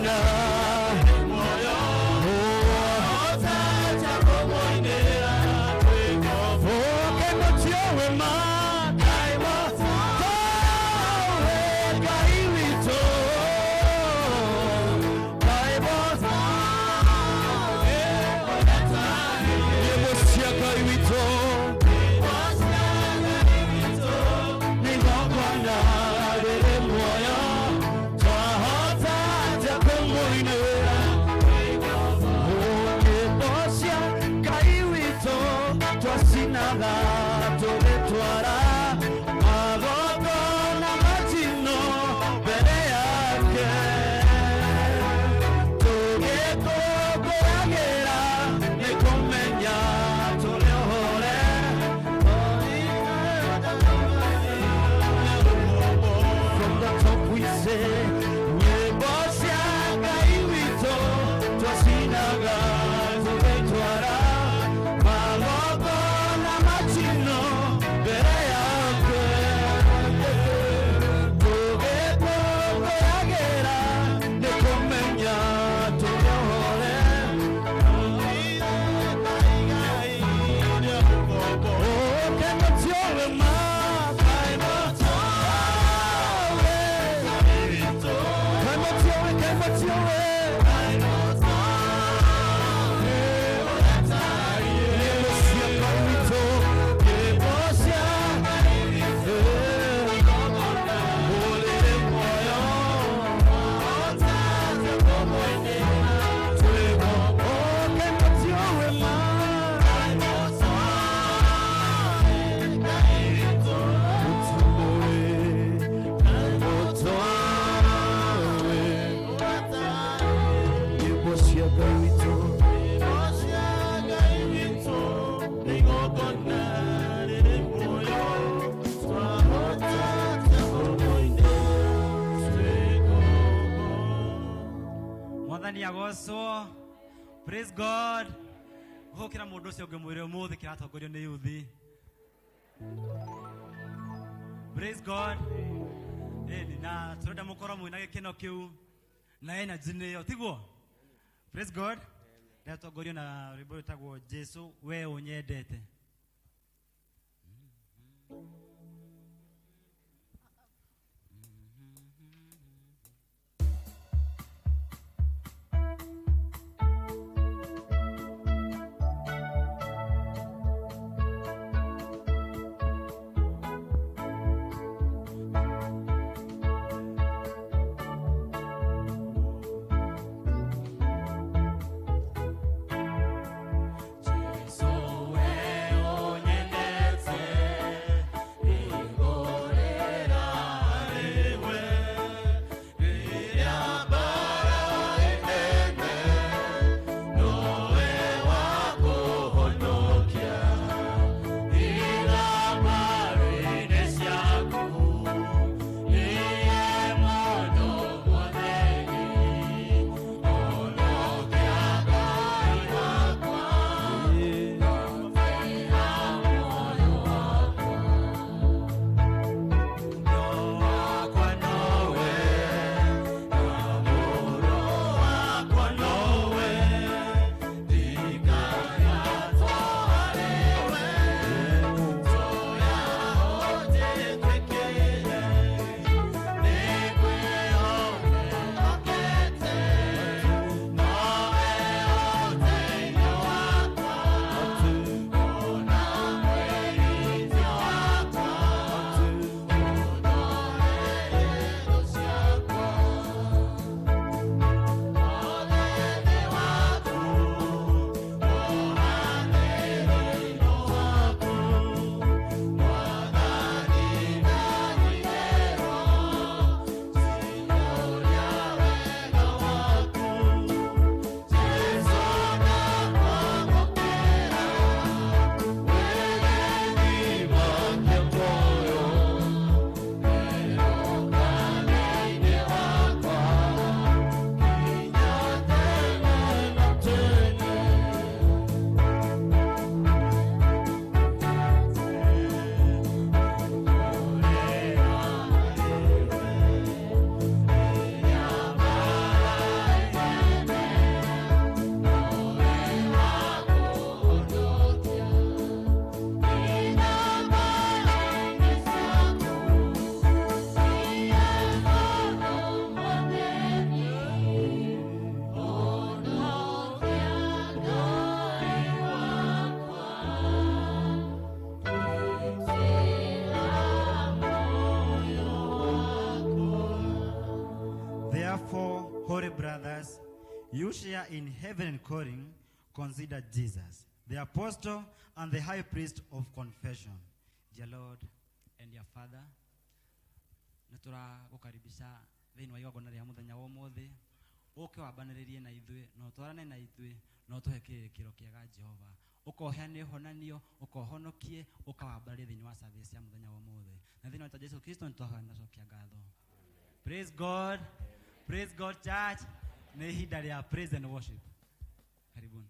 Igongona Twacinaga tũgĩtwara magongona macinwo mbere yake, tũgĩkũngũyagĩra nĩ kũmenya tũrĩ ohore. From the top we say, nyĩmbo cia Ngai witũ twacinaga tũgĩtwara magongona macinwo mbere yake, tũgĩkũngũyagĩra nĩ kũmenya tũrĩ ohore. Mwathani agocwo. Praise God. Hũkĩra mũndũ ũcio ũngĩ mwĩre ũmũthĩ kĩratongorio nĩ yuthi. Praise God. Ĩni na tũrenda mũkorwo mwĩna gĩkeno kĩu na energy nĩyo tiguo? Praise God. Ndĩratongorio na rwĩmbo rwĩtagwo Jesu we ũnyendete. Jesu we ũnyendete. Brothers, you share in heaven calling, consider Jesus, the apostle and the high priest of confession. Dear Lord and dear Father, nĩ tũragũkaribisha thĩinĩ wa igongona rĩa mũthenya wa ũmũthĩ, ũke wambanĩrĩrie na ithuĩ na ũtwarane na ithuĩ na ũtũhe kĩrĩkĩro kĩega. Jehova, ũkoheane ũhonanio, ũkohonokie, ũkawambarĩrie thĩinĩ wa service ya mũthenya wa ũmũthĩ, na thĩinĩ wa Jesu Kristo nĩ twahoya na cokia ngatho. Praise God. Praise God, church. Nĩ ihinda rĩa praise and worship. Karibuni.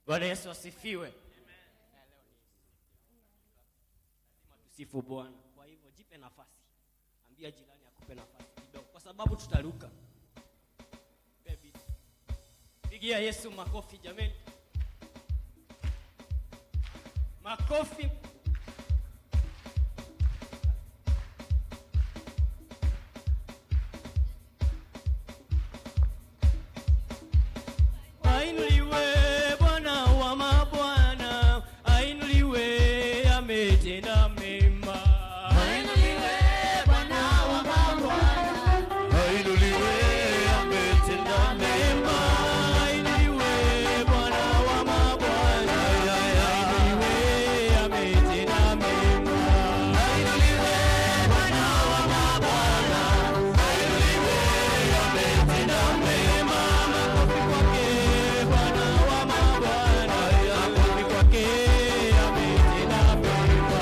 Bwana Yesu asifiwe. Leo ni lazima tusifu Bwana. Kwa hivyo jipe nafasi, ambia jirani akupe nafasi kidogo, kwa sababu tutaruka. Baby, pigia Yesu makofi jameni, makofi. Ainuliwe Bwana wa mabwana, ainuliwe, ametenda mema. Ainuliwe Bwana wa mabwana, ainuliwe, ametenda mema. Ainuliwe Bwana wa mabwana, ainuliwe, ametenda mema. Ainuliwe Bwana wa mabwana, ainuliwe, ametenda mema. Makofi kwake Bwana wa mabwana, makofi kwake, ametenda mema.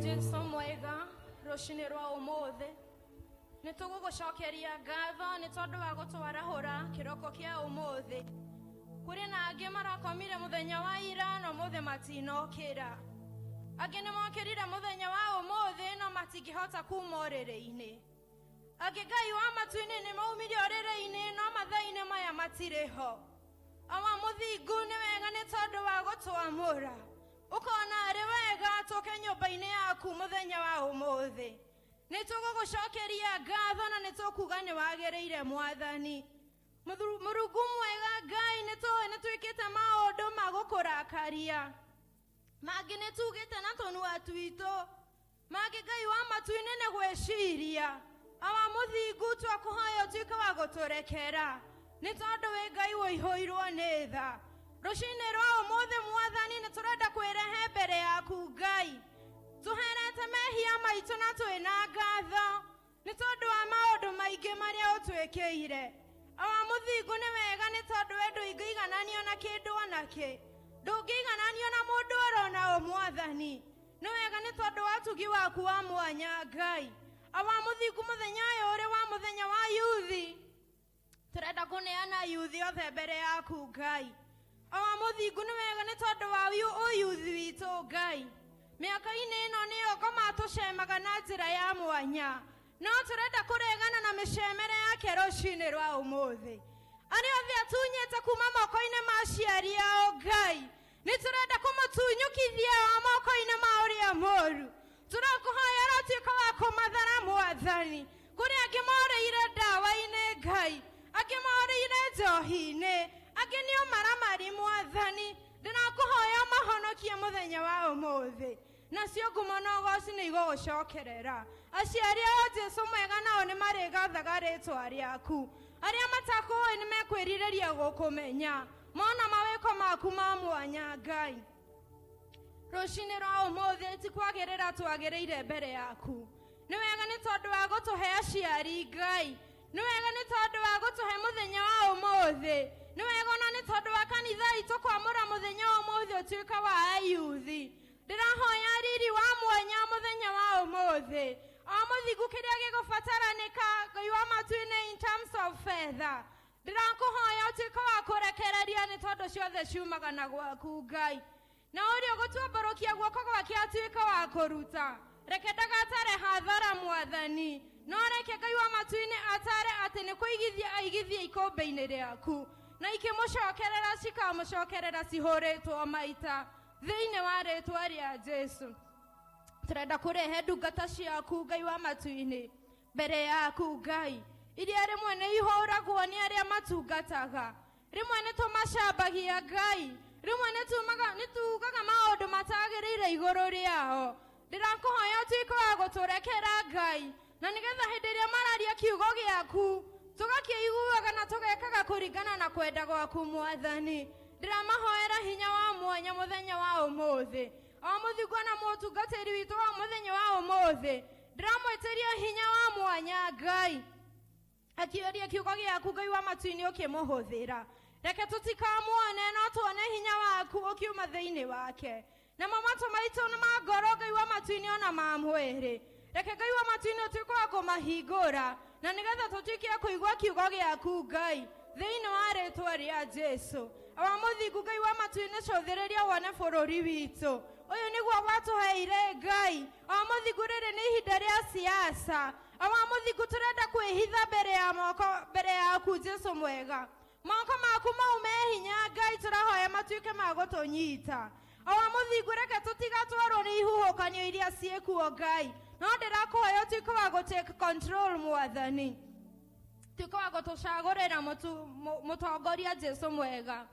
Jesu mwega rũcinĩ rwa ũmũthĩ nĩ tũgũgũcokeria ngatho nĩ tondũ wa gũtwarahũra kĩroko kĩa ũmũthĩ. Kũrĩ na angĩ marakomire mũthenya wa ira no mũthĩ matinokĩra, angĩ nĩ mokĩrire mũthenya wa ũmũthĩ no matingĩhota kuma ũrĩrĩ-inĩ, angĩ Ngai wa matu-inĩ nĩ maumire ũrĩrĩ-inĩ no mathaa-inĩ maya matirĩ ho. Awa mũthingu nĩ wega nĩ tondũ wa gũtwamũra ũkona arĩ wega tũke nyũmba-inĩ yaku mũthenya wa ũmũthĩ. Nĩ tũgũgũcokeria ngatho na nĩ tũkuga nĩ wagĩrĩire Mwathani. Mũrungu mwega Ngai, nĩ tũĩ nĩ twĩkĩte maũndũ ma gũkũrakaria, mangĩ nĩ tugĩte na tũnua twitũ, mangĩ Ngai wa matu-inĩ nĩ gwĩciria. Awa mũthingu, twakũhoya ũtuĩke wa gũtũrekera nĩ tondũ wĩ Ngai ũihũirwo nĩ tha. Rũcinĩ rwa ũmũthĩ Mwathani nĩ tũrenda kwĩrehe mbere yaku Ngai, tũherete mehia maitũ na twĩna ngatho nĩ tondũ wa maũndũ maingĩ marĩa ũtwĩkĩire. Awa mũthingu, nĩ wega nĩ tondũ we ndũingĩigananio na kĩndũ ona kĩ, ndũngĩigananio na mũndũ orona ũ Mwathani. Nĩ wega nĩ tondũ wa tugi waku wa mwanya Ngai. Awa mũthingu, mũthenya ũyũ ũrĩ wa mũthenya wa yuthi, tũrenda kũneana yuthi othe mbere yaku Ngai. Awa mũthingu, nĩ wega nĩ tondũ wa ũyuthi witũ Ngai. Mĩaka-inĩ ĩno nĩyo ngoma tũcemaga na njĩra ya mwanya, no tũrenda kũregana na mĩcemere yake rũcinĩ rwa ũmũthĩ. Arĩa othe atunyĩte kuma moko-inĩ ma aciari ao Ngai, nĩ tũrenda kũmũtunyũkithia o moko-inĩ ma ũrĩa mũru. Tũrakũhoya ũratuĩka wa kũmathara Mwathani. Kũrĩ angĩ morĩire ndawa-inĩ Ngai, angĩ morĩire njohi-inĩ, angĩ nĩ ũmaramari Mwathani. Ndĩrakũhoya mahonokie mũthenya wa ũmũthĩ, nacio ngumo na ũgoci nĩ igũgũcokerera. Aciari ao, Jesu mwega, nao nĩ marĩgathaga rĩtwa rĩaku. Arĩa matakũĩ nĩ mekwĩrirĩria gũkũmenya mona mawĩko maku ma mwanya. Ngai, rũcinĩ rwa ũmũthĩ ti kwagĩrĩra twagĩrĩire mbere yaku. Nĩ wega nĩ tondũ wa gũtũhe aciari. Ngai, nĩ wega nĩ tondũ wa gũtũhe mũthenya wa ũmũthĩ. Nĩ wega ona nĩ tondũ wa kanitha itũ kwamũra mũthenya wa ũmũthĩ ũtuĩka wa ayuthi. Ndĩrahoya riri wa mwanya mũthenya wa ũmũthĩ. O mũthingu kĩrĩa gĩgũbataranĩka, Ngai wa matu-inĩ, in terms of fedha, ndĩrakũhoya ũtuĩke wa kũrekereria, nĩ tondũ ciothe ciumaga na gwaku. Ngai, na ũrĩa ũgũtuambũrũkia guoko gwake atuĩke wa kũruta, reke ndagatare hathara, Mwathani, no reke Ngai wa matu-inĩ atare atĩ nĩ kũigithia aigithie ikũmbĩ-inĩ rĩaku, na ikĩmũcokerera cikamũcokerera cihũrĩtwo maita, thĩinĩ wa rĩtwa rĩa Jesu. Tũrenda kũrehe ndungata ciaku, Ngai wa matu-inĩ, mbere yaku. Ngai, iria rĩmwe nĩ ihũragwo nĩ arĩa matungataga, rĩmwe nĩ tũmacambagia. Ngai, rĩmwe nĩ tugaga maũndũ matagĩrĩire igũrũ rĩao. Ndĩrakũhoya ũtuĩke wa gũtũrekera, Ngai, na nĩgetha hĩndĩ ĩrĩa mararia kiugo gĩaku tũgakĩiguaga na tũgekaga kũringana na kwenda gwaku. Mwathani, ndĩramahoera hinya wa mwanya mũthenya wa ũmũthĩ. O mũthingu na mũtungatĩri witũ wa mũthenya wa ũmũthĩ, ndĩramwĩtĩria hinya wa mwanya. Ngai, akĩũria kiugo gĩaku, Ngai wa matu-inĩ, ũkĩmũhũthĩra, reke tũtikamuone no tuone hinya waku ũkiuma thĩinĩ wake. Namo matũ maitũ nĩ ma ngoro, Ngai wa matu-inĩ, ona ma mwĩrĩ, reke Ngai wa matu-inĩ ũtuĩke wa kũmahingũra, na nĩgetha tũtuĩke a kũigua kiugo gĩaku. Ngai, thĩinĩ wa rĩtwa rĩa Jesu, awa mũthingu, Ngai wa matu-inĩ, cũthĩrĩria wone bũrũri witũ ũyũ nĩguo watũheire. Ngai, awa mũthingu, rĩrĩ nĩ ihinda rĩa siasa. Awa mũthingu, tũrenda kwĩhitha mbere ya moko mbere yaku. Jesu mwega, moko maku mau me hinya, Ngai, tũrahoya matuĩke ma gũtũnyita. Awa mũthingu, reke tũtigatwarwo nĩ ihuhũkanio iria ciĩkuo. Ngai, no ndĩrakũhoya ũtuĩke wa gũ take control. Mwathani, tuĩke wa gũtũcagũrĩra mũtongoria. Jesu mwega,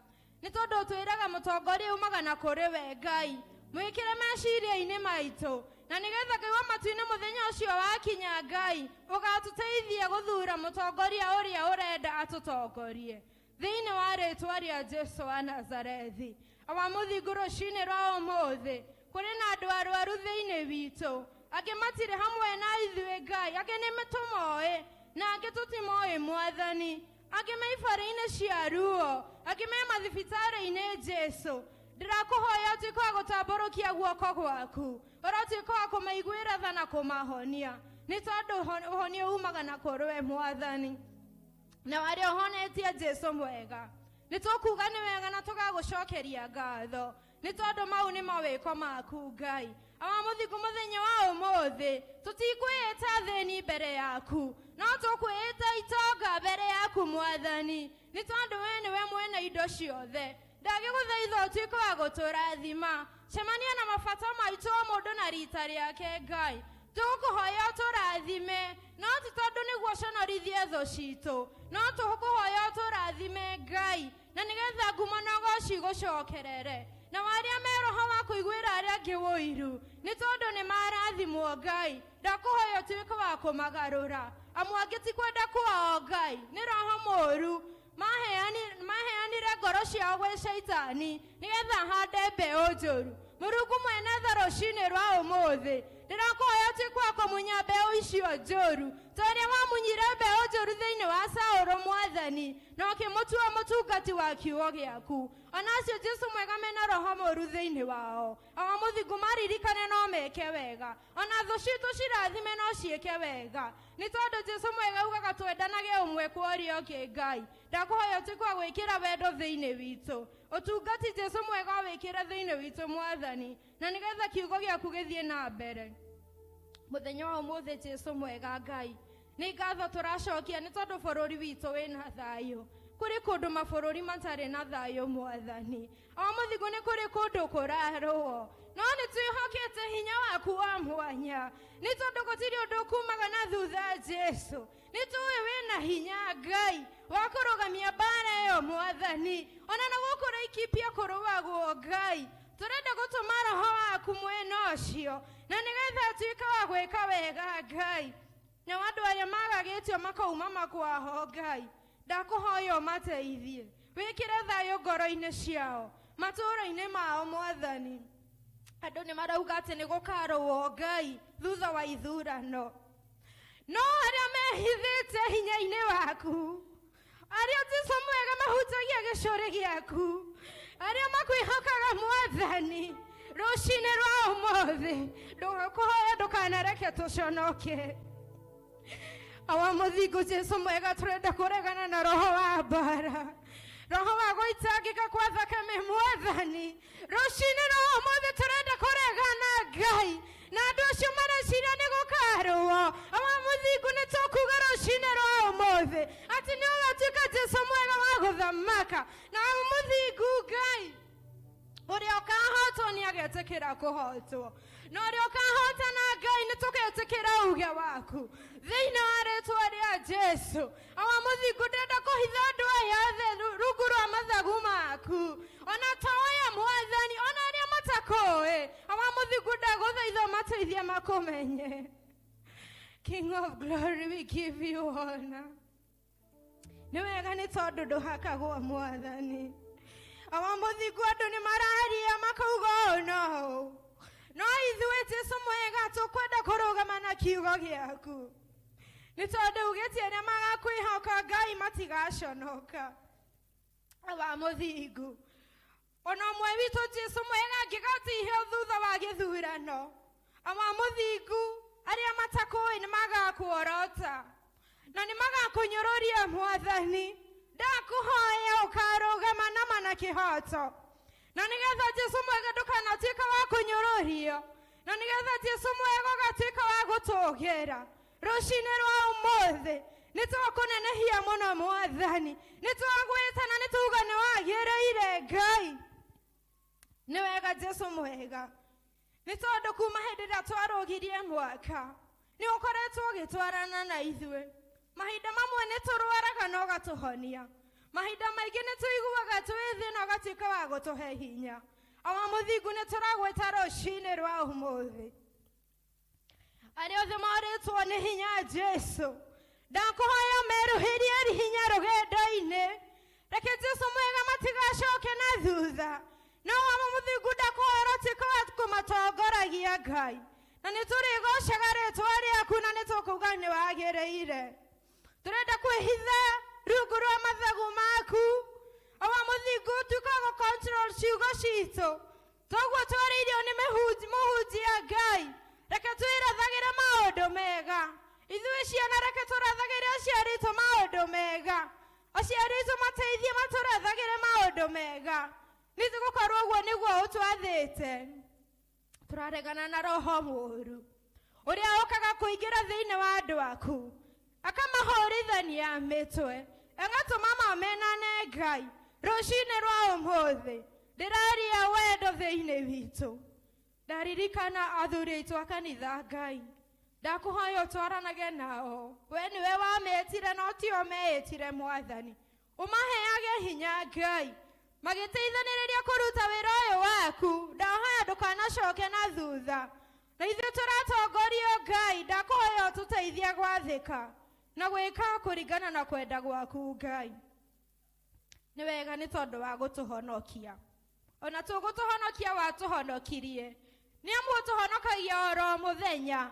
nĩ tondũ twĩraga mũtongoria umaga na kũrĩ we. Ngai, mwĩkĩre meciria-inĩ maitũ, na nĩgetha Ngai wa matu-inĩ, mũthenya ũcio wakinya, Ngai, ũgatũteithia gũthura mũtongoria ũrĩa ũrenda atũtongorie, thĩinĩ wa rĩtwa rĩa Jesu wa Nazarethi. Awa mũthingu, rũcinĩ rwa ũmũthĩ kũrĩ na andũ arwaru thĩinĩ witũ. Angĩ matirĩ hamwe na ithuĩ. Ngai, angĩ nĩ tũmoĩ na angĩ tũtimoĩ. Mwathani, angĩ me ibara-inĩ cia ruo, angĩ me mathibitarĩ-inĩ. Jesu, ndĩrakũhoya ũtuĩke wa gũtambũrũkia guoko gwaku, ũratuĩka wa kũmaiguĩra tha na kũmahonia, nĩ tondũ ũhonio umaga na kũrĩ we. Mwathani, na arĩa ũhonetie, Jesu mwega, nĩ tũkuga nĩ wega na tũgagũcokeria ngatho, nĩ tondũ mau nĩ mawĩko maku. Ngai, awa mũthingu, mũthenya wa ũmũthĩ tũtikwĩĩta thĩni mbere yaku, no tũkwĩĩta itonga mbere yaku. Mwathani, nĩ tondũ we nĩwe mwene indo ciothe, ndagĩgũthaitha ũtuĩke wa gũtũrathima. Cemania na mabata maitũ, o mũndũ na rita rĩake. Ngai, tũgũkũhoya ũtũrathime, no ti tondũ nĩguo ũconorithie thũ citũ, no tũgũkũhoya ũtũrathime, Ngai, na nĩgetha ngumo na ũgoci gũcokerere. Na arĩa me roho wa kũiguĩra arĩa angĩ ũiru nĩ tondũ nĩ marathimwo, Ngai, ndakũhoya ũtuĩke wa kũmagarũra, amu angĩ ti kwenda kwao. Ngai, nĩ roho mũũru maheanire ngoro ciao gwĩ Caitani nĩgetha hande mbeũ njũru. Mũrungu mwene tha, rũcinĩ rwa ũmũthĩ ndĩrakũhoya ũtuĩke wa kũmunya mbeũ icio njũru, ta ũrĩa wamunyire mbeũ njũru thĩinĩ wa Saũlũ. Mwathani, na ũkĩmũtua mũtungati wa kiugo gĩaku. Ona acio, Jesu mwega, mena roho mũũru thĩinĩ wao, awa mũthingu, maririkane no meke wega. Ona thũ citũ cirathime no ciĩke wega, nĩ tondũ Jesu mwega ugaga twendanage ũmwe kwa ũrĩa ũngĩ. Ngai, ndakũhoya ũtuĩke wa gwĩkĩra wendo thĩinĩ witũ. Ũtungati, Jesu mwega, wĩkĩre thĩinĩ witũ. Mwathani, na nĩgetha kiugo gĩaku gĩthiĩ na mbere mũthenya wa ũmũthĩ. Jesu mwega, Ngai, nĩ ngatho tũracokia nĩ tondũ bũrũri witũ wĩna thayũ. Kũrĩ kũndũ mabũrũri matarĩ na thayũ mwathani. O mũthingu nĩ kũrĩ kũndũ kũrarũo, no nĩ twĩhokete hinya waku wa mwanya, nĩ tondũ gũtirĩ ũndũ kumaga na thutha. Jesu, nĩ tũĩ wĩna hinya Ngai wa kũrũgamia mbara ĩyo mwathani, ona na gũkũ Laikipia kũrũagwo Ngai. Tũrenda gũtũma roho waku mwena ũcio na nĩgetha atuĩke wa gwĩka wega Ngai. Nao andũ arĩa magagĩtio makauma makwaho Ngai, ndakũhoya ũmateithie, wĩkĩre thayũ ngoro-inĩ ciao, matũũra-inĩ mao mwathani. Andũ nĩ marauga atĩ nĩ gũkarũo Ngai thutha wa ithurano, no arĩa mehithĩte hinya-inĩ waku, arĩa Jesu mwega mahutagia gĩcũrĩ gĩaku, arĩa makwĩhokaga mwathani, rũcinĩ rwa ũmũthĩ ndũgakũhoya ndũkanareke tũconoke. Awa mũthingu Jesu mwega, tũrenda kũregana na roho wa mbara, roho wa gũitangĩka kwa thakame mwathani. Rũcinĩ rwa ũmũthĩ tũrenda kũregana Ngai na andũ acio mareciria nĩ gũkarũo. Awa mũthingu, nĩ tũkuga rũcinĩ rwa ũmũthĩ atĩ nĩ ũgatuĩka Jesu mwega wa gũthamaka, na mũthingu Ngai, ũrĩa ũkahotwo nĩ agetĩkĩra kũhotwo, na ũrĩa ũkahotana Ngai nĩ tũgetĩkĩra uge waku thĩinĩ wa rĩtwa rĩa Jesu. Awa mũthingu, ndĩrenda kũhitha andũ aya othe rungu rwa mathagu maku, ona toya mwathani, ona arĩa matakũĩ. Awa mũthingu, ndagũthaitha ũmateithie makũmenye. King of Glory, we give you honor. Nĩ wega nĩ tondũ ndũhakagwo mwathani. Awa mũthingu, andũ nĩ mararia makauga ũũ no ũũ, no ithuĩ Jesu mwega tũkwenda kũrũgama na kiugo gĩaku, nĩ tondũ ugĩtie arĩa magakwĩhoka Ngai matigaconoka. Awa mũthingu, ona ũmwe witũ Jesu mwega angĩgatihio thutha wa gĩthurano, awa mũthingu, arĩa matakũĩ nĩ magakuorota na nĩ magakũnyũrũria mwathani. Ndakũhoya ũkarũgama nama na kĩhoto, na nĩgetha Jesu mwega ndũkanatuĩka wa kũnyũrũrio, na nĩgetha Jesu mwega ũgatuĩka wa gũtũgĩra. Rũcinĩ rwa ũmũthĩ nĩ twakũnenehia mũno mwathani, nĩ twagwĩtana, nĩ tuga nĩ wagĩrĩire Ngai. Nĩ wega Jesu mwega, nĩ tondũ kuma hĩndĩ ĩrĩa twarũgirie mwaka nĩ ũkoretwo ũgĩtwarana na ithuĩ. Mahinda mamwe nĩ tũrwaraga na ũgatũhonia, mahinda maingĩ nĩ tũiguaga twĩ thĩ na ũgatuĩka wa gũtũhe hinya. Awa mũthingu, nĩ tũragwĩta rũcinĩ rwa ũmũthĩ. Arĩa othe morĩtwo nĩ hinya, Jesu, ndakũhoya merũhĩrie hinya rũgendo-inĩ. Reke Jesu mwega matigacoke na thutha, no awa mũthingu, ndakũhoya ũtuĩke wa kũmatongoragia Ngai, na nĩ tũrĩgocaga rĩtwa rĩaku na nĩ tũkuga nĩ wagĩrĩire. Tũrenda kwĩhitha rungu rwa mathagu maku. Awa mũthingu, tuĩka gũ control ciugo citũ toguo twarĩirio nĩ mũhunjia Ngai. Reke twĩrathagĩre maũndũ mega ithuĩ ciana, reke tũrathagĩre aciari aitũ maũndũ mega, aciari aitũ mateithie matũrathagĩre maũndũ mega, nĩ tũgũkorwo ũguo nĩguo ũtwathĩte. Tũraregana na roho mũũru ũrĩa ũkaga kũingĩra thĩinĩ wa andũ aku, akamahũrithania mĩtwe, agatũma mamenane Ngai. Rũcinĩ rwa ũmũthĩ ndĩraria wendo thĩinĩ witũ. Ndaririkana athuri aitũ a kanitha Ngai, ndakũhoya ũtwaranage nao. We nĩwe wametire no tio meĩtire mwathani. Ũmaheage hinya Ngai magĩteithanĩrĩria kũruta wĩra ũyũ waku. Ndahoya ndũkanacoke na thutha, na ithuĩ tũratongorio Ngai, ndakũhoya ũtũteithie gwathĩka na gwĩka kũringana na kwenda gwaku Ngai. Nĩ wega nĩ tondũ wa gũtũhonokia, ona tũgũtũhonokia watũhonokirie, nĩ amu ũtũhonokagia oro mũthenya.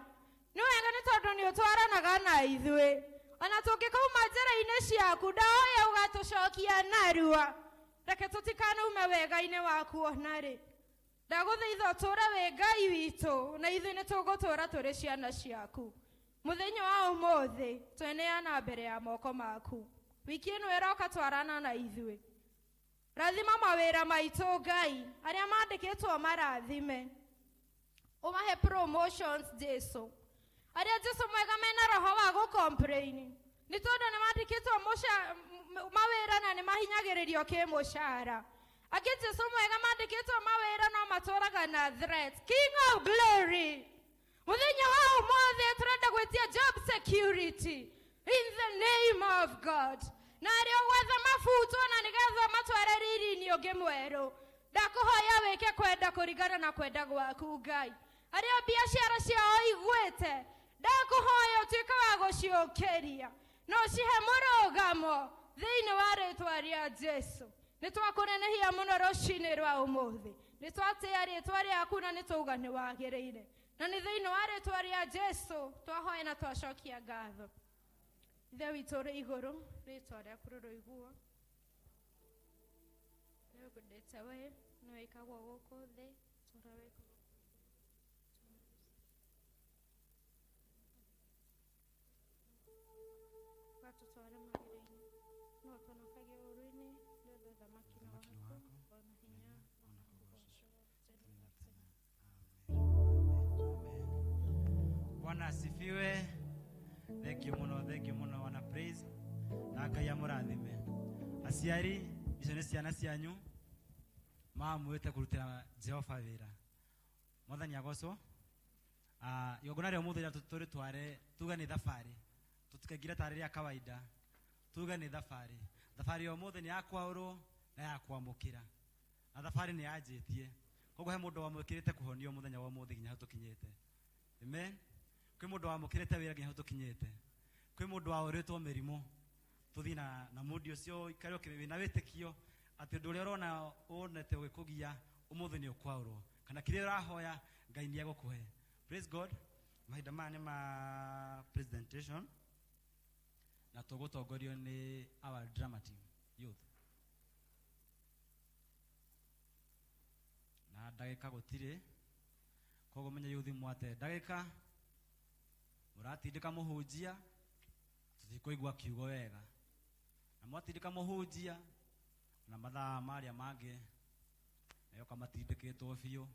Nĩ wega nĩ tondũ nĩ ũtwaranaga na ithuĩ ona tũngĩkauma njĩra-inĩ ciaku. Ndahoya ũgatũcokia narua, reke tũtikanaume wega-inĩ waku ona rĩ. Ndagũthaitha ũtũũre wĩ Ngai witũ, na ithuĩ nĩ tũgũtũũra tũrĩ ciana ciaku. Mũthenya wa ũmũthĩ tweneana mbere ya moko maku. Wiki ĩno ĩroka twarana na ithuĩ. Rathima mawĩra maitũ Ngai, arĩa mandĩkĩtwo marathime, ũmahe promotions Jesu. Arĩa Jesu mwega mena roho wa gũcomplain, Nĩ tondũ nĩ mandĩkĩtwo mawĩra na nĩ mahinyagĩrĩrio kĩmũcara. Angĩ, Jesu mwega, mandĩkĩtwo mawĩra no matũraga na threat. King of Glory, mũthenya wa ũmũthĩ tũrenda gwĩtia job security in the name of God, na arĩa gwetha mabutwo na nĩgetha matware riri-inĩ ũngĩ mwerũ, ndakũhoya wĩke kwenda kũringana na kwenda gwaku. Ngai, arĩa biacara ciao igwĩte, ndakũhoya ũtuĩke wa gũciũkĩria na ũcihe mũrũgamo thĩinĩ wa rĩtwa rĩa Jesu. Nĩ twakũnenehia mũno rũcinĩ rwa ũmũthĩ, nĩ twatĩa rĩtwa rĩaku na nĩ twauga nĩ wagĩrĩire, na nĩ thĩinĩ wa rĩtwa rĩa Jesu twahoya na twacokia ngatho. Ithe witũ ũrĩ igũrũ, rĩtwa rĩaku rĩroiguo, ndĩte we nĩ wĩkagwo gũkũ thĩ tũrĩa wĩkagwo. Watũtware magĩrĩ-inĩ no tũnokagie ũũru-inĩ, nĩ ũndũ ũthamaki nĩ waku, ona hinya, ona kũgoocwo tene na tene. Bwana asifiwe. Thank you muno, thank you muno wana Praise. Na Ngai amũrathime. Aciari, icio nĩ ciana cianyu mamwĩte kũrutĩra Jehova wĩra. Mwathani agocwo. Ah, igongona rĩa ũmũthĩ rĩa tũrĩtware tuge nĩ thabarĩ, tũtikaingĩre tarĩ rĩa kawaida, tuge nĩ thabarĩ. Thabarĩ ya ũmũthĩ nĩ ya kwaũrwo na ya kwamũkĩra, na thabarĩ nĩ yanjĩtie. Koguo he mũndũ wamũkĩrĩte kũhonio mũthenya wa ũmũthĩ nginya hau tũkinyĩte. Amen. Kwĩ mũndũ wamũkĩrĩte wĩra nginya hau tũkinyĩte. Kwĩ mũndũ waũrĩtwo mĩrimũ. Tũthiĩ na mũndi ũcio, ũikare wĩna wĩtĩkio atĩ ũndũ ũrĩa ũrona wonete ũgĩkũgia ũmũthĩ nĩ ũkwaũrwo, kana kĩrĩa ũrahoya Ngai nĩ egũkũhe. Praise God. Mahinda maya nĩ ma presentation na tũgũtongorio nĩ our drama team youth, na ndagĩka gũtirĩ, koguo menye youth mwate ndagĩka mũratindĩka mũhunjia, tũtikũigua kiugo wega, na mwatindĩka mũhunjia na mathaa marĩa mangĩ nayoka matindĩkĩtwo biũ.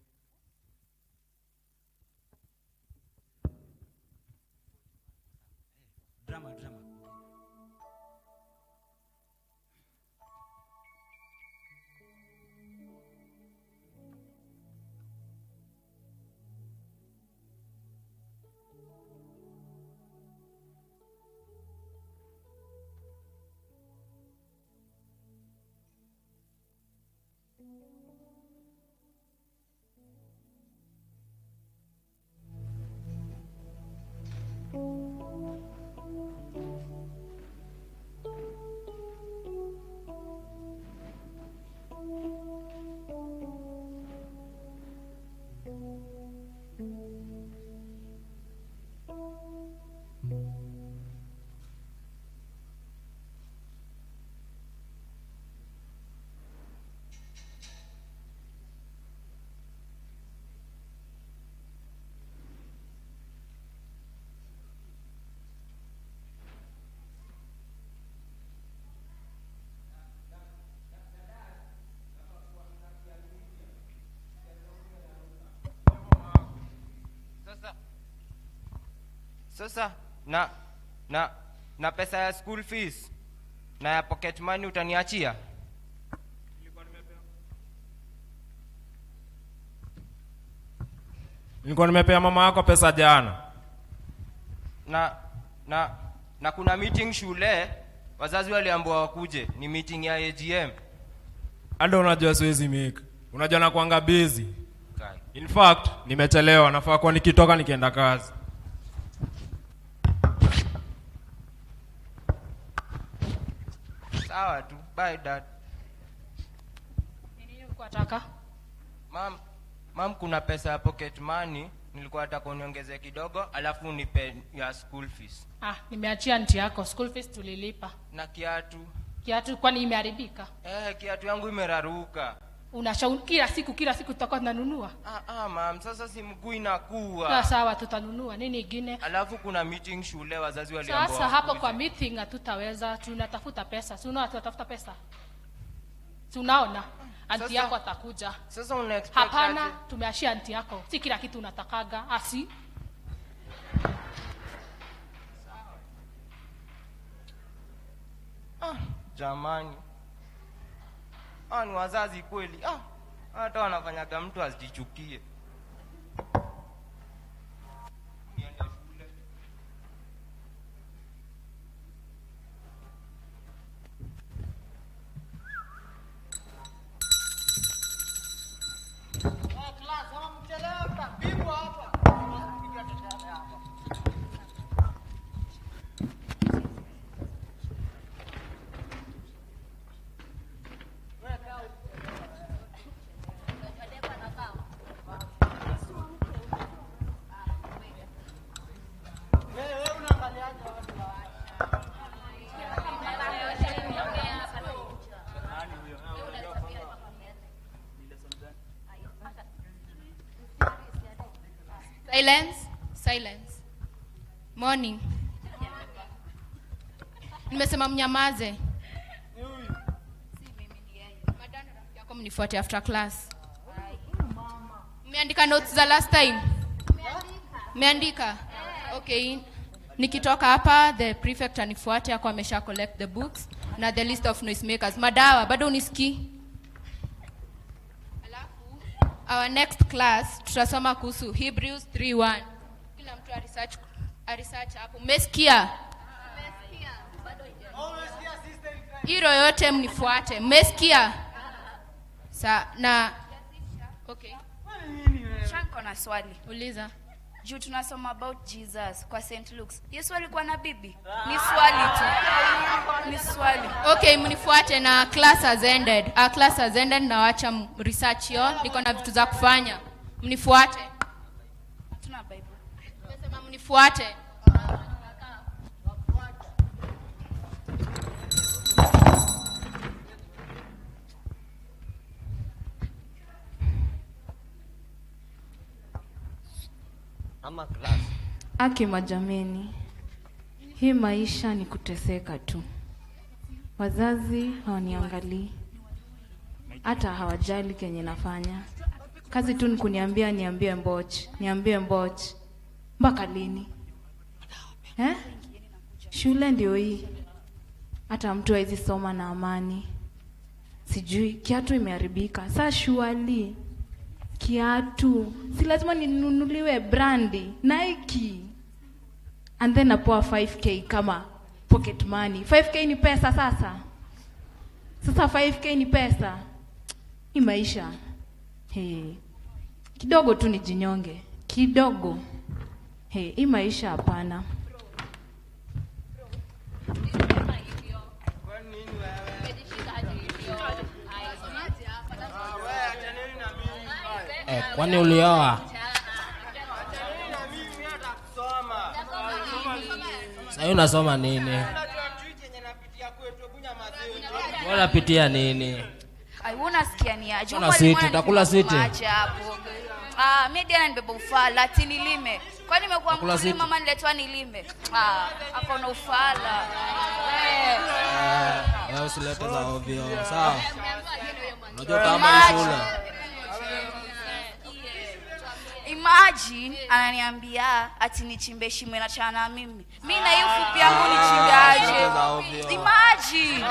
Drama, drama. Sasa na pesa ya school fees na ya pocket money utaniachia? Nilikuwa nimepea mama yako pesa jana. Na kuna meeting shule, wazazi waliambiwa wakuje, ni meeting ya AGM. Hata unajua siwezi make. Unajua nakuanga busy. Kai. In fact, nimechelewa, nafaa kuwa nikitoka nikienda kazi. Sawa tu. Bye, Dad. Ni nini ulikuwa unataka? Mam, kuna pesa ya pocket money nilikuwa nataka uniongeze kidogo, alafu unipe ya school fees. Ah, nimeachia auntie yako. School fees tulilipa. Na kiatu. Kiatu kwani imeharibika? Eh, kiatu yangu imeraruka. Unashauri kila siku, kila siku tutakuwa tunanunua. Ah, ah, mam, sasa si mguu inakuwa. Ah, sawa, tutanunua. Nini ingine? Alafu kuna meeting shule, wazazi waliambiwa Sasa hapo wakuje. kwa meeting hatutaweza, tunatafuta pesa. Si unaona tunatafuta pesa? Si unaona? Auntie yako atakuja. Sasa una expect Hapana, aje? tumeachia auntie yako. Si kila kitu unatakaga. Asi. Jamani, ah, ni wazazi kweli. Ah, hata wanafanyaga mtu asijichukie. Niende shule. Silence, silence. Morning. Nimesema mnyamaze. Madam, rafiki yako mnifuate after class. Mmeandika notes za last time? Mmeandika? Okay. Nikitoka hapa the prefect anifuate, ako amesha collect the books na the list of noisemakers. Madawa, bado unisikii? Alafu our next class tutasoma kuhusu Hebrews 3:1. Kila mtu a research hapo. Mmesikia? Hilo yote mnifuate. Mmesikia? Sa na okay. Shanko na swali. Uliza. Juu tunasoma about Jesus kwa St. Luke's. Yesu alikuwa na bibi? Ni swali tu. Ni swali. Okay, mnifuate na class has ended. Our class has ended na wacha research yo. Niko na vitu za kufanya. Mnifuate. Hatuna Bible. Nimesema mnifuate. Ama class. Aki majameni, hii maisha ni kuteseka tu. Wazazi hawaniangalii, hata hawajali kenye nafanya. Kazi tu ni kuniambia niambie mboch, niambie mboch. Mpaka lini eh? Shule ndio hii, hata mtu hawezi soma na amani. Sijui kiatu imeharibika. Saa surely kiatu si lazima ninunuliwe brand Nike and then napewa 5K kama pocket money. 5K ni pesa sasa. Sasa 5K ni pesa. Ni maisha. Hey. Kidogo tu nijinyonge. Kidogo. Hey, hii maisha hapana. Kwa nini wewe? Ah, wewe achaneni na mimi. Eh, kwani ulioa? Achaneni na mimi hata kusoma. Sasa unasoma nini? Unajua chui chenye napitia kwetu, hebu nyamazeni. Wewe unapitia nini? Ai, wewe unasikia ni aje? Una Huko siti, alikuwa utakula ananibeba siti. aje hapo. Ah, mimi ndiye ananibeba ufala ati nilime. Kwani nimekuwa Utakula mkulima siti. ama niletwa nilime? Ah, ako na ufala. Eh. Eh, wewe usilete za ovyo, sawa? Unajua kama hii shule. Imagine ananiambia ati nichimbe shimo inachana na mimi. Mimi na hiyo fupi yangu nichimbe Usilete za aje? ovyo. Imagine.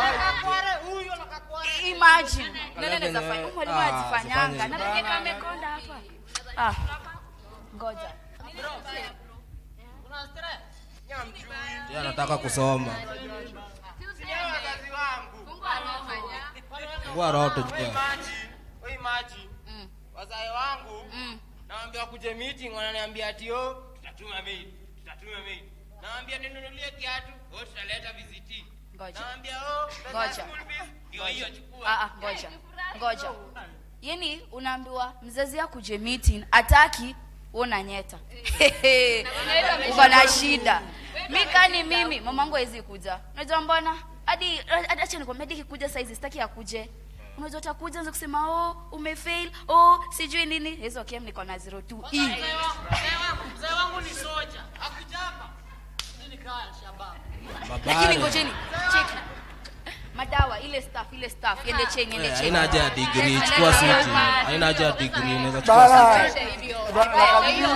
Imagine. Nani anaweza venye- fanya? Huyu mwalimu ah, anajifanyanga. usifanye. Na pekee kama amekonda hapa. Ah. Ngoja. Yeye anataka kusoma. Wazazi wangu. Fungua roho tujue. Wewe imagine. Wazazi wangu nawaambia kuje meeting, wananiambia ati oh, tutatuma maid, tutatuma maid. Nawaambia ninunulie kiatu, oh, tutaleta VCT. Ngoja. Nawaambia oh, pesa ya Ngoja. school fees ndio hiyo chukua. Ah, ah, ngoja. Ngoja. Yaani unaambiwa mzazi akuje meeting ataki, wewe unanyeta. Uko na shida. Mi kani mimi mamangu hawezi kuja. Unajua mbona? Hadi hadi acha nikwambie, hadi kikuja saizi sitaki akuje. Unajua utakuja anza kusema oh, umefail, oh, sijui nini. Hizo kem niko na 02E. Mzee wangu ni soja. Akuja hapa. Mimi nikaa Al-Shabaab. Lakini Babare. ngojeni, cheki. Madawa ile staff iende chain, iende Eh, chain. haina haja ya degree, chukua siti. Haina haja ya degree, unaweza chukua siti.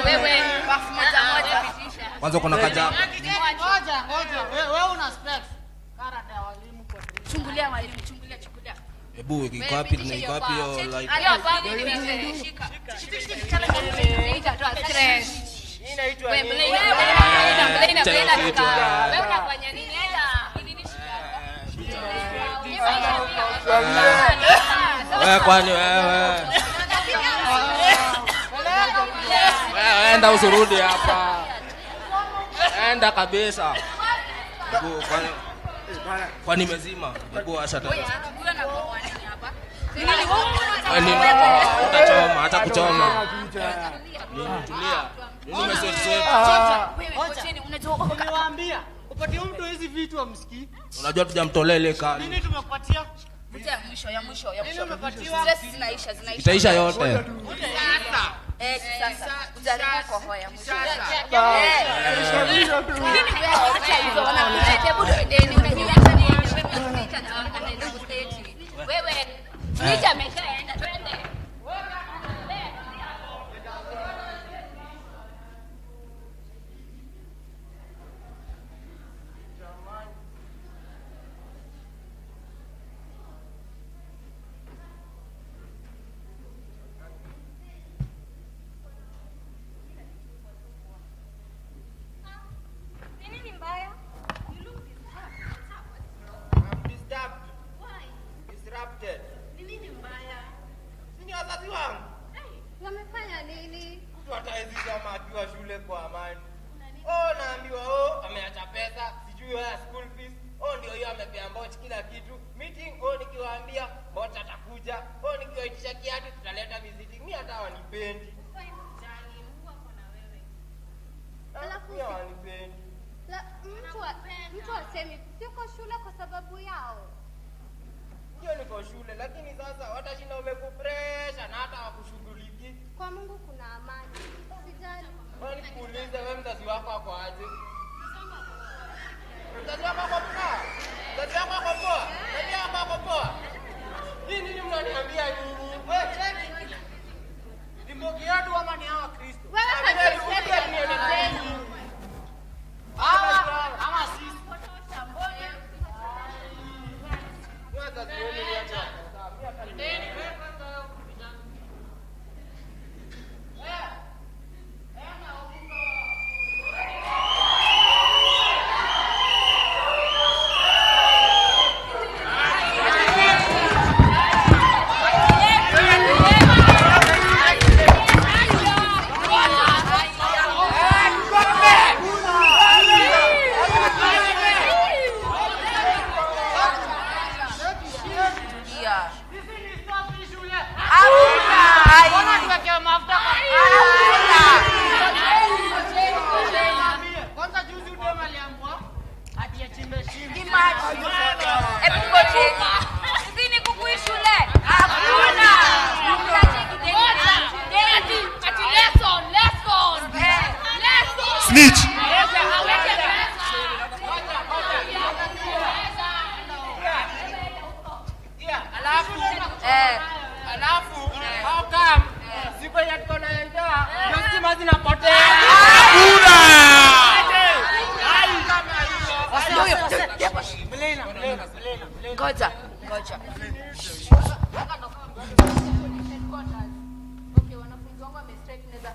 Wewe Pafu moja moja. Kwanza kuna kaja Ngoja, ngoja. Wewe una specs. Karata ya walimu kwa Chungulia mwalimu, chungulia, chungulia. Hebu iko wapi na iko wapi hiyo light? Shika. Hii inaitwa nini? Wewe unafanya nini? Enda. Ni nini shida yako? Wewe kwani wewe? Wewe enda usirudi hapa. Enda kabisa. Hebu kwani imezima? Hebu washa tena. Huyo anakohoa nini hapa? Wewe nini unakohoa? Utachoma, hata kuchoma. Nini tulia. Nini umesweat sweat? Wewe ngojeni, unajua Niwaambia, upatie mtu hizi vitu amsikii. Unajua tujamtolea ile kali. Nini tumekupatia? Vuta ya mwisho, ya mwisho, ya mwisho. Umepatiwa? Stress zinaisha, zinaisha. Itaisha yote. Eh, sasa ujaribu kohoa ya mwisho. Acha hizo, wanakucheka. Hebu twendeni, unajua hata nini? Wewe, snitch ameshaenda, twende. Nini mbaya? You look disturbed. I'm disturbed. Why? Disrupted. Ni nini mbaya? Si ni wazazi wangu. Wamefanya nini? Mtu hata soma akiwa shule kwa amani. Oh, naambiwa oh, ameacha pesa, sijui ya school fees. Oh, ndio hiyo amepea mboch kila kitu. Meeting, oh, nikiwaambia mboch atakuja. Oh, nikiwaitisha kiatu tutaleta visiting. Mimi hata hawanipendi. Ufai kujali, Mungu ako na wewe. Alafu Mimi hawanipendi. La, mtu asemi siko shule kwa sababu yao. Ndio niko shule, lakini sasa watashinda wamekupresha na hata hawakushughuliki. Kwa Mungu kuna amani. Usijali. Wewe nikuulize, wewe mzazi wako ako aje? Mzazi wako ako poa? Mzazi wako ako poa? Mzazi wako ako poa? Hii nini mnaniambia nyinyi? Wewe cheki. Ni mbogi yetu ama ni hawa Kristo? Wewe Amenirudia nione nini? Hawa ama sisi? Wazazi wenu niache wako sawa. Mimi hata ni- Tulia. Sisi ni safi shule. Hakuna. Mbona tuwekewe mafuta kwa Kwanza juzi udem aliambiwa ati achimbe shimo. Imagine. Hebu ngojeni. Sisi ni kukui shule. Hakuna. Ati lesson, lesson. Lesson. Snitch. Aweke pesa. Yeah, alafu Eh. alafu how come siku yenye tuko na njaa ndio stima zinapotea? Mlena, Mlena, Mlena, Mlena. Ngoja, ngoja. Okay, wanafunzi wangu wamestrike, naweza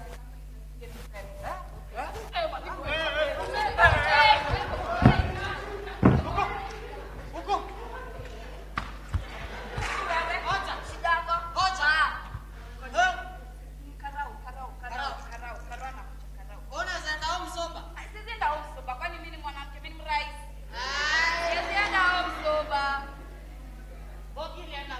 Ona zaenda home sober. Siwezi enda home sober, kwani mimi ni mwanamke, mimi ni mrais. Siwezi enda home sober. Bogi ilienda.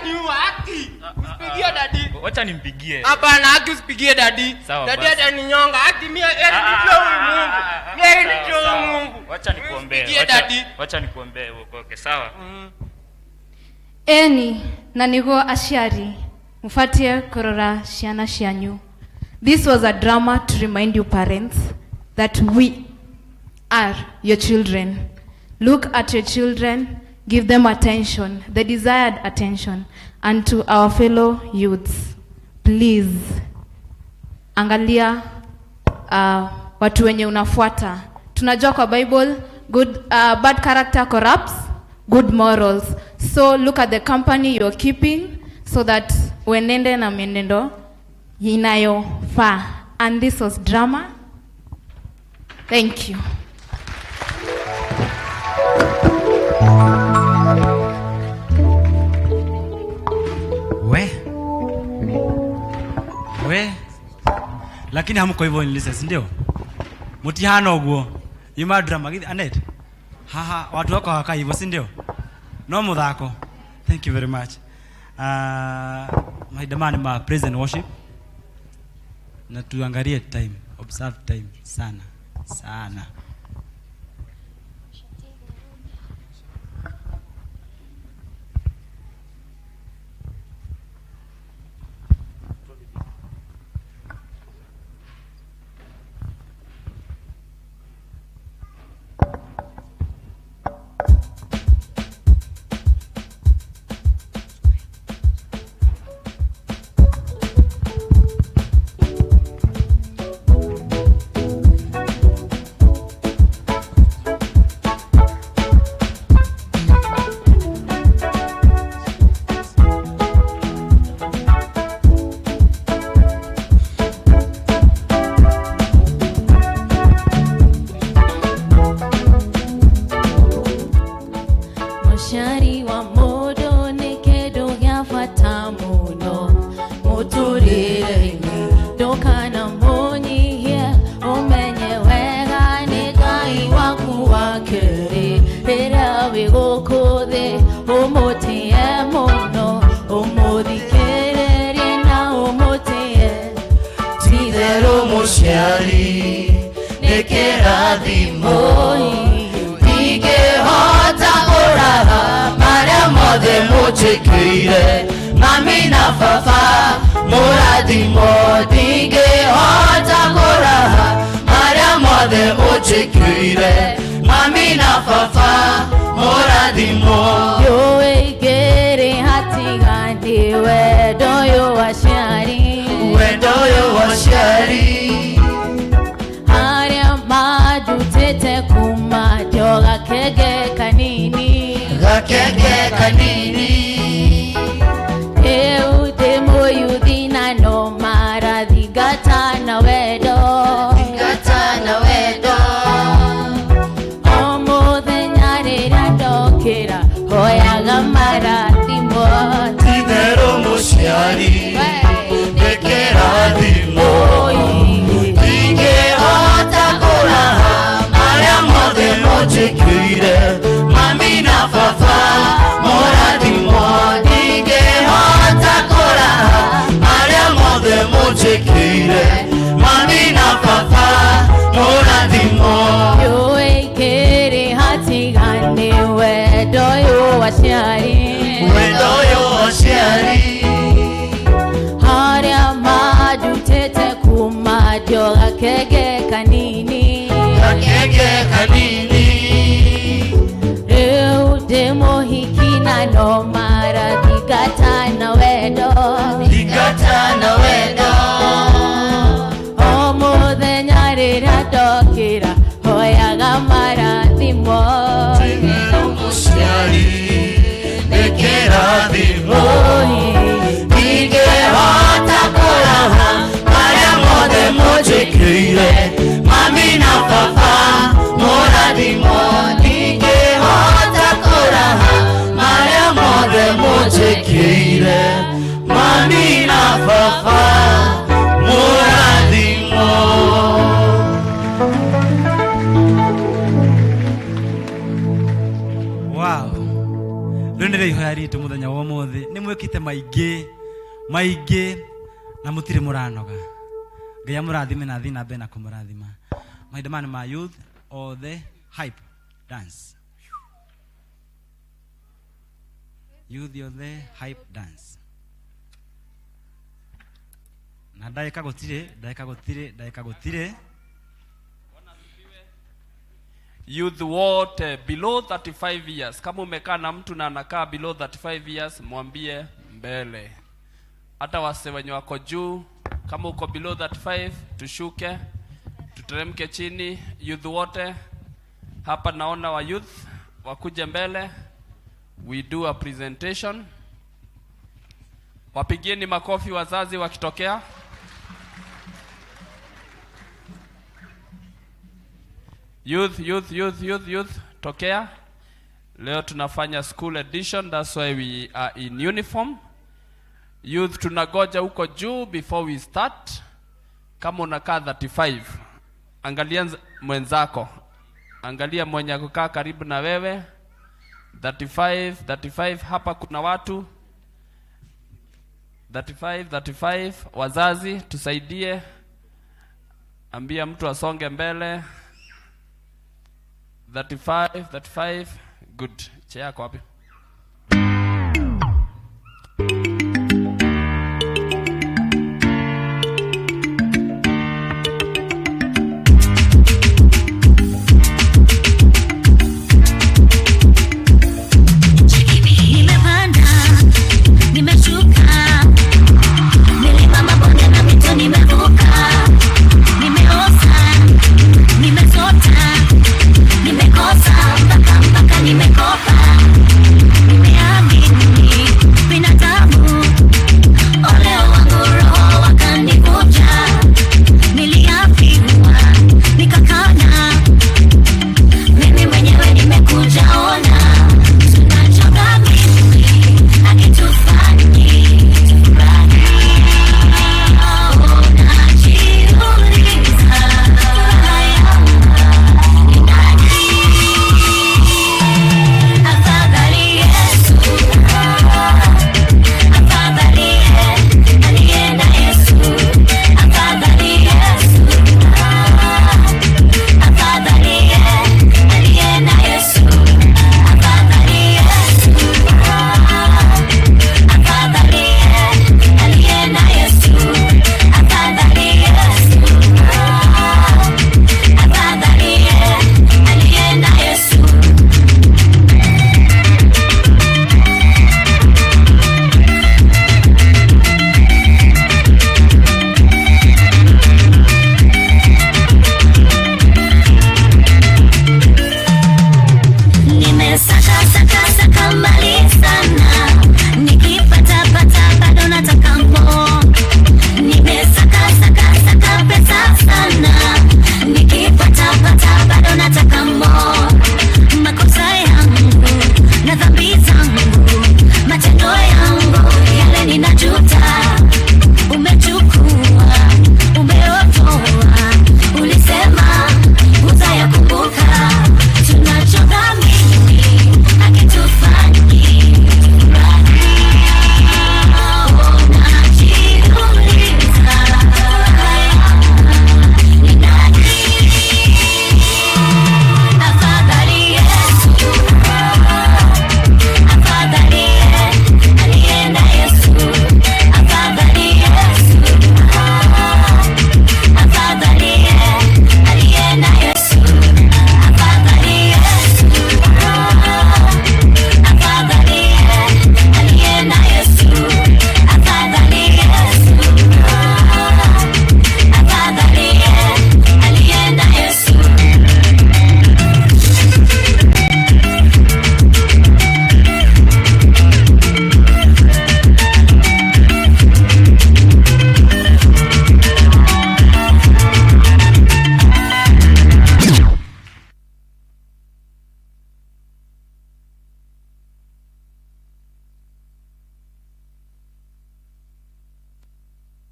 ataniua haki. Usipigie dadi. Wacha nimpigie. Hapana, haki usipigie dadi. Sawa, Dadi basi. ataninyonga. Haki mimi heri Ah, nijue huyu ah, Mungu. ah, ah, Mimi heri sawa, nijue huyu sawa. Mungu. Wacha nikuombee. Usipigie dadi. Wacha nikuombee uokoke, sawa? Eni na niguo aciari mubatie kurora ciana cianyu. This was a drama to remind you parents that we are your children. Look at your children, give them attention, the desired attention. And to our fellow youths, please angalia watu wenye unafuata. Tunajua kwa Bible good, bad character corrupts good morals. So look at the company you're keeping so that uenende na mienendo inayofaa. And this was drama. Thank you. We we, lakini hamko hivyo in listen, ndio mutihana uguo yuma drama githi Anet haha watu wako hawakai hivyo, si ndio? No muthako. Thank you very much. Mahinda maya nĩ ma praise and worship, na tuangalie time, observe time sana sana. Mũciari wa mũndũ nĩ kĩndũ gĩa bata mũno mũtũrĩre-inĩ, ndũkanamũnyihie, ũmenye wega nĩ Ngai waku wa kerĩ. Rĩrĩa wĩ gũkũ thĩ ũmũtĩe mũno, ũmũthikĩrĩrie na ũmũtĩe. Ti-itherũ mũciari nĩ kĩrathimo, ndingĩhota kũraha marĩa mothe mũnjĩkĩire, mami na baba mũrathimo, ndingĩhota kũraha marĩa mothe mũnjĩkĩire, mami na baba mũrathimo. Yũĩ igĩrĩ hatigani wendo ũyũ wa aciari, wendo ũyũ wa aciari, harĩa mandutĩte kuma ndio gakenge kanini, gakenge kanini, rĩu ndĩ mũyuthi na no marathingata na wendo, thingata na wendo, o mũthenya rĩrĩa ndokĩra hoyaga marathimo. Ti-itherũ mũciari nĩ kĩrathimo, ndingĩhota kũraha marĩa mothe mũnjĩkĩire, mami na baba mũrathimo. Mwĩkĩte maingĩ maingĩ na mũtirĩ mũranoga. Ngai amũrathime na athiĩ na mbere na kũmũrathima. Mahinda maya nĩ ma youth othe hype dance. Youth othe hype dance. Na ndagĩka gũtirĩ, ndagĩka gũtirĩ, ndagĩka gũtirĩ. Youth wote below 35 years, kama umekaa na mtu na anakaa below 35 years, mwambie mbele. Hata wase wenye wako juu, kama uko below 35, tushuke tuteremke chini. Youth wote hapa, naona wa youth wakuje mbele, we do a presentation. Wapigieni makofi wazazi wakitokea. Youth, youth, youth, youth, youth, tokea. Leo tunafanya school edition, that's why we are in uniform. Youth tunagoja huko juu before we start. Kama unakaa 35, angalia mwenzako. Angalia mwenye akukaa karibu na wewe. 35, 35, hapa kuna watu. 35, 35, wazazi tusaidie. Ambia mtu asonge mbele. 35, 35, good. Chair yako wapi? Nimepanda, nimeshuka, milima, mabonde na mito nimevuka, nimeosa, nimesota, nimekosa mpaka mpaka nimekopa, nimeamini binadamu, ole wangu roho wakanivunja, niliambiwa nikakana, mimi mwenyewe nimekuja ona tunachodhamini hakitufanyi tufurahi. Unajiuliza furaha yangu ni nani? Afadhali Yesu, afadhali aliye na Yesu, afadhali Yesu, afadhali aliye na Yesu, afadhali Yesu, afadhali aliye na Yesu, afadhali Yesu, afadhali aliye na Yesu. Nimesaka saka saka mbali sana, nikipata pata bado nataka more. Nimesaka saka saka pesa sana, nikipata pata bado nataka more. Makosa yangu na dhambi zangu, matendo yangu yale ninajuta. Umechukua, umeondoa, ulisema utayakumbuka. Tunachodhamini hakitufanyi tufurahi. Unajiuliza furaha yangu ni nani? Afadhali Yesu, afadhali aliye na Yesu, afadhali Yesu, afadhali aliye na Yesu, afadhali Yesu, afadhali aliye na Yesu, afadhali Yesu, afadhali aliye na Yesu.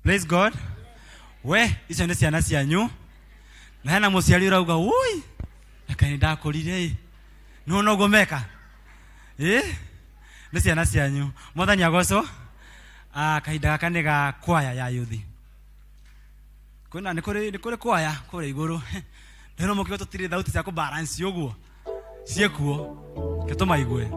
Praise God. We, icio nĩ ciana cianyu. Na hena mũciari ũrauga, "Woi, reke nĩ ndakũrire ĩ." Nĩ wona ũguo meka? Ĩ? Nĩ ciana cianyu. Mwathani agocwo. Ah, kahinda gaka nĩ ga kwaya ya yuthi. Kwĩna nĩ kũrĩ kwaya kũrĩa igũrũ. Ndĩrona mũkiuga tũtirĩ thauti cia kũbalance ũguo. Ciĩkuo. Ke tũmaigue.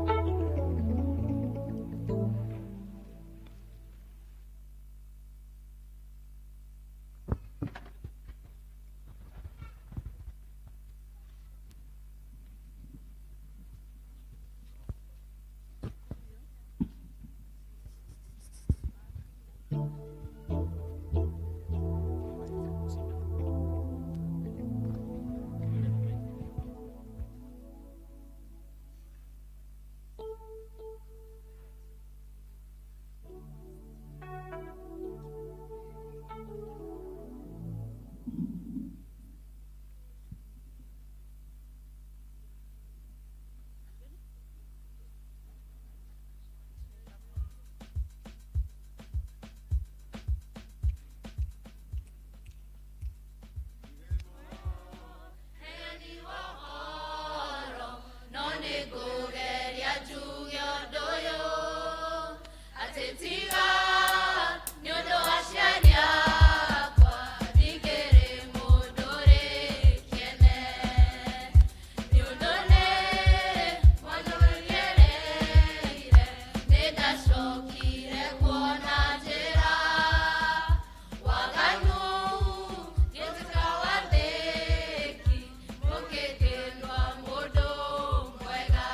No nĩ ngũgeria njuge ũndũ ũyũ atĩ tiga nĩ ũndũ wa aciari akwa ndingĩrĩ mũndũ ũrĩ kĩene nĩ ũndũ nĩ mwanjũrĩrĩire nĩ ndacokire kuona njĩra waganu ngĩtuĩka wathĩki mũkĩndĩnwa mũndũ mwega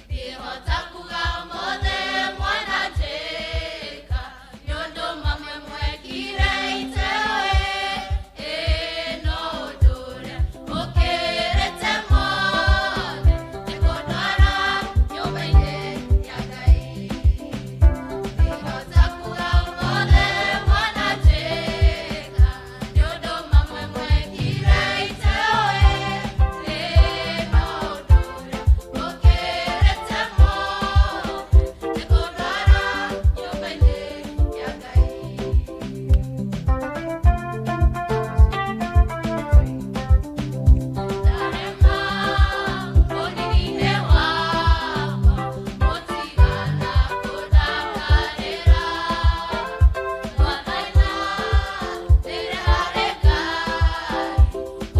ndĩhota kuga mothe mwananjĩka nĩ ũndũ mamwe mwekire itewe ĩ no ũndũ ũrĩa ũkĩrĩte mothe nĩ kũndwara nyũmba-inĩ ya Ngai. Ndĩhota kuga mothe mwananjĩka nĩ ũndũ mamwe mwekire itewe ĩ no ũndũ ũrĩa ũkĩrĩte mothe nĩ kũndwara nyũmba-inĩ ya Ngai. Ndarema ũnini-inĩ wakwa mũtigana kũndakarĩra mwathaitha ndĩre harĩ Ngai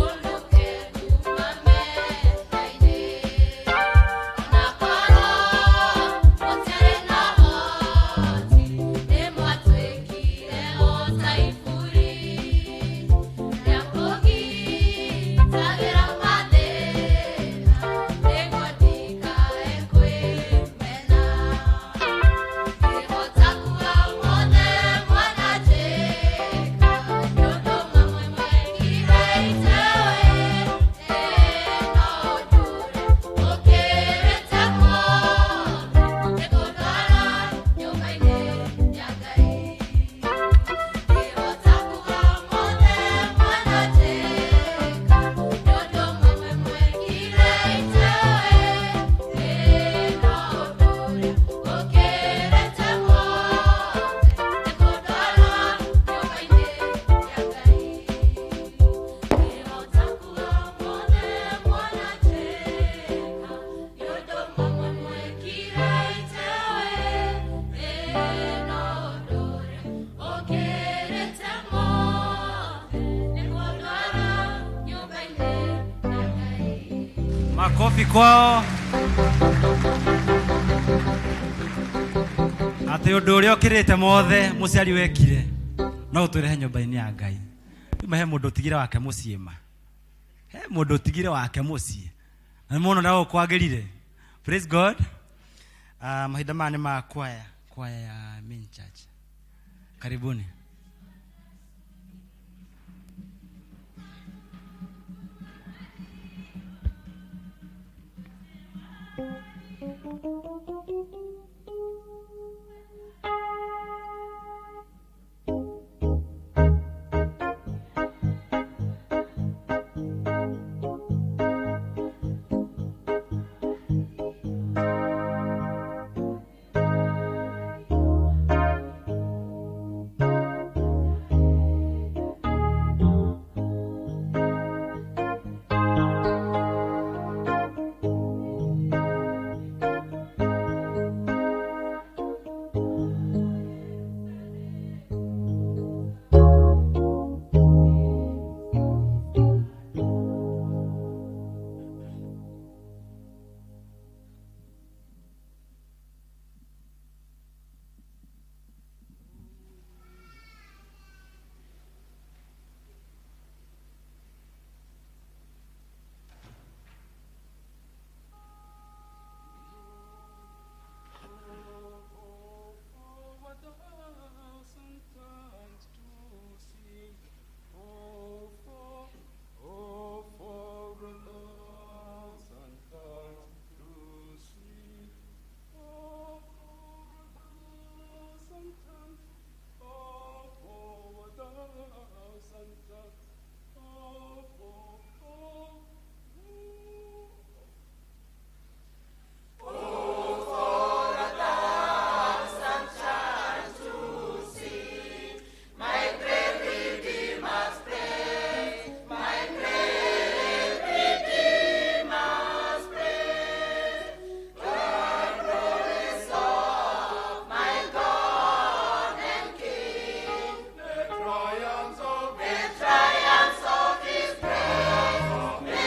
ũnduke kuma mehia-inĩ onakorwo mũtiarĩ na ũhoti nĩmwatuĩkire o ta iburi rĩa kũgitagĩra mathĩna nĩguo ndikae kwĩmena. Ndĩhota kuga mothe mwananjĩka nĩ ũndũ mamwe mwekire itewe ĩ no ũndũ ũrĩa ũkĩrĩte mothe nĩ kũndwara nyũmba-inĩ ya Ngai. Ndĩhota kuga mothe mwananjĩka nĩ ũndũ mamwe mwekire itewe ĩ no ũndũ ũrĩa ũkĩrĩte mothe nĩ kũndwara nyũmba-inĩ ya Ngai. Ndĩhota kuga mothe mwananjĩka nĩ ũndũ mamwe mwekire itewe ĩ no ũndũ ũrĩa ũkĩrĩte mothe nĩ kũndwara nyũmba-inĩ ya Ngai. Makofi kwao. Atĩ ũndũ ũrĩa ũkĩrĩte mothe mũciari wekire no ũtũrehe nyũmba-inĩ ya Ngai. Rĩu he mũndũ ũtigire wake mũciĩ ma. He mũndũ ũtigire wake mũciĩ. Na nĩ mũno ũrĩa gũkwagĩrire. Praise God. Mahinda maya nĩ ma kwaya, kwaya ya Main Church. Karibuni. The triumphs of his grace.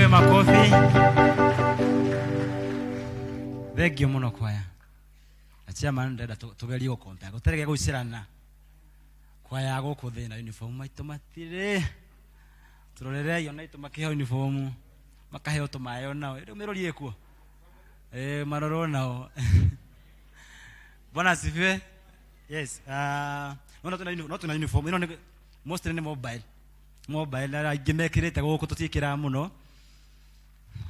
Tupigiwe makofi. Thengio muno kwaya. Na chairman ndenda tugerie gũkompea gũtarĩ gĩa gũicĩrana kwaya gũkũ thĩ na uniform maitũ matirĩ tũrorerei ona itũ makĩheo uniform makaheo tũmaĩ onao rĩu mĩrori ĩkuo marorwo nao. Bwana asifiwe. Yes, no tuna no tuna uniform ĩno nĩ mostly nĩ mobile mobile na aingĩ mekĩrĩte gũkũ tũtiĩkĩraga mũno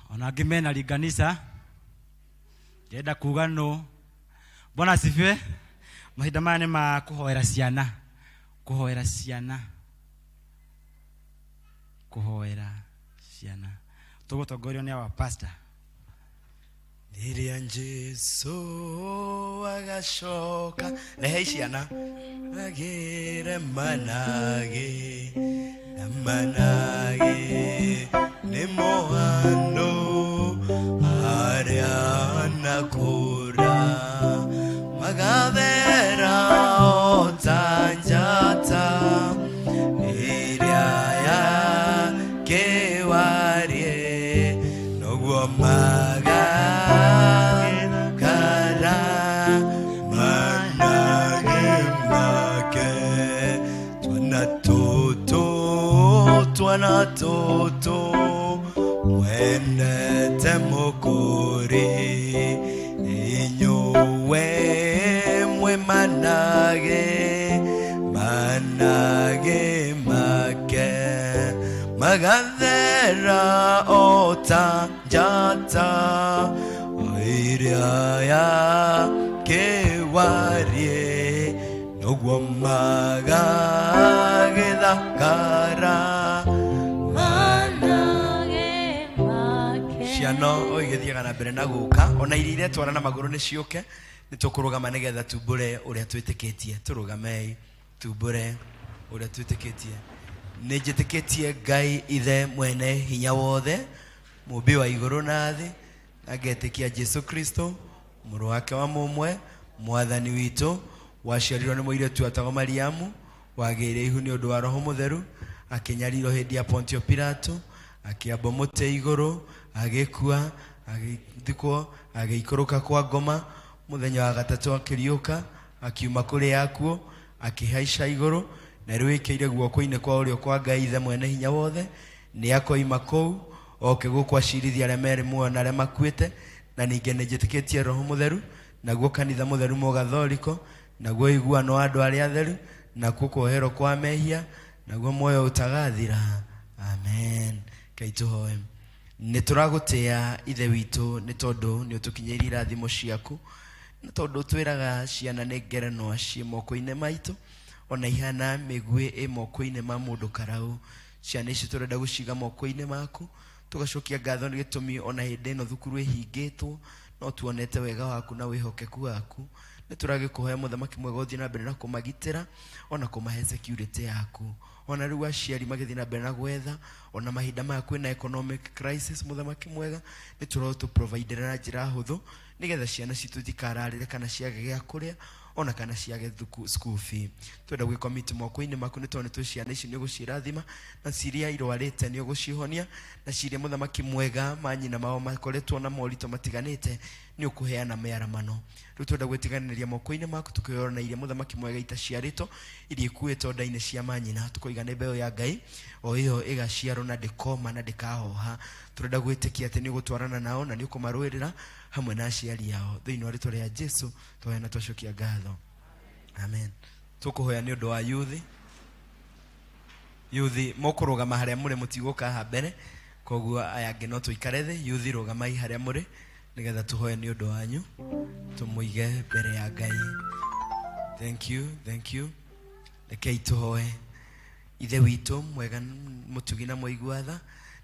ona angĩ mena ringanisa ndĩrenda kuga no. Bwana asifiwe. Mahinda maya nĩ ma kũhoera ciana, kũhoera ciana, kũhoera ciana. Tũgũtongorio nĩ our pastor. Rĩrĩa Jesũ agacoka rehei ciana agĩre manage na manage nĩ mohano arĩa nakũra magathera o ta njata ĩrĩa ya kĩwarie noguo magakara manage make twana tũtũ twana tũtũ mwendete mũkũri inyuĩ mwĩ manage manage make magathera o ta njata ĩrĩa ya kĩwarie noguo magagĩthakara ciana o igĩthiaga na mbere na gũka ona iria iretwara na magũrũ nĩ ciũke nĩ tũkũrũgama nĩgetha tumbũre ũrĩa twĩtĩkĩtie tũrũgamei tumbũre ũrĩa twĩtĩkĩtie. Nĩ njĩtĩkĩtie Ngai ithe mwene hinya wothe mũmbi wa igũrũ na thĩ na ngetĩkia Jesu Kristo mũrũ wake wa mũmwe mwathani witũ waciarirwo nĩ mũirĩtu wetagwo Mariamu wagĩire ihu nĩ ũndũ wa Roho Mũtheru akĩnyarirwo hĩndĩ ya Pontio Pilato akĩambwo mũtĩ igũrũ agĩkua agĩthikwo agĩikũrũka kwa ngoma mũthenya wa gatatũ akĩriũka akiuma kũrĩ akuo akĩhaica igũrũ na rĩu ĩkĩire guoko-inĩ kwa ũrĩo kwa Ngai ithe mwene hinya wothe nĩ akoima kũu oke gũkũ acirithia arĩa merĩ muoyo na arĩa makuĩte na ningĩ nĩ njĩtĩkĩtie Roho Mũtheru naguo kanitha mũtheru mũgathoriko naguo ũiguano wa andũ arĩa atheru nakuo kuoherwo kwa mehia naguo muoyo ũtagathira. Amen. Ngai tũhoe. Nĩ tũragũtĩa ithe witũ nĩ tondũ nĩ ũtũkinyĩirie irathimo ciaku nĩ tondũ twĩraga ciana nĩ ngerenwa ciĩ moko-inĩ maitũ ona ihana mĩguĩ ĩ moko-inĩ ma mũndũ karau. Ciana ici tũrenda gũciga moko-inĩ maku tũgacokia ngatho nĩ gĩtũmi ona hĩndĩ ĩno thukuru ĩhingĩtwo no tuonete wega waku na wĩhokeku waku. Nĩ tũragĩkũhoya mũthamaki mwega ũthiĩ na mbere na kũmagitĩra ona kũmahe security yaku ona rĩu aciari magĩthiĩ na mbere na gwetha ona mahinda maya kwĩna economic crisis mũthamaki mwega nĩ tũrotũ na njĩra hũthũ nĩgetha ciana citũ itikararĩre kana ciage gĩa kũrĩa ona kana ciage school fee. Twenda gwĩcommit moko-inĩ maku nĩ tondũ nĩ tũĩ ciana ici nĩ ũgũcirathima na ciria irwarĩte nĩ ũgũcihonia na ciria mũthamaki mwega manyina mao makoretwo na moritũ matiganĩte nĩ ũkũheana mĩaramano. Rĩu twenda gwĩtiganĩria moko-inĩ maku tũkĩona iria mũthamaki mwega itaciarĩtwo iria ikuĩtwo nda-inĩ cia manyina tũkoiga nĩ mbeũ ya Ngai o ĩyo ĩgaciarwo na ndĩkoma na ndĩkahoha. Tũrenda gwĩtĩkia atĩ nĩ ũgũtwarana nao na nĩ ũkũmarũĩrĩra hamwe na aciari ao thĩinĩ wa rĩtwa rĩa Jesu twahoya na twacokia ngatho. Amen. Tũkũhoya nĩ ũndũ wa yuthi yuthi mũkũrũgama harĩa mũrĩ mũtigũka haha mbere koguo aya angĩ no tũikare thĩ. Yuthi rũgamai harĩa mũrĩ nĩgetha tũhoe nĩ ũndũ wanyu tũmũige mbere ya Ngai. Thank you, thank you. Rekei tũhoe. Ithe witũ mwega mũtugi na mũigua tha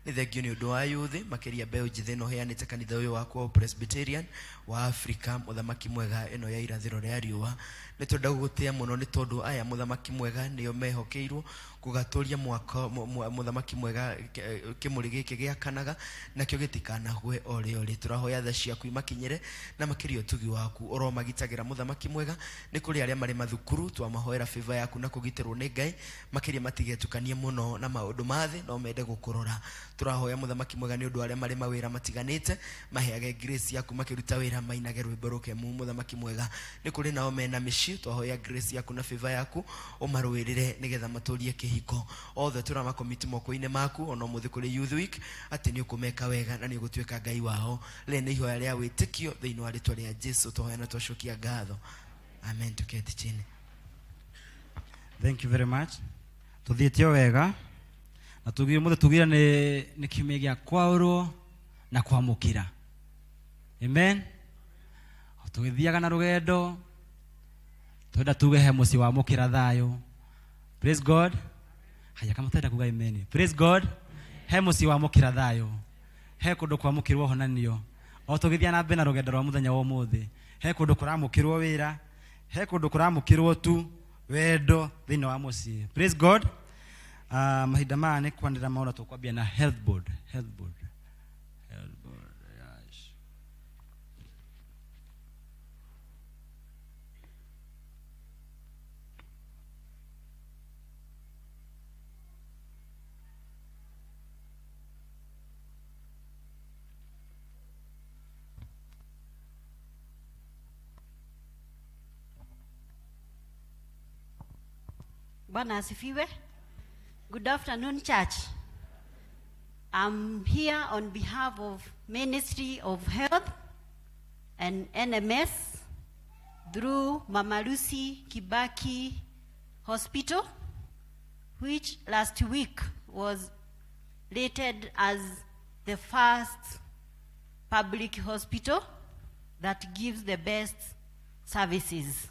nĩ thengio nĩ ũndũ wa yuthi makĩria mbeũ njĩthĩ ĩno ũheanĩte kanitha ũyũ wakwa wa Presbyterian wa Afrika mũthamaki mwega ĩno ya irathĩro rĩa riũa. Nĩ twenda gũgũtĩa mũno nĩ tondũ aya mũthamaki mwega nĩo mehokeirwo Gũgatũria mwaka mũthamaki mwega kĩmũrĩ gĩkĩ gĩakanaga nakĩo gĩtikanagwe o rĩ o rĩ. Tũrahoya tha ciaku imakinyĩre na makĩria ũtugi waku ũromagitagĩra mũthamaki mwega. Nĩ kũrĩ arĩa marĩ mathukuru, twamahoera favor yaku na kũgitĩrwo nĩ Ngai makĩria, matigetukanie mũno na maũndũ ma thĩ no mende gũkũrora. Tũrahoya mũthamaki mwega nĩ ũndũ wa arĩa marĩ mawĩra matiganĩte, maheage grace yaku makĩruta wĩra, mainage rwĩmbo rũkemu mũthamaki mwega. Nĩ kũrĩ nao mena mĩciĩ, twahoya grace yaku na favor yaku ũmarũĩrĩre nĩgetha matũrie kĩhiko. Othe tũramakomiti moko-inĩ maku ona ũmũthĩ kũrĩ youth week, atĩ nĩ ũkũmeka wega na nĩ ũgũtuĩka Ngai wao. Rĩrĩ nĩ ihoya rĩa wĩtĩkio thĩinĩ wa rĩtwa rĩa Jesu twahoya na twacokia ngatho, amen. Tuketi chini. Thank you very much. Tuthiĩte o wega na tugire mũthĩ tugire nĩ kiumia gĩa kwaũrwo na kwamũkĩra, amen. O tũgĩthiaga na rũgendo, twenda tuge he mũciĩ wamũkĩra thayũ. Praise God. Haya, kama tenda kuga amen. Praise God. He mũciĩ wamũkĩra thayũ, he kũndũ kwamũkĩrwo honanio. O tũgĩthiĩ na mbere na rũgendo rwa mũthenya wa ũmũthĩ, he kũndũ kũramũkĩrwo wĩra, he kũndũ kũramũkĩrwo tu wendo thĩinĩ wa mũciĩ. Praise God. Mahinda maya nĩ kwanĩrĩra maũndũ, tũkwambia na health board. Health board, health board, yes. Bwana asifiwe. Good afternoon, church. I'm here on behalf of Ministry of Health and NMS through Mama Lucy Kibaki Hospital, which last week was rated as the first public hospital that gives the best services.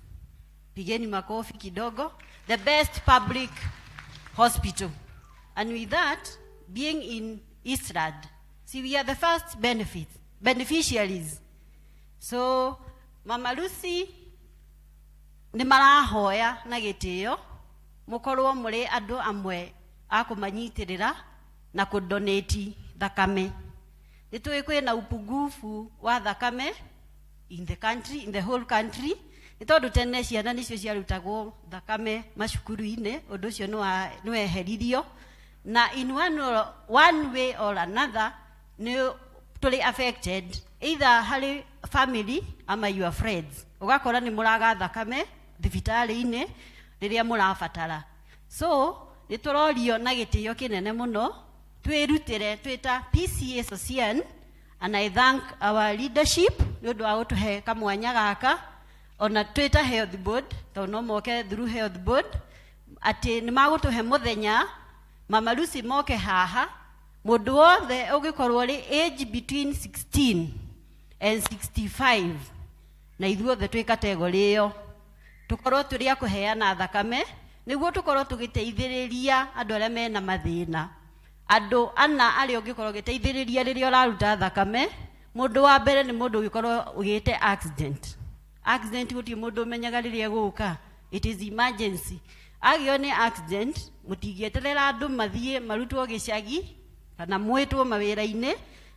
Pigeni makofi kidogo. The best public hospital. And with that, being in Eastland, see, we are the first beneficiaries. So, Mama Lucy nĩ marahoya na gĩtĩo mũkorwo mũrĩ andũ amwe a kũmanyitĩrĩra na kũdonate thakame. Nĩ tũĩ kwĩna upungufu wa thakame in the country, in the whole country. Nĩ tondũ tene ciana nĩcio ciarutagwo thakame macukuru-inĩ, ũndũ ũcio nĩ weheririo. Na in one way or another, nĩ tũrĩ affected, either harĩ family ama your friends. Ũgakora nĩ mũraga thakame thibitarĩ-inĩ rĩrĩa mũrabatara. So, nĩ tũrorio na gĩtĩo kĩnene mũno twĩrutĩre twĩta PCEA Sosian, and I thank our leadership nĩ ũndũ wa gũtũhe kamwanya gaka, ona twĩta health board tondũ no moke through health board, atĩ nĩ magũtũhe mũthenya Mama Lucy moke haha. Mũndũ wothe ũngĩkorwo ũrĩ age between 16 and 65, na ithuothe twĩ category ĩyo, tũkorwo tũrĩ a kũheana thakame nĩguo tũkorwo tũgĩteithĩrĩria andũ arĩa mena mathĩna. Andũ ana arĩa ũngĩkorwo ũgĩteithĩrĩria rĩrĩa ũraruta thakame: mũndũ wa mbere nĩ mũndũ ũngĩkorwo ũgĩte accident. Accident gũtirĩ mũndũ ũmenyaga rĩrĩa ĩgũka, it is emergency. Agĩo nĩ accident, mũtingĩeterera andũ mathiĩ marutwo gĩcagi kana mwĩtwo mawĩra-inĩ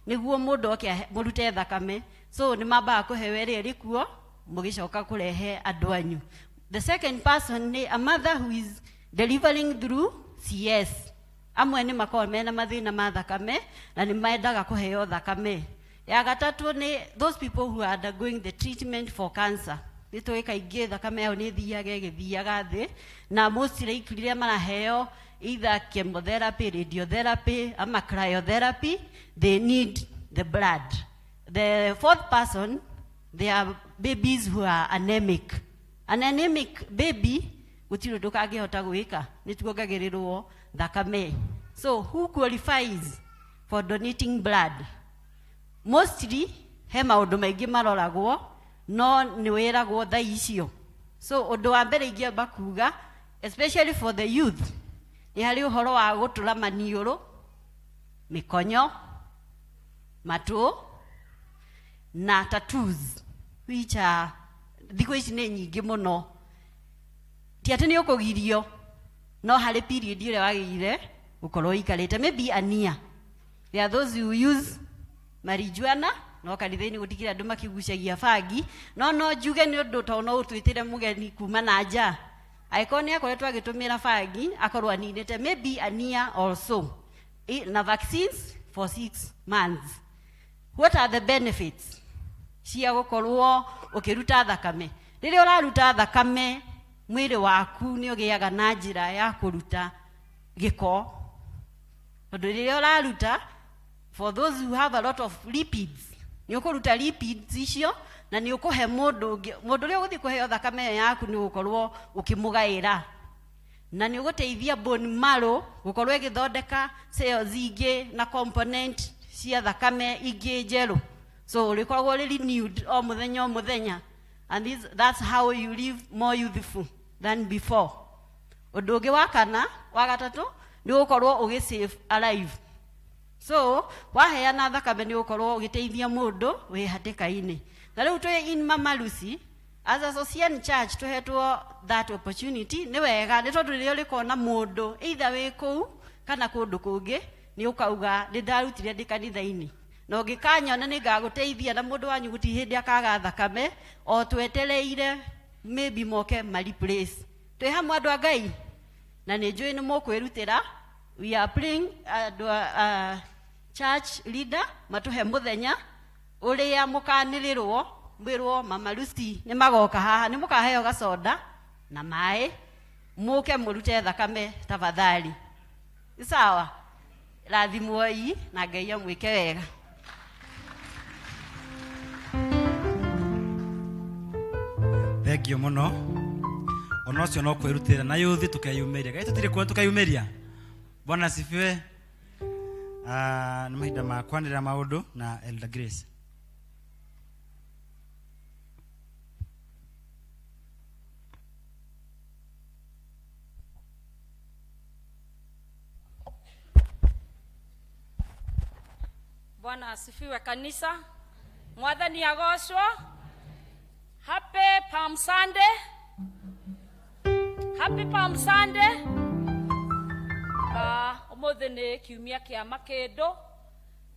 nĩguo mũndũ oke mũrute thakame. So nĩ mambaga kũheo ĩrĩa ĩrĩ kuo, mũgĩcoka kũrehe andũ anyu. The second person nĩ a mother who is delivering through CS. Amwe nĩ makoragwo mena mathĩna ma thakame na nĩ mendaga kũheo thakame. Ya gatatũ nĩ those people who are undergoing the treatment for cancer. Nĩ tũĩ kaingĩ thakame yao nĩ ĩthiaga ĩgĩthiaga thĩ, na most likely rĩrĩa maraheo either chemotherapy, radiotherapy ama cryotherapy, they need the blood. The fourth person, they are babies who are anemic. An anemic baby gũtirĩ ũndũ kangĩhota gwĩka, nĩ tuongagĩrĩrwo thakame. So who qualifies for donating blood? Mostly he maũndũ maingĩ maroragwo, no nĩ wĩragwo thaa icio. So ũndũ wa mbere ingĩamba kuga, especially for the youth, nĩ harĩ ũhoro wa gũtũra maniũrũ, mĩkonyo, matũ na tattoos, which are thikũ ici nĩ nyingĩ mũno. Ti atĩ nĩ ũkũgirio, No harĩ period ĩrĩa wagĩrĩire gũkorwo ũikarĩte, maybe a year. There are those who use marijuana, no kanitha-inĩ gũtikĩrĩ andũ makĩgucagia bangi, no no njuge nĩ ũndũ tondũ no ũtwĩtĩre mũgeni kuma na nja, angĩkorwo nĩ akoretwo agĩtũmĩra bangi akorwo aninĩte maybe a year or so. Na vaccines for 6 months. What are the benefits cia gũkorwo ũkĩruta thakame? Rĩrĩa ũraruta thakame, mwĩrĩ waku nĩ ũgĩaga na njĩra ya kũruta gĩko, tondũ rĩrĩa ũraruta, for those who have a lot of lipids, nĩ ũkũruta lipids icio na nĩ ũkũhe mũndũ ũngĩ. Mũndũ ũrĩa ũgũthiĩ kũheo thakame ĩyo yaku nĩ ũgũkorwo ũkĩmũgaĩra, na nĩ ũgũteithia bone marrow gũkorwo ĩgĩthondeka cells ingĩ na component cia thakame ingĩ njerũ, so ũrĩkoragwo ũrĩ renewed o mũthenya o mũthenya, and that's how you live more youthful than before. Ũndũ ũngĩ wa kana wa gatatũ nĩ gũkorwo ũgĩ save a life. So waheana thakame nĩ ũgũkorwo ũgĩteithia mũndũ wĩ hatĩka-inĩ. Na rĩu twĩ in Mama Lucy as a Socian Church, tũhetwo that opportunity. Nĩ wega, nĩ tondũ rĩrĩa ũrĩkona mũndũ either wĩ kũu kana kũndũ kũngĩ, nĩ ũkauga, "Nĩ ndarutire ndĩ kanitha-inĩ," na ũngĩkanyona nĩ ngagũteithia, na mũndũ wanyu gũtirĩ hĩndĩ akaga thakame o twetereire maybe moke ma replace. Twĩ hamwe, andũ a Ngai, na nĩ njũĩ nĩ mũkwĩrutĩra. We are praying andũ a church leader matũhe mũthenya ũrĩa mũkanĩrĩrwo, mwĩrwo Mama Lucy nĩ magoka haha, nĩ mũkaheo gacoda na maĩ, mũke mũrute thakame tafadhali. Nĩ sawa? Rathimwoi na Ngai amwĩke wega. Thengio mũno. Ona ũcio no kwĩrutĩra na yũthi tũkeyumĩria. Gai tũtirĩ kuo tũkeyumĩria. Bwana asifiwe. Ah, nĩ mahinda ma kwanĩrĩra maũndũ na Elder Grace. Bwana asifiwe kanisa. Mwathani agocwo. Happy Palm Sunday. Happy Palm Sunday. Umuthi nĩ kiumia kĩa makĩndũ,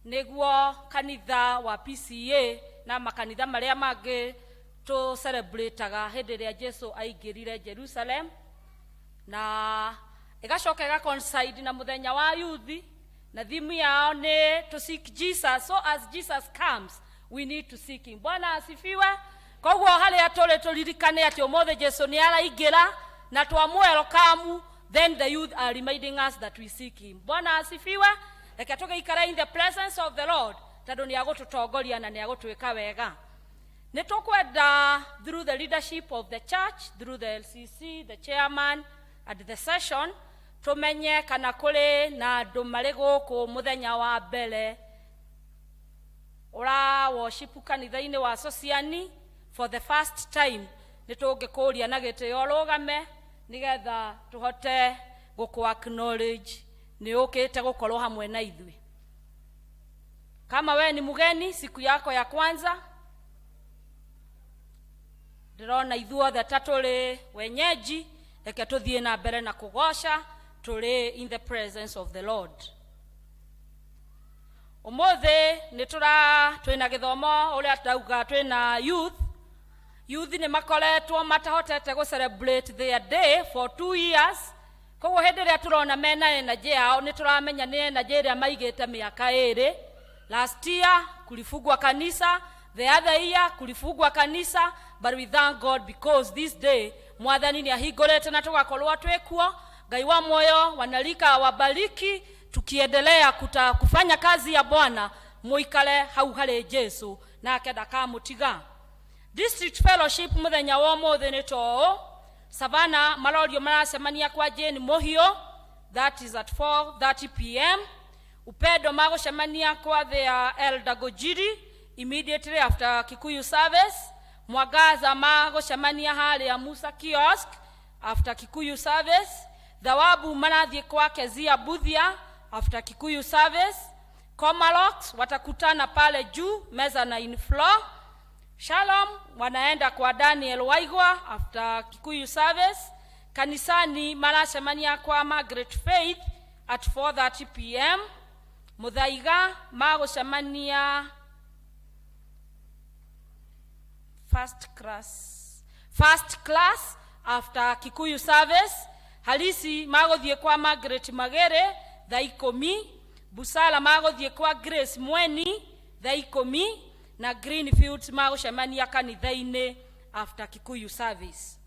nĩguo kanitha wa PCA na makanitha marĩa mangĩ tũ celebrataga hĩndĩ ĩrĩa Jesu aingĩrire Jerusalem, na ĩgacoka ĩga coincide na mũthenya wa youth, na theme yao nĩ to seek Jesus. So as Jesus comes, we need to seek him. Bwana asifiwe. Koguo harĩa tũrĩ, tũririkane atĩ ũmũthĩ Jesu nĩ araingĩra na twamwelcome. Then the youth are reminding us that we seek him. Bwana asifiwe. Reke tũgĩikare in the presence of the Lord, tondũ nĩ agũtũtongoria na nĩ agũtwĩka wega. Nĩ tũkwenda, through the leadership of the church, through the LCC, the chairman at the session, tũmenye kana kũrĩ na andũ marĩ gũkũ mũthenya wa mbere ũra worship kanitha-inĩ wa Sociani for the first time. Nĩ tũngĩkũria na gĩtĩo ũrũgame, nĩgetha tũhote gũkũ acknowledge nĩ ũkĩte gũkorwo hamwe na ithuĩ. Kama wewe ni mgeni, siku yako ya kwanza, ndĩrona ithuothe ta tũrĩ wenyeji. Reke tũthiĩ na mbere na kũgoca tũrĩ in the presence of the Lord. Ũmũthĩ nĩ tũra twĩna gĩthomo ũrĩa tauga twĩna youth. Youth nĩ makoretwo matahotete gũ celebrate their day for 2 years. Koguo hĩndĩ ĩrĩa tũrona mena energy yao, nĩ tũramenya nĩ energy ĩrĩa maigĩte mĩaka ĩrĩ. Last year kulifungwa kanisa, the other year kulifungwa kanisa, but we thank God because this day Mwathani nĩ ahingũrĩte na tũgakorwo twĩkuo. Ngai wa muoyo wanalika wabariki, tukiendelea kufanya kazi ya Bwana. Muikare hau harĩ Jesu, nake ndakamũtiga. District fellowship mũthenya wa ũmũthĩ nĩ toũ: Savana marorio maracemania kwa Jane Muhio, that is at 4:30 p.m. Upendo magũcemania kwa their elder Gojiri immediately after Kikuyu service. Mwangaza magũcemania harĩa Musa kiosk after Kikuyu service. Thawabu marathiĩ kwa Kezia Buthia after Kikuyu service. Komalox watakutana pale juu mezzanine floor. Shalom wanaenda kwa Daniel Waigwa after Kikuyu service. Kanisani maracemania kwa Margaret Faith at 4:30 pm. Muthaiga magũcemania first class, first class after Kikuyu service. Halisi magũthiĩ kwa Margaret Magere thaa 10. Busara magũthiĩ kwa Grace Mweni thaa 10, na Greenfields magũcemania kanitha-inĩ after Kikuyu service.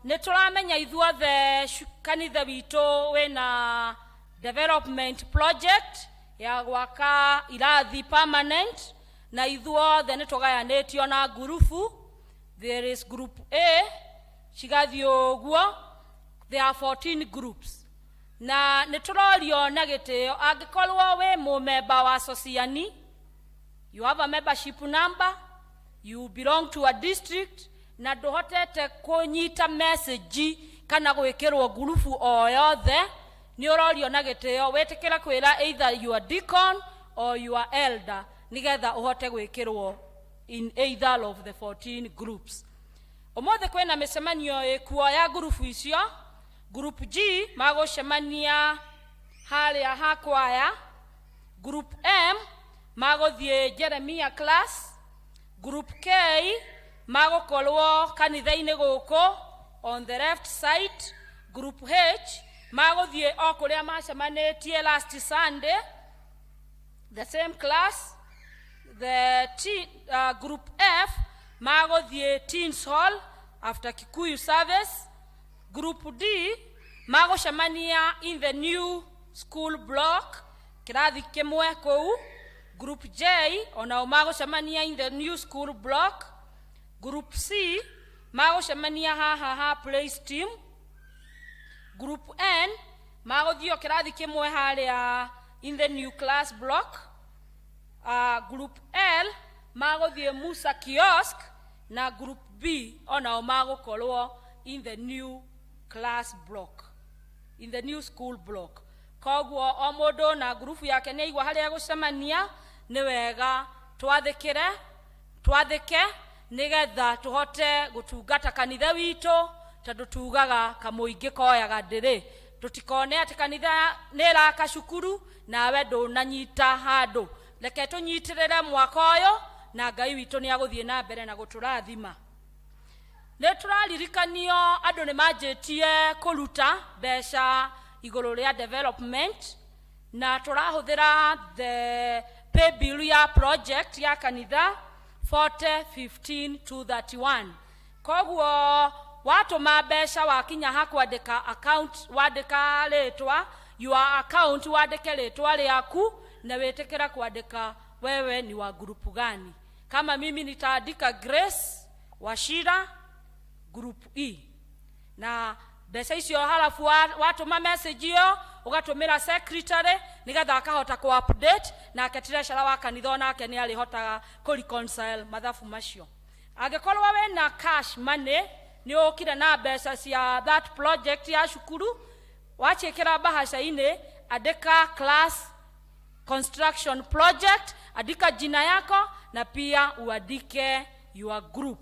Nĩ tũramenya ithuothe kanitha witũ wĩna development project ya gwaka irathi permanent, na ithuothe nĩ tũgayanĩtio na ngurubu. There is group A, cigathiĩ ũguo, there are 14 groups, na nĩ tũrorio na gĩtĩo, angĩkorwo wĩ mũmemba wa Sociani, you have a membership number, you belong to a district, na ndũhotete kũnyita message kana gwĩkĩrwo ngurubu o yothe, nĩ ũrorio na gĩtĩo wĩtĩkĩre kwĩra either your deacon or your elder, nĩgetha ũhote gwĩkĩrwo in either of the 14 groups. Ũmũthĩ kwĩna mĩcemanio ĩkuo ya ngurubu icio. Group G magũcemania harĩa ha kwaya, group M magũthiĩ Jeremia class, group K magũkorwo kanitha-inĩ gũkũ on the left side, group H magũthiĩ o kũrĩa macemanĩtie last Sunday, the same class. The T, group F magũthiĩ Teens Hall after Kikuyu service. Group D magũcemania in the new school block, kĩrathi kĩmwe kũu. Group J onao magũcemania in the new school block. Group C magũcemania haha ha praise team. Group N magũthiĩ o kĩrathi kĩmwe harĩa in the new class block. Group L magũthiĩ Musa kiosk, na group B onao magũkorwo in the new class block, in the new school block. Koguo o mũndũ na ngurubu yake nĩ aigua harĩa egũcemania. Nĩ wega twathĩkĩre, twathĩke, nĩgetha tũhote gũtungata kanitha witũ, tondũ tugaga kamũingĩ koyaga ndĩrĩ. Tũtikone atĩ kanitha nĩ ĩraka cukuru nawe ndũnanyita handũ. Reke tũnyitĩrĩre mwaka ũyũ, na Ngai witũ nĩ agũthiĩ na mbere na gũtũrathima. Nĩ tũraririkanio andũ nĩ manjĩtie kũruta mbeca igũrũ rĩa development, na tũrahũthĩra the pay bill ya project ya kanitha 40 15 231. Koguo watũma mbeca, wakinya ha kwandĩka account, wandĩka rĩtwa, your account, wandĩke rĩtwa rĩaku na wĩtĩkĩra kwandĩka wewe ni wa grupu gani. Kama mimi nitaandika Grace Wachira, group E, na mbeca icio halafu watũma message ĩyo ũgatũmĩra secretary, nĩgetha akahota ku update, nake treasurer wa kanitha onake nĩ arĩhotaga kũ reconcile mathabu macio. Angĩkorwo wĩna cash money, nĩ ũkire na mbeca cia that project ya cukuru, waciĩkĩra bahasha-inĩ, andĩka class construction project, andika jina yako na pia uandike your group,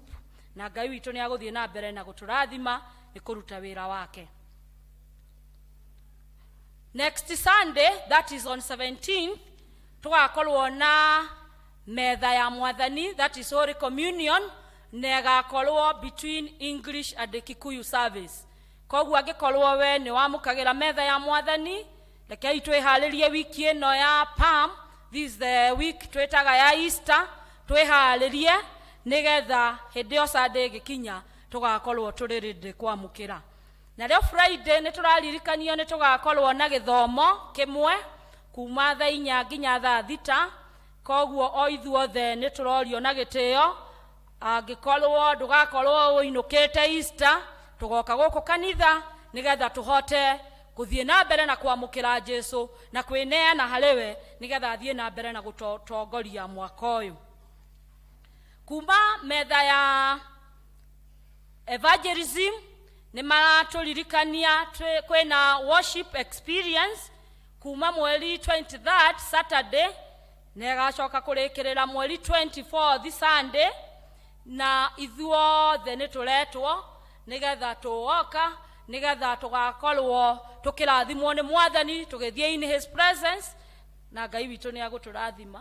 na Ngai witũ nĩ agũthiĩ na mbere na gũtũrathima nĩ kũruta wĩra wake. Next Sunday, that is on 17th, tũgakorwo na metha ya Mwathani, that is Holy Communion, na ĩgakorwo between English and the Kikuyu service. Koguo angĩkorwo we nĩ wamũkagĩra metha ya Mwathani, rekei twĩharĩrie wiki ĩno ya Palm, this is the week twĩtaga ya Easter, twĩharĩrie nĩgetha hĩndĩ ĩyo Sunday ĩgĩkinya tũgakorwo tũrĩ ready kwamũkĩra. Narĩo Friday nĩ tũraririkanio nĩ tũgakorwo na gĩthomo kĩmwe kuma thaa 4 nginya thaa 6. Koguo o ithuothe nĩ tũrorio na gĩtĩo, angĩkorwo ndũgakorwo ũinũkĩte Easter, tũgoka gũkũ kanitha nĩgetha tũhote gũthiĩ na mbere na kwamũkĩra Jesu na kwĩneana harĩ we, nĩgetha athiĩ na mbere na gũtongoria mwaka ũyũ. Kuma metha ya evangelism nĩ maratũririkania kwĩna worship experience kuma mweri 23rd Saturday, na ĩgacoka kũrĩkĩrĩra mweri 24th Sunday, na ithuothe nĩ tũretwo. Nĩgetha tũgoka, nĩgetha tũgakorwo tũkĩrathimwo nĩ Mwathani, tũgĩthiĩ in his presence, na Ngai witũ nĩ agũtũrathima.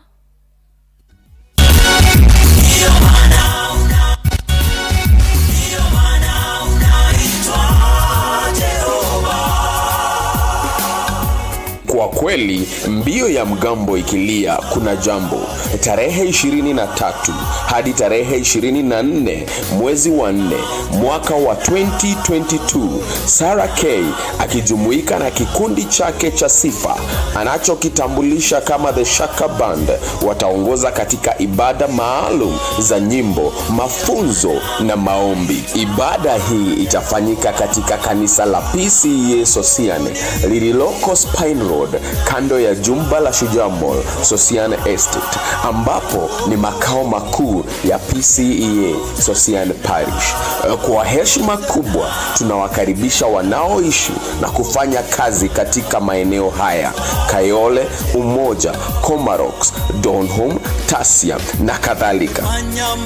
Kwa kweli mbio ya mgambo ikilia kuna jambo. Tarehe 23 hadi tarehe 24 mwezi wa 4 mwaka wa 2022, Sarah K akijumuika na kikundi chake cha sifa anachokitambulisha kama The Shaka Band wataongoza katika ibada maalum za nyimbo, mafunzo na maombi. Ibada hii itafanyika katika kanisa la PCEA Sosian lililoko Spine Road, kando ya jumba la Shujaa Mall, Sosian Estate, ambapo ni makao makuu ya PCEA Sosian Parish. Kwa heshima kubwa tunawakaribisha wanaoishi na kufanya kazi katika maeneo haya: Kayole, Umoja, Komarock, Donholm, Tasia na kadhalika.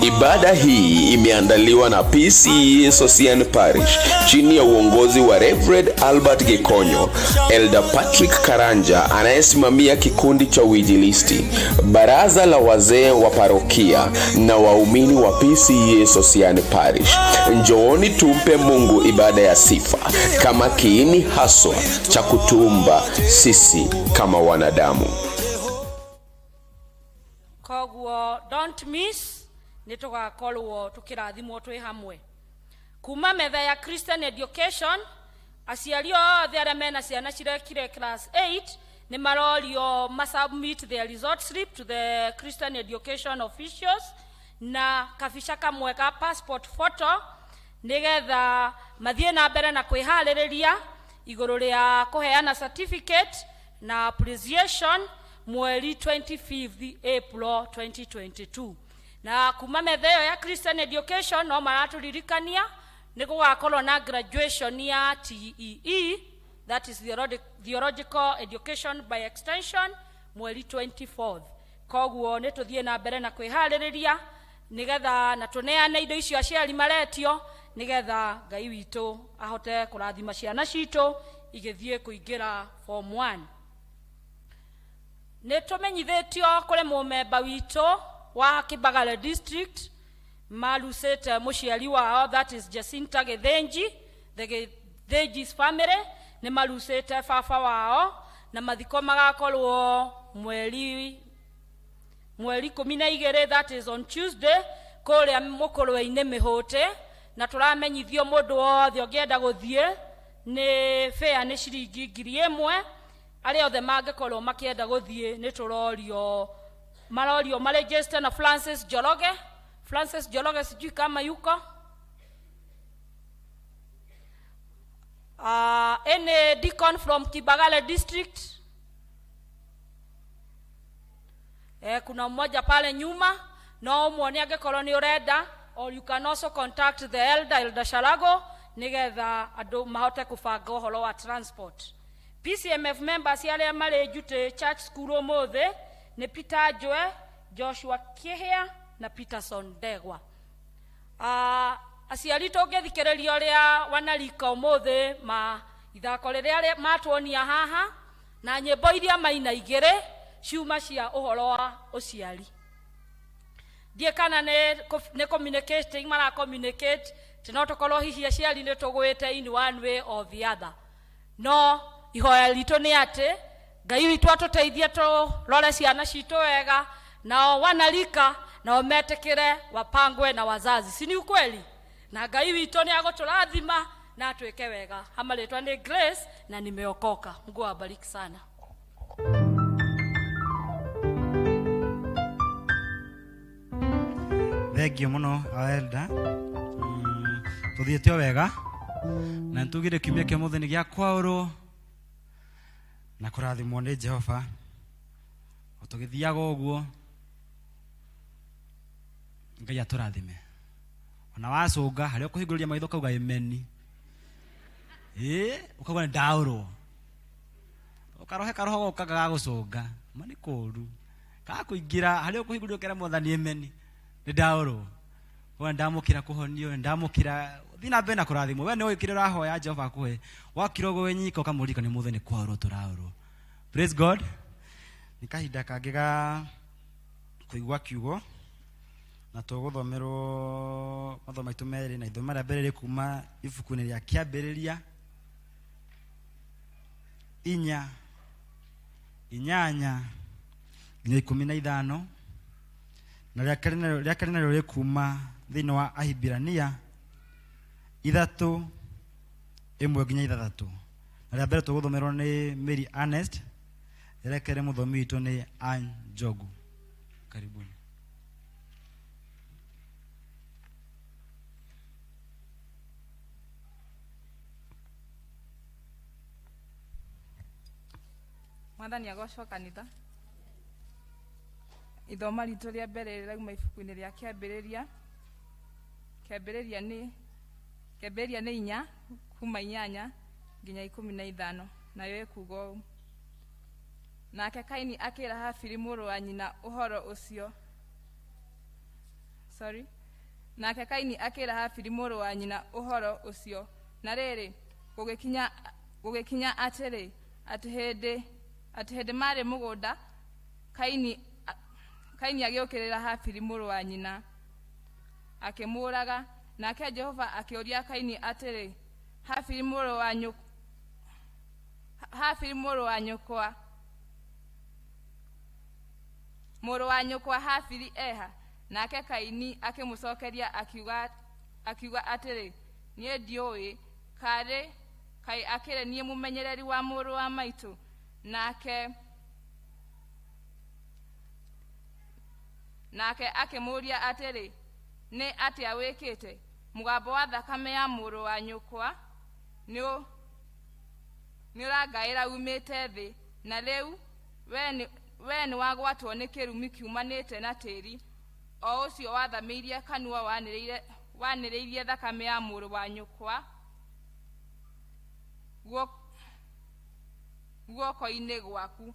Ibada hii imeandaliwa na PCEA Sosian Parish chini ya uongozi wa Reverend Albert Gikonyo, Elder Patrick Karanja anayesimamia kikundi cha uinjilisti, baraza la wazee wa parokia na waumini wa PCEA Sosian Parish. Njooni tumpe Mungu ibada ya sifa kama kiini haswa cha kutuumba sisi kama wanadamu. Koguo don't miss, nĩ tũgakorwo tũkĩrathimwo twĩ hamwe. Kuma metha ya Christian Education, aciari othe arĩa mena ciana cirekire class 8 nĩ marorio masubmit their result slip to the Christian Education officials na kabica kamwe ka passport photo, nĩgetha mathiĩ na mbere na kwĩharĩrĩria igũrũ rĩa kũheana certificate na appreciation mweri 25 April 2022. Na kuma metha ĩyo ya Christian Education no maratũririkania nĩ gũgakorwo na graduation ya TEE, that is Theological Education by Extension, mweri 24. Koguo nĩ tũthiĩ na mbere na kwĩharĩrĩria, nĩgetha na tũneane indo icio aciari maretio, nĩgetha Ngai witũ ahote kũrathima ciana citũ igĩthiĩ kũingĩra form 1. Nĩ tũmenyithĩtio kũrĩ mũmemba witũ wa Kibagare District marucĩte mũciari wao, that is Jacinta Gĩthĩnji, the Gĩthĩnji's family nĩ marucĩte baba wao, na mathiko magakorwo mweri 12, that is on Tuesday, kũrĩa mũkũrwe-inĩ Mĩhũtĩ. Na tũramenyithio mũndũ wothe ũngĩenda gũthiĩ, nĩ fare nĩ ciringi 1,000. Arĩa othe mangĩkorwo makĩenda gũthiĩ, nĩ tũrorio, marorio maregister na Francis Njoroge. Francis Njoroge sijui kama yuko. Any deacon from Kibagale District? Kuna mmoja pale nyuma, no muone angĩkorwo nĩ ũrenda, or you can also contact the elder, Elder Sharago, nĩgetha andũ mahote kũbanga ũhoro wa transport. PCMF members arĩa marĩ Njutĩ Church School ũmũthĩ nĩ Peter Njue, Joshua Kihia na Peterson Ndegwa. Aciari, tũngĩthikĩrĩria ũrĩa wanarika ũmũthĩ ma ithako rĩrĩa matuonia haha na nyĩmbo iria maina igĩrĩ ciuma cia ũhoro wa ũciari, ndiĩ kana nĩ communicating mara communicate ti no tũkorwo hihi aciari nĩ tũgwĩte in one way or the other. No ihoya ritũ nĩ atĩ Ngai witũ atũteithie tũrore ciana citũ wega, nao wanarika nao metĩkĩre wapangwe na wazazi, si ni ukweli? Na Ngai witũ nĩ agũtũrathima na atwĩke wega. Hama rĩtwa nĩ Grace na nimeokoka. Mungu awabariki sana. Thengio mũno, aelda. Tũthiĩte o wega na nĩtugire kiumia kĩa mũthĩ nĩ gĩa kwaũrwo na kũrathimwo nĩ Jehova. O tũgĩthiaga ũguo, Ngai atũrathime. Ona wacũnga harĩa ũkũhingũrĩria maitho ũkauga ĩmeni, ĩ ũkauga nĩ ndaũrwo, ũkarohe karoho gokaga ga gũcũnga ma nĩ kũũru gakũingĩra harĩa ũkũhingũrĩria ũkera Mwathani ĩmeni, nĩ ndaũrwo, ũka ndamũkĩra kũhonio, nĩ ndamũkĩra Thiĩ na mbere na kũrathimwo. We nĩũĩ kĩrĩa ũrahoya Jehova akũhe. Wakira ũguo wĩ nyika ũkamũririkania ũmũthĩ nĩ kwaũrwo tũraũrwo. Praise God. Nĩ kahinda kangĩ ga kũigua kiugo na tũgũthomerwo mathomo maitũ merĩ na ithomo rĩa mbere rĩ kuma ibuku-inĩ rĩa kĩambĩrĩria inya inyanya nginya ikũmi na ithano na rĩa kerĩ narĩo- rĩa kerĩ narĩo rĩ kuma thĩinĩ wa ahibirania ithatũ ĩmwe nginya ithathatũ na rĩa mbere tũgũthomerwo nĩ Mary Ernest rĩa kerĩ mũthomi witũ nĩ Ann Njogu karibuni Mwathani agocwo kanitha. Ithoma ritũ rĩa mbere rĩrauma ibuku-inĩ rĩa kĩambĩrĩria. Kĩambĩrĩria nĩ kĩambĩrĩria nĩ inya kuma inyanya nginya ikũmi na ithano nayo ĩkuga ũũ. Nake Kaini akĩra Habili mũrũ wa nyina ũhoro ũcio. Sorry. Nake Kaini akĩra Habili mũrũ wa nyina ũhoro ũcio. Na rĩrĩ, gũgĩkinya gũgĩkinya atĩrĩ, atĩ hĩndĩ atĩ hĩndĩ marĩ mũgũnda, Kaini Kaini agĩũkĩrĩra Habili mũrũ wa nyina, akĩmũũraga. Nake Jehova akĩũria Kaini atĩrĩ, Habili mũrũ wa nyũ Habili mũrũ wa nyũkwa mũrũ wa nyũkwa Habili eha? Nake Kaini akĩmũcokeria akiuga akiuga atĩrĩ, niĩ ndiũĩ, karĩ kaĩ akĩrĩ niĩ mũmenyereri wa mũrũ wa maitũ? Nake nake akĩmũũria atĩrĩ, nĩ atĩa wĩkĩte? Mũgambo wa thakame ya mũrũ wa nyũkwa nĩ nĩũrangaĩra umĩte thĩ, na rĩu we nĩ wagwatwo nĩ kĩrumi kiumanĩte na tĩri o ũcio wathamĩirie kanua wanĩrĩire wanĩrĩirie thakame ya mũrũ wa nyũkwa guoko-inĩ gwaku.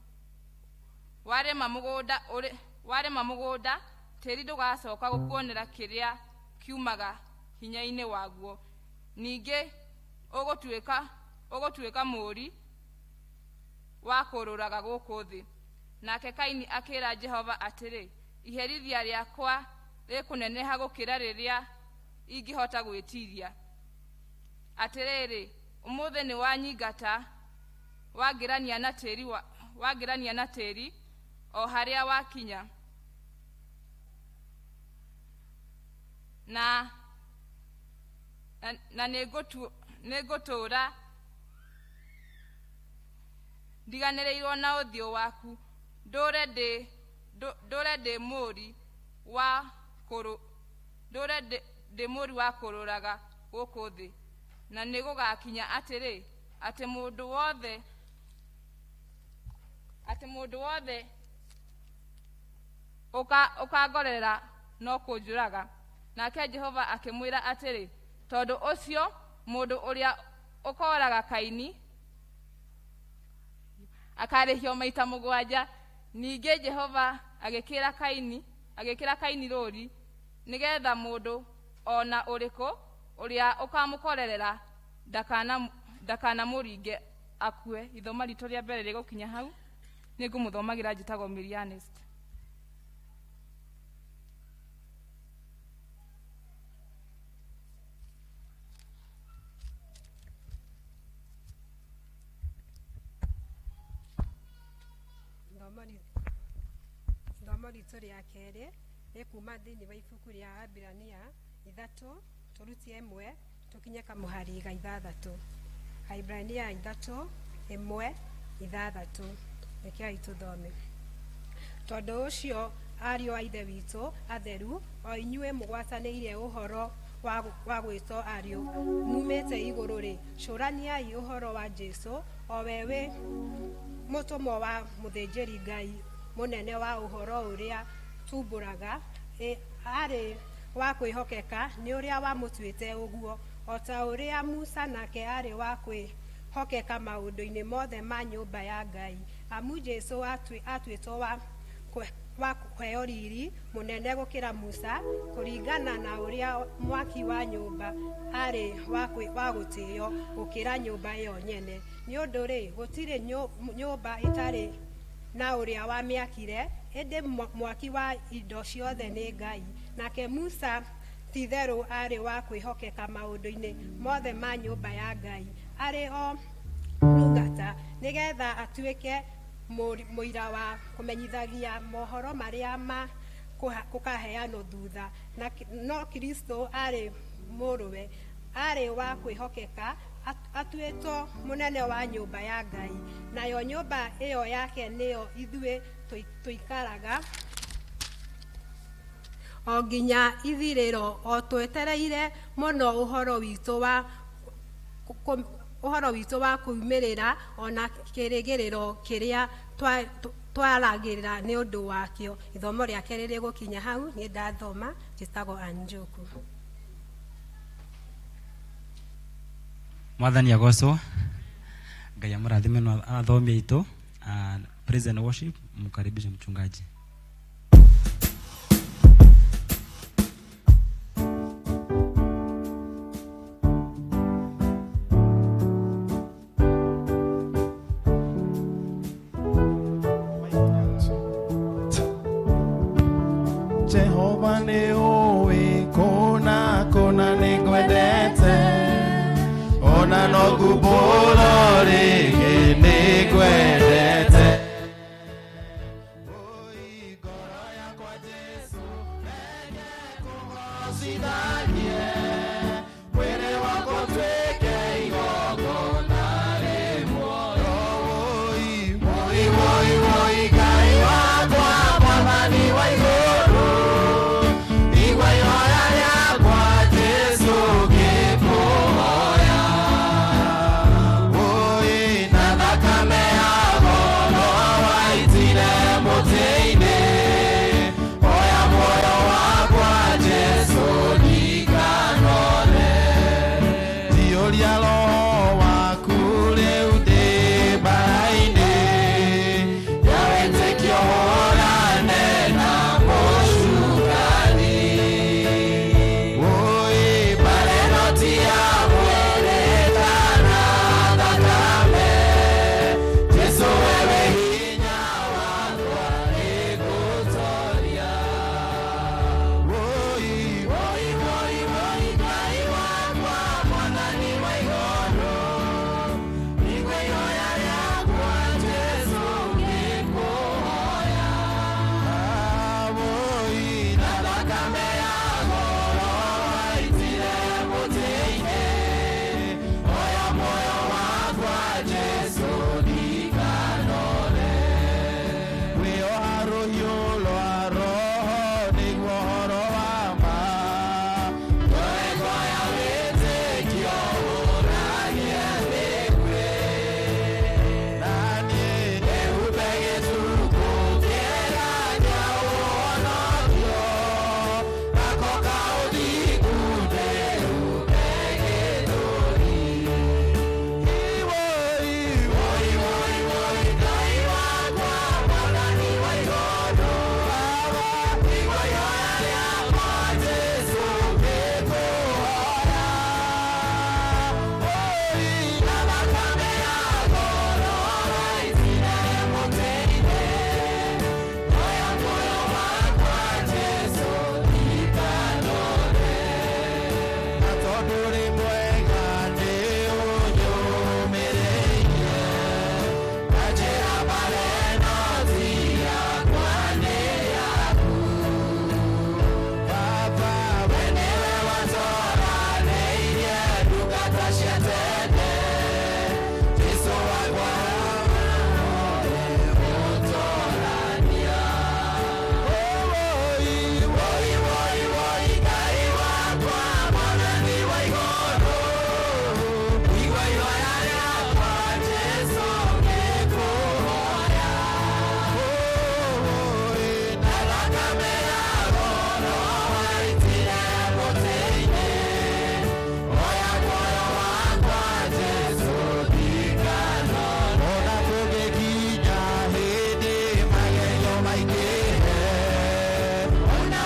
Warĩma mũgũnda ũrĩ warĩma mũgũnda tĩri ndũgacoka gũkuonera kĩrĩa kiumaga hinya-inĩ waguo. Ningĩ ũgũtuĩka ũgũtuĩka mũũri wa kũrũraga gũkũ thĩ. Nake Kaini akĩra Jehova atĩrĩ, iherithia rĩakwa rĩkũneneha gũkĩra rĩrĩa ingĩhota gwĩtiiria. Atĩrĩrĩ, ũmũthĩ nĩwanyingata wangĩrania na tĩri wa, wangĩrania na tĩri o harĩa wakinya na na, na nĩngũtũũra ndiganĩrĩirwo na ũthiũ waku ndũre ndĩ ndũre ndĩ mũri wa kũrũ ndũre ndĩ mũri wa kũrũraga gũkũ thĩ. Na nĩgũgakinya atĩrĩ, atĩ mũndũ wothe atĩ mũndũ wothe ũkangorera no kũnjũraga. Nake Jehova akĩmwĩra atĩrĩ, tondũ ũcio mũndũ ũrĩa ũkooraga Kaini akarĩhio maita mũgwanja. Ningĩ Jehova agĩkĩra Kaini agĩkĩra Kaini rũũri nĩgetha mũndũ o na ũrĩkũ ũrĩa ũkamũkorerera ndakanamũringe akue. Ithoma ritũ rĩa mbere rĩgũkinya hau. Nĩngũmũthomagĩra njĩtagwo Mary Ernest. Ithomo ritũ rĩa kerĩ nĩ kuma thĩinĩ wa ibuku rĩa Abirania ithatũ tũrutie ĩmwe tũkinye kamũhari ga ithathatũ. Aibrania ithatũ ĩmwe ithathatũ. Rekei tũthome. Tondũ ũcio ariũ a Ithe witũ atheru, o inyuĩ mũgwatanĩire ũhoro wa gwĩtwo ariũ mumĩte igũrũ-rĩ, cũraniai ũhoro wa Jesũ, o we wĩ mũtũmwo wa mũthĩnjĩri Ngai mũnene wa ũhoro ũrĩa tumbũraga, arĩ wa kwĩhokeka nĩ ũrĩa wamũtuĩte ũguo, o ta ũrĩa Musa nake aarĩ wa kwĩhokeka maũndũ-inĩ mothe ma nyũmba ya Ngai. Amu Jesũ atuĩtwo wa wa kũheo riri mũnene gũkĩra Musa, kũringana na ũrĩa mwaki wa nyũmba arĩ wa gũtĩo gũkĩra nyũmba ĩyo nyene. Nĩ ũndũ rĩ, gũtirĩ nyũmba ĩtarĩ na ũrĩa wamĩakire, ĩndĩ mwaki wa indo ciothe nĩ Ngai. Nake Musa ti-itherũ arĩ wa kwĩhokeka maũndũ-inĩ mothe ma nyũmba ya Ngai, arĩ o ndungata, nĩgetha atuĩke mũira wa kũmenyithagia mohoro marĩa ma gũkaheanwo thutha. No Kristo arĩ mũrũwe, arĩ wa kwĩhokeka, atuĩtwo mũnene wa nyũmba ya Ngai, nayo nyũmba ĩyo yake nĩyo ithuĩ tũikaraga o nginya ithirĩro, o twetereire mũno ũhoro witũ wa kũumĩrĩra, ona kĩrĩgĩrĩro kĩrĩa twaragĩrĩra nĩ ũndũ wakĩo. Ithomo rĩake rĩrĩ gũkinya hau. Niĩ ndathoma, njĩtagwo Anjoku. Mwathani agocwo. Ngai amũrathime na athomi aitũ. Praise and worship, mkaribishe mchungaji. Jehova nĩ ũĩ kũna kũna nĩ ngwendete, ona no ngumbũrwo rĩngĩ nĩ ngwendete. Oi, ngoro yakwa Jesũ, reke ngũgocithagie, mwĩrĩ wakwa ũtuĩke igongona rĩ muoyo. Oi, oi, oi, oi, Ngai wakwa, Mwathani wa igũrũ, igua ihoya rĩakwa Jesũ ngĩkũhoya. Oi, na thakame ya goro waitire mũtĩ-inĩ, oya muoyo wakwa Jesũ ndikaconoke.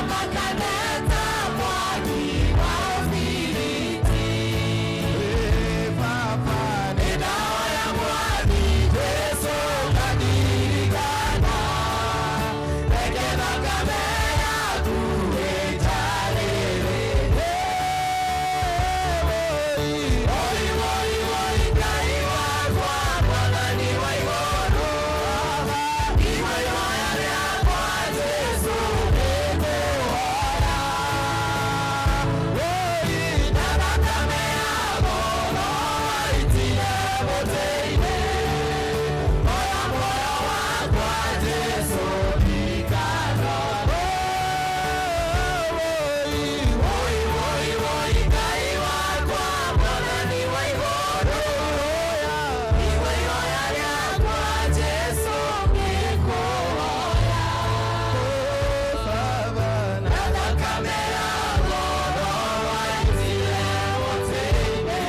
makaneta mwaki wa ũbiriti. Baba nĩ ndahoya Mwathi Jesũ ngandirikana, reke thakame yaku ĩnjarĩrĩre. Oi, oi, oi, Ngai wakwa, Mwathani wa igũrũ, igua ihoya rĩakwa Jesũ nĩngũhoya. Oi, na thakame ya goro waitire mũtĩ-inĩ, oya muoyo wakwa Jesũ ndikanore. Oi, oi, oi, Ngai wakwa, Mwathani wa igũrũ, igua ihoya rĩakwa Jesũ nĩngũhoya. Na thakame ya goro waitire mũtĩ-inĩ,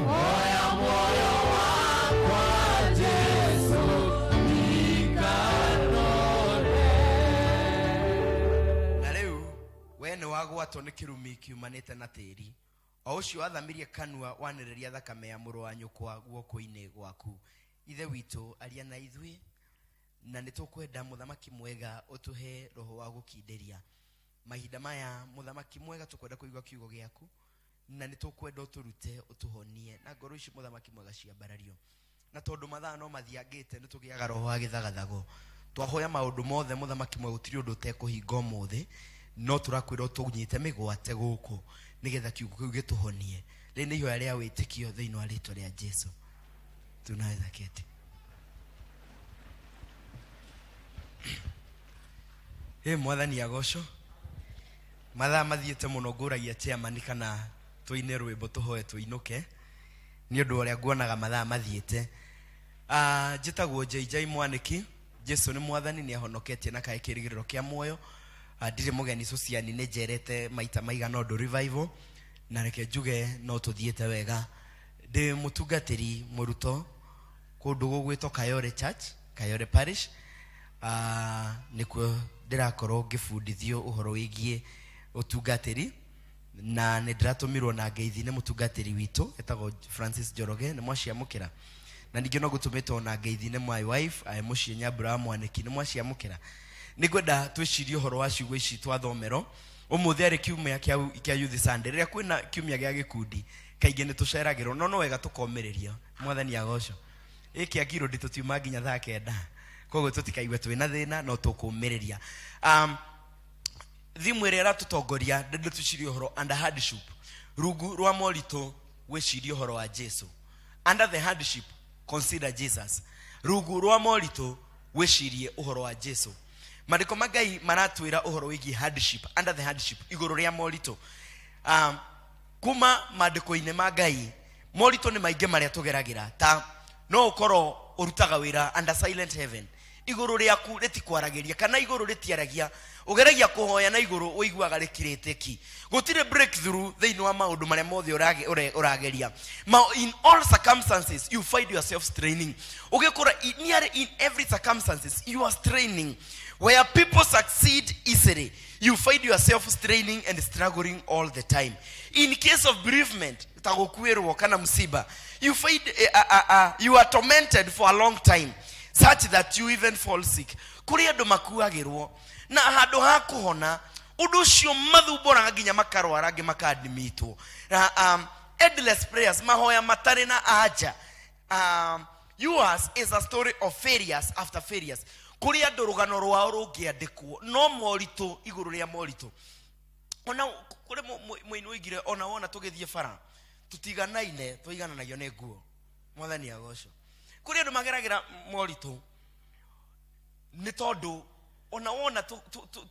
oya muoyo wakwa Jesũ ndikanore. Na rĩu we nĩ wagwatwo nĩ kĩrumi kiumanĩte na tĩri o ũcio wathamirie kanua wanĩrĩria thakame ya mũrũ wa nyũkwa guoko-inĩ gwaku. Ithe witũ, aria na ithuĩ, na nĩ tũkwenda mũthamaki mwega ũtũhe roho wa gũkindĩria mahinda maya. Mũthamaki mwega, tũkwenda kũigua kiugo gĩaku, na nĩ tũkwenda ũtũrute, ũtũhonie, na ngoro ici, mũthamaki mwega, ciambarario. Na tondũ mathaa no mathiangĩte, nĩ tũgĩaga roho wa gĩthagathago. Twahoya maũndũ mothe, mũthamaki mwega, gũtirĩ ũndũ ũtekũhinga ũmũthĩ, no tũrakwĩra ũtũnyite mĩgwate gũkũ nĩgetha kiugo kĩu gĩtũhonie. Rĩrĩ nĩ ihoya rĩa wĩtĩkio thĩinĩ wa rĩtwa rĩa Jesu. Tunaweza keti. Ĩ Mwathani agocwo. Mathaa mathiĩte mũno, ngũragia chairman kana tũine rwĩmbo tũhoe tũinũke, nĩ ũndũ ũrĩa nguonaga mathaa mathiĩte. Njĩtagwo JJ Mwanĩki. Jesu nĩ Mwathani, nĩ ahonoketie na kaĩ kĩrĩgĩrĩro kĩa muoyo. Ndirĩ mũgeni Sociani, nĩ njerete maita maigana ũndũ revival, na reke njuge no tũthiĩte wega. Ndĩ mũtungatĩri mũruto kũndũ gũgwĩtwo Kayore Church, Kayore Parish. Nĩkuo ndĩrakorwo ngĩbundithio ũhoro wĩgiĩ ũtungatĩri, na nĩ ndĩratũmirwo na ngeithi nĩ mũtungatĩri witũ etagwo Francis Njoroge, nĩ mwaciamũkĩra. Na ningĩ no gũtũmĩtwo na ngeithi nĩ my wife mũciĩ Nyambura wa Mwanĩki, nĩ mwaciamũkĩra. Nĩ ngwenda twĩcirie ũhoro wa ciugo ici twathomerwo ũmũthĩ arĩ kiumia kĩa Youth Sunday. Rĩrĩa kwĩna kiumia gĩa gĩkundi, kaingĩ nĩ tũceragĩrwo, no no wega tũkomĩrĩria. Mwathani agocwo. Ĩ kĩa ngirũndi tũtiuma nginya thaa 9, koguo tũtikaigue twĩna thĩna, no tũkũmĩrĩria. Thimũ ĩrĩa ĩratũtongoria, ndende twĩcirie ũhoro under hardship, rungu rwa moritũ gwĩciria ũhoro wa Jesu. Under the hardship, consider Jesus. Rungu rwa moritũ wĩcirie ũhoro wa Jesu. Maandĩko ma Ngai maratwĩra ũhoro wĩgiĩ hardship, under the hardship, igũrũ rĩa moritũ. Kuma maandĩko-inĩ ma Ngai, moritũ nĩ maingĩ marĩa tũgeragĩra. Ta no ũkorwo ũrutaga wĩra under silent heaven, igũrũ rĩaku rĩtikwaragĩria kana igũrũ rĩtiaragia. Ũgeragia kũhoya na igũrũ ũiguaga rĩkirĩte ki, gũtirĩ breakthrough thĩinĩ wa maũndũ marĩa mothe ũrageria. In all circumstances you find yourself straining. Ũgĩkora nearly in every circumstances you are straining. Where people succeed easily, you find yourself straining and struggling all the time. In case of bereavement, ta gũkuĩrwo kana msiba, you find you are tormented for a long time such that you even fall sick. Kũrĩ andũ makuagĩrwo na handũ ha kũhona ũndũ ũcio mathumbũraga nginya makarwara, angĩ makadimitwo. Na endless prayers, mahoya matarĩ na anja. Yours is a story of failures after failures. Kũrĩ andũ rũgano rwao rũngĩandĩkwo no moritũ igũrũ rĩa moritũ. Ona kũrĩ mũini oigire, ona wona tũgĩthiĩ bara tũtiganaine, tũigananagio nĩ nguo. Mwathani agocwo. Kũrĩ andũ mageragĩra moritũ nĩ tondũ ona wona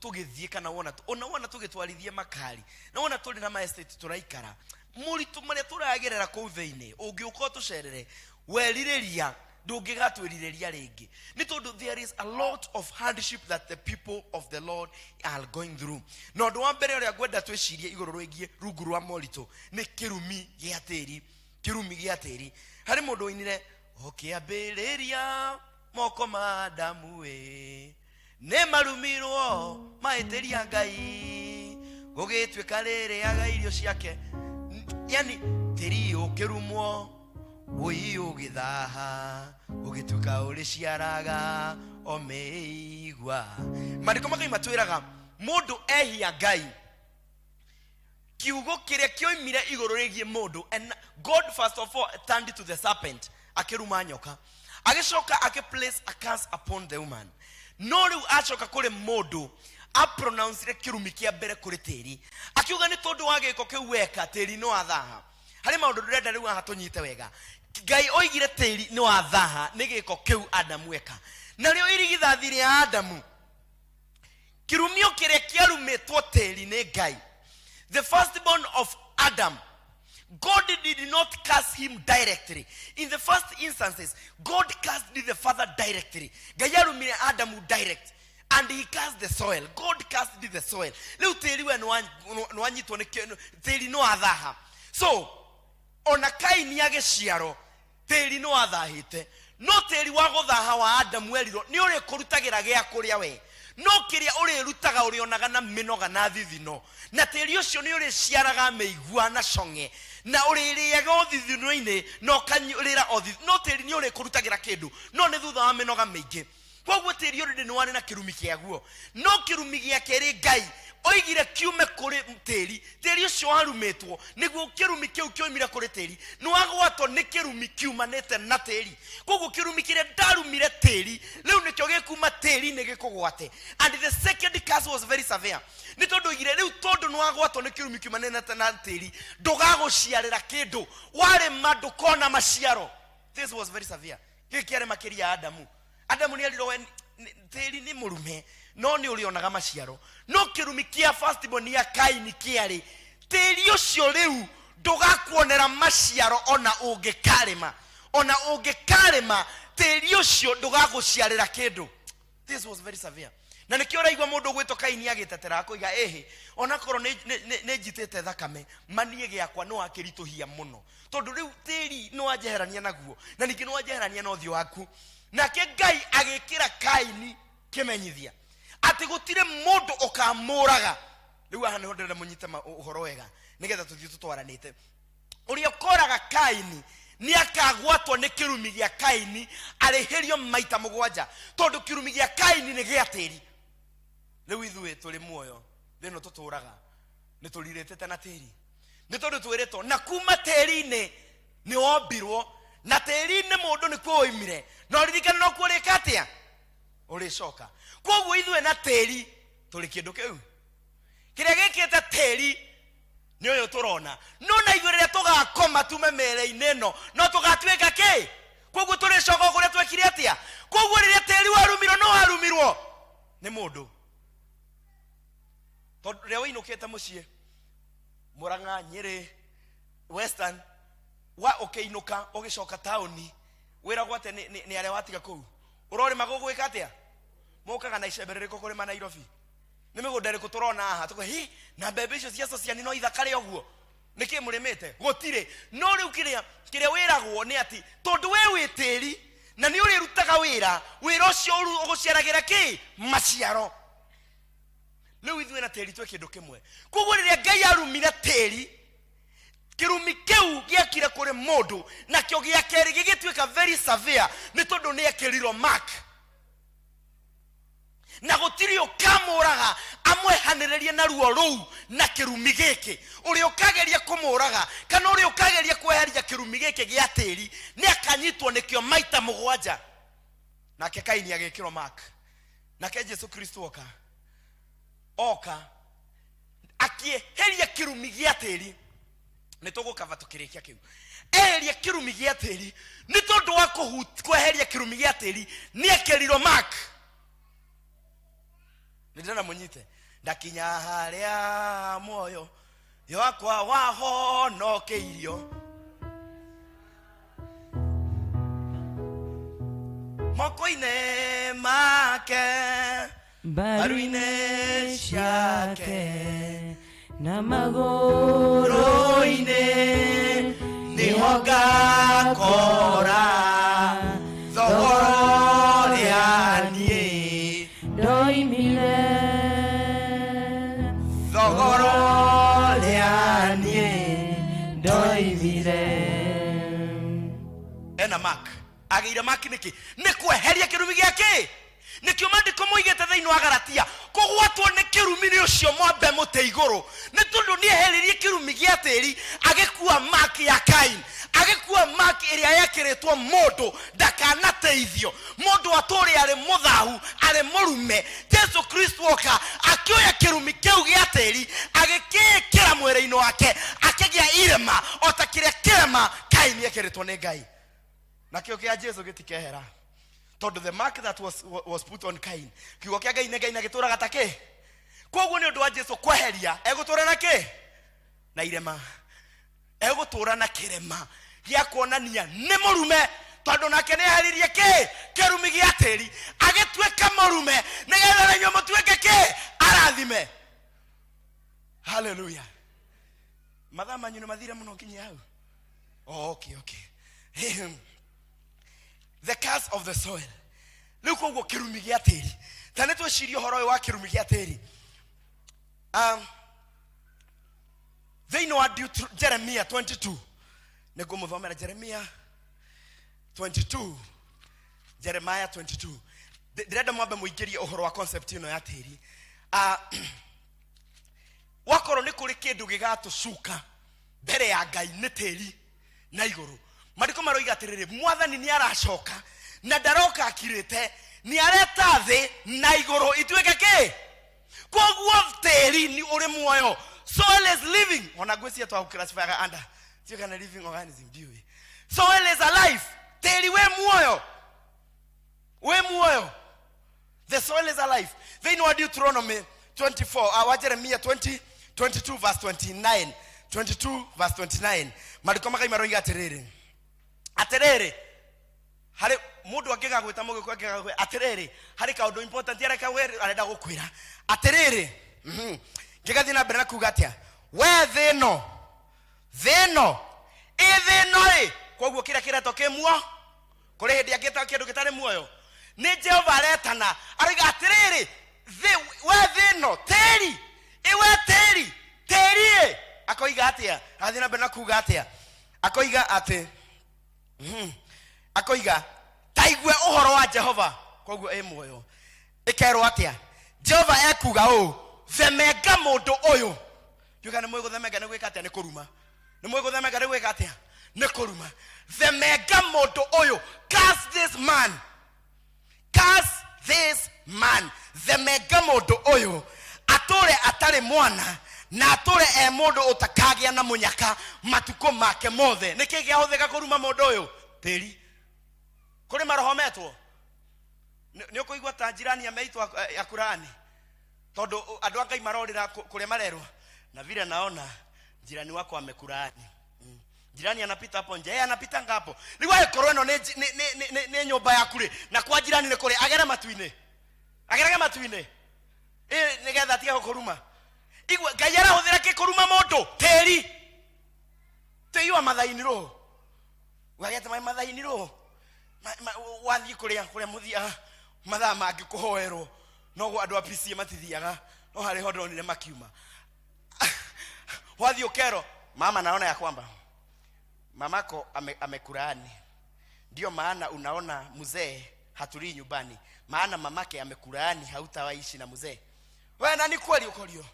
tũgĩthiĩ kana wona ona wona tũgĩtwarithia makari na wona tũrĩ na ma estate tũraikara, moritũ marĩa tũragerera kũu thĩinĩ, ũngĩũka ũtũcerere werirĩria ndũngĩgatwĩrirĩria rĩngĩ, nĩ tondũ there is a lot of hardship that the people of the Lord are going through. Na ũndũ wa mbere ũrĩa ngwenda twĩcirie igũrũ rwĩgiĩ rungu rwa moritũ nĩ kĩrumi gĩa tĩri. Kĩrumi gĩa tĩri, harĩ mũndũ ũinire, ũkĩambĩrĩria moko ma Adamu ĩ. Nĩ marumirwo mahĩtĩria Ngai gũgĩtuĩka rĩrĩaga irio ciake. Yani tĩri ũkĩrumwo, wũi ũgĩthaha, ũgĩtuĩka ũrĩciaraga o mĩigua. Maandĩko makai matwĩraga mũndũ ehia Ngai, kiugo kĩrĩa kĩoimire igũrũ rĩgiĩ mũndũ. And God first of all turned to the serpent, akĩruma nyoka, agĩcoka akĩ place a curse upon the woman. No rĩu acoka kũrĩ mũndũ, apronouncire kĩrumi kĩa mbere kũrĩ tĩri, akiuga nĩ tondũ wa gĩko kĩu weka, tĩri nĩ wathaha. Harĩ maũndũ ndĩrenda rĩu haha tũnyite wega. Ngai oigire tĩri nĩ wathaha nĩ gĩko kĩu Adamu eka, narĩo irigithathi rĩa Adamu, kirumio kĩrĩa kĩarumĩtwo tĩri nĩ Ngai, the firstborn of Adam, God did not curse him directly. In the first instances, God cursed the father directly. Ngai arumire Adamu direct, and he cursed the soil. God cursed the soil. Rĩu tĩri we nĩwanyitwo nĩ tĩri nĩwathaha. So ona Kaini agĩciarwo, tĩri nĩ wathahĩte, no tĩri wa gũthaha wa Adamu erirwo nĩ ũrĩkũrutagĩra gĩa kũrĩa we, no kĩrĩa ũrĩrutaga ũrĩonaga na mĩnoga na thithino, na tĩri ũcio nĩ ũrĩciaraga mĩigua na cong'e, na ũrĩrĩaga o thithino-inĩ na ũkanyũrĩra o thithino, no tĩri nĩ ũrĩkũrutagĩra kĩndũ, no nĩ thutha wa mĩnoga mĩingĩ. Koguo tĩri already nĩ warĩ na kĩrumi kĩaguo. No kĩrumi gĩa kerĩ Ngai oigire kiume kũrĩ tĩri. Tĩri ũcio warumĩtwo, nĩguo kĩrumi kĩu kĩoimire kũrĩ tĩri, nĩ wagwatwo nĩ kĩrumi kiumanĩte na tĩri. Koguo kĩrumi kĩrĩa ndarumire tĩri rĩu nĩkĩo gĩkuma tĩri-inĩ gĩkũgwate. And the second curse was very severe, nĩ tondũ oigire rĩu tondũ nĩ wagwatwo nĩ kĩrumi kiumanĩte na tĩri, ndũgagũciarĩra kĩndũ, warĩma ndũkona maciaro. This was very severe. Gĩkĩ kĩarĩ makĩria ya Adamu. Adamu nĩ erirwo we tĩri nĩ mũrume, no nĩ ũrĩonaga maciaro. No kĩrumi kĩa firstborn ya Kaini kĩarĩ tĩri ũcio rĩu ndũgakuonera maciaro ona ũngĩkarĩma, ona ũngĩkarĩma tĩri ũcio ndũgagũciarĩra kĩndũ. This was very severe. Na nĩkĩo ũraigua mũndũ ũgwĩtwo Kaini agĩtetera akoiga, ĩhĩ, onakorwo nĩ njitĩte thakame, maniĩ gĩakwa nĩ wakĩritũhia mũno, tondũ rĩu tĩri nĩ wanjeherania naguo, na ningĩ nĩ wanjeherania na ũthiũ waku. Nake Ngai agĩkĩra Kaini kĩmenyithia atĩ gũtirĩ mũndũ ũkamũraga. Rĩu haha nĩho ndĩrenda mũnyite ũhoro wega, nĩgetha tũthiĩ tũtwaranĩte. Ũrĩa ũkoraga Kaini nĩ akagwatwo nĩ kĩrumi gĩa Kaini, arĩhĩrio maita 7, tondũ kĩrumi gĩa Kaini nĩ gĩa tĩri. Rĩu ithuĩ tũrĩ muoyo thĩ ĩno tũtũraga nĩ tũrirĩtĩte na tĩri, nĩ tondũ twĩrĩtwo na kuma tĩri-inĩ nĩ wombirwo, na tĩri-inĩ mũndũ nĩkuo woimire, na ũririkane no kuo ũrĩka atĩa, ũrĩcoka. Koguo ithuĩ na tĩri tũrĩ kĩndũ kĩu. Kĩrĩa gĩkĩte tĩri nĩ ũyũ tũrona, no na ithuĩ rĩrĩa tũgakoma tume mĩĩrĩ-inĩ ĩno, no tũgatuĩka kĩ? Koguo tũrĩcoka o kũrĩa twekire atĩa. Koguo rĩrĩa tĩri warumirwo, no warumirwo nĩ mũndũ, tondũ rĩrĩa ũinũkĩte mũciĩ Murang'a, Nyĩrĩ, Western, wa ũkĩinũka ũgĩcoka taũni, wĩragwo atĩa nĩ arĩa watiga kũu? Ũrorĩma gũgwĩka atĩa? Mũkaga na icembe rĩrĩkũ kũrĩma Nairobi? Nĩ mĩgũnda ĩrĩkũ tũrona haha? Tũkauga, hi, na mbembe icio cia Sociani no ithakare ũguo, nĩkĩ mũrĩmĩte? Gũtirĩ. No rĩu kĩrĩa wĩragwo nĩ atĩ tondũ we wĩ tĩri na nĩ ũrĩrutaga wĩra, wĩra ũcio ũgũciaragĩra kĩ? Maciaro. Rĩu ithuĩ na tĩri twĩ kĩndũ kĩmwe. Koguo rĩrĩa Ngai arumire tĩri, kĩrumi kĩu gĩekire kũrĩ mũndũ, nakĩo gĩa kerĩ gĩgĩtuĩka very severe, nĩ tondũ nĩ ekĩrirwo mark, na gũtirĩ ũkamũraga amwehanĩrĩrie na ruo rũu na kĩrumi gĩkĩ. Ũrĩa ũkageria kũmũraga kana ũrĩa ũkageria kweheria kĩrumi gĩkĩ gĩa tĩri nĩ akanyitwo nĩkĩo maita 7. Nake Kaini agĩkĩrwo mark. Nake Jesu Kristo oka akĩeheria kĩrumi gĩa tĩri. Nĩ tũgũkaba tũkĩrĩkia kĩu. Eheria kĩrumi gĩa tĩri, nĩ tondũ wa kweheria kĩrumi gĩa tĩri nĩ ekĩrirwo mark. Nĩ ndĩrenda mũnyite. Ndakinya harĩa muoyo yakwa wahonokeirio moko-inĩ make, mbaru-inĩ ciake na magũrũ-inĩ, nĩho ngakora thogora ũrĩa niĩ. Agĩire maki nĩkĩ? Nĩ kweheria kĩrumi gĩa kĩ? Nĩkĩo maandĩko moigĩte thĩinĩ wa Galatia, kũgwatwo nĩ kĩrumi nĩ ũcio mwambe mũtĩ igũrũ, nĩ tondũ nĩ eheririe kĩrumi gĩa tĩri, agĩkua maki ya Kain, agĩkua maki ĩrĩa yekĩrĩtwo mũndũ ndakanateithio, mũndũ atũũre arĩ mũthahu, arĩ mũrume. Jesu Kristo oka akĩoya kĩrumi kĩu gĩa tĩri agĩkĩĩkĩra mwĩrĩ-inĩ wake, akĩgĩa irema o ta kĩrĩa kĩrema Kaini ekĩrĩtwo nĩ Ngai. Nakĩo kĩa Jesu gĩtikehera, tondũ the mark that was put on Cain, kiugo kĩa Ngai nĩ Ngai na gĩtũraga ta kĩ. Koguo nĩ ũndũ wa Jesu kweheria, egũtũra na kĩ? Na irema. Egũtũra na kĩrema gĩa kuonania nĩ mũrume, tondũ nake nĩ eheririe kĩ? Kĩrumi gĩa tĩri, agĩtuĩka mũrume, nĩgetha na inyuĩ mũtuĩke kĩ? Arathime. Haleluya. Mathaa manyu nĩ mathire mũno nginya hau. Oh, okay, okay. The curse of the soil. Rĩu koguo kĩrumi gĩa tĩri, ta nĩ twĩcirie ũhoro ũyũ wa kĩrumi gĩa tĩri. Thĩinĩ wa Jeremia 22, nĩ ngũmũthomera Jeremia 22, Jeremiah 22. Ndĩrenda mwambe mũingĩrie ũhoro wa concept ĩno ya tĩri. Wakorwo nĩ kũrĩ kĩndũ gĩgatũcuka mbere ya Ngai nĩ tĩri na igũrũ. Mariko maroiga atĩrĩrĩ, Mwathani nĩ aracoka na ndaroka akirĩte, nĩ areta thĩ na igũrũ ituĩke kĩ? Koguo tĩri nĩ ũrĩ muoyo. Soil is living. Ona ngwĩciria twagũclassifyaga under sio kana living organism, ndiũĩ. Soil is alive. Tĩri wĩ muoyo, wĩ muoyo. The soil is alive. Thĩinĩ wa Deuteronomy 24, wa Jeremia 20, 22 verse 29, 22 verse 29, mariko magai maroiga atĩrĩrĩ, atĩrĩrĩ, harĩ mũndũ angĩgagwĩta mũgĩkũyũ angĩgagwĩta atĩrĩrĩ, harĩ kaũndũ important areka arenda gũkwĩra atĩrĩrĩ. Ngĩgathiĩ na mbere na kuga atĩa, we thĩ ĩno, thĩ ĩno, ĩ thĩ ĩno ĩ, koguo kĩrĩa kĩretwo kĩ muo, kũrĩ hĩndĩ angĩta kĩndũ gĩtarĩ muoyo? Nĩ Jehova aretana, aroiga atĩrĩrĩ, thĩ, we thĩ ĩno, tĩri ĩ, we tĩri, tĩri ĩ. Akoiga atĩa? Athiĩ na mbere na kuga atĩa? Akoiga atĩ, akoiga ta igue ũhoro wa Jehova. Koguo ĩ muoyo. Ĩkerwo atĩa? Jehova ekuga ũũ, themenga mũndũ ũyũ. Yuga nĩ mũĩ gũthemenga nĩ gwĩka atĩa? Nĩ kũruma. Nĩ mũĩ gũthemenga nĩ gwĩka atĩa? Nĩ kũruma. Themenga mũndũ ũyũ, curse this man, curse this man. Themenga mũndũ ũyũ atũre atarĩ mwana na atũre e mũndũ ũtakagĩa na mũnyaka matukũ make mothe. Nĩ kĩĩ kĩahũthĩka kũruma mũndũ ũyũ? Tĩri. Kũrĩ maroho metwo nĩ ũkũigua ta jirani ameitwo akurani, tondũ andũ a Ngai marorĩra kũrĩa marerwo na vile naona jirani wako amekulaani. Jirani anapita hapo nje, yeye anapita ngapo. Rĩu angĩkorwo ĩno nĩ nyũmba yaku rĩ, na kwa jirani nĩ kũrĩ, agere matu-inĩ, agerage matu-inĩ ĩ, nĩgetha atige gũkũruma. Igua Ngai arahũthĩra kĩ kũruma mũndũ? Tĩri. Tĩri wa mathaini rũ wagete mai mathaini rũ wathiĩ kũrĩa kũrĩa mũthiaga mathaa mangĩ kũhoerwo, noguo andũ a PCA matithiaga, no harĩ ho ndonire makiuma. Wathiĩ ũkerwo, mama, naona ya kwamba mamako amekulaani, ndio maana unaona mzee hatulii nyumbani, maana mamake amekulaani, hautawaishi na mzee. We na nĩ kweli ũkorio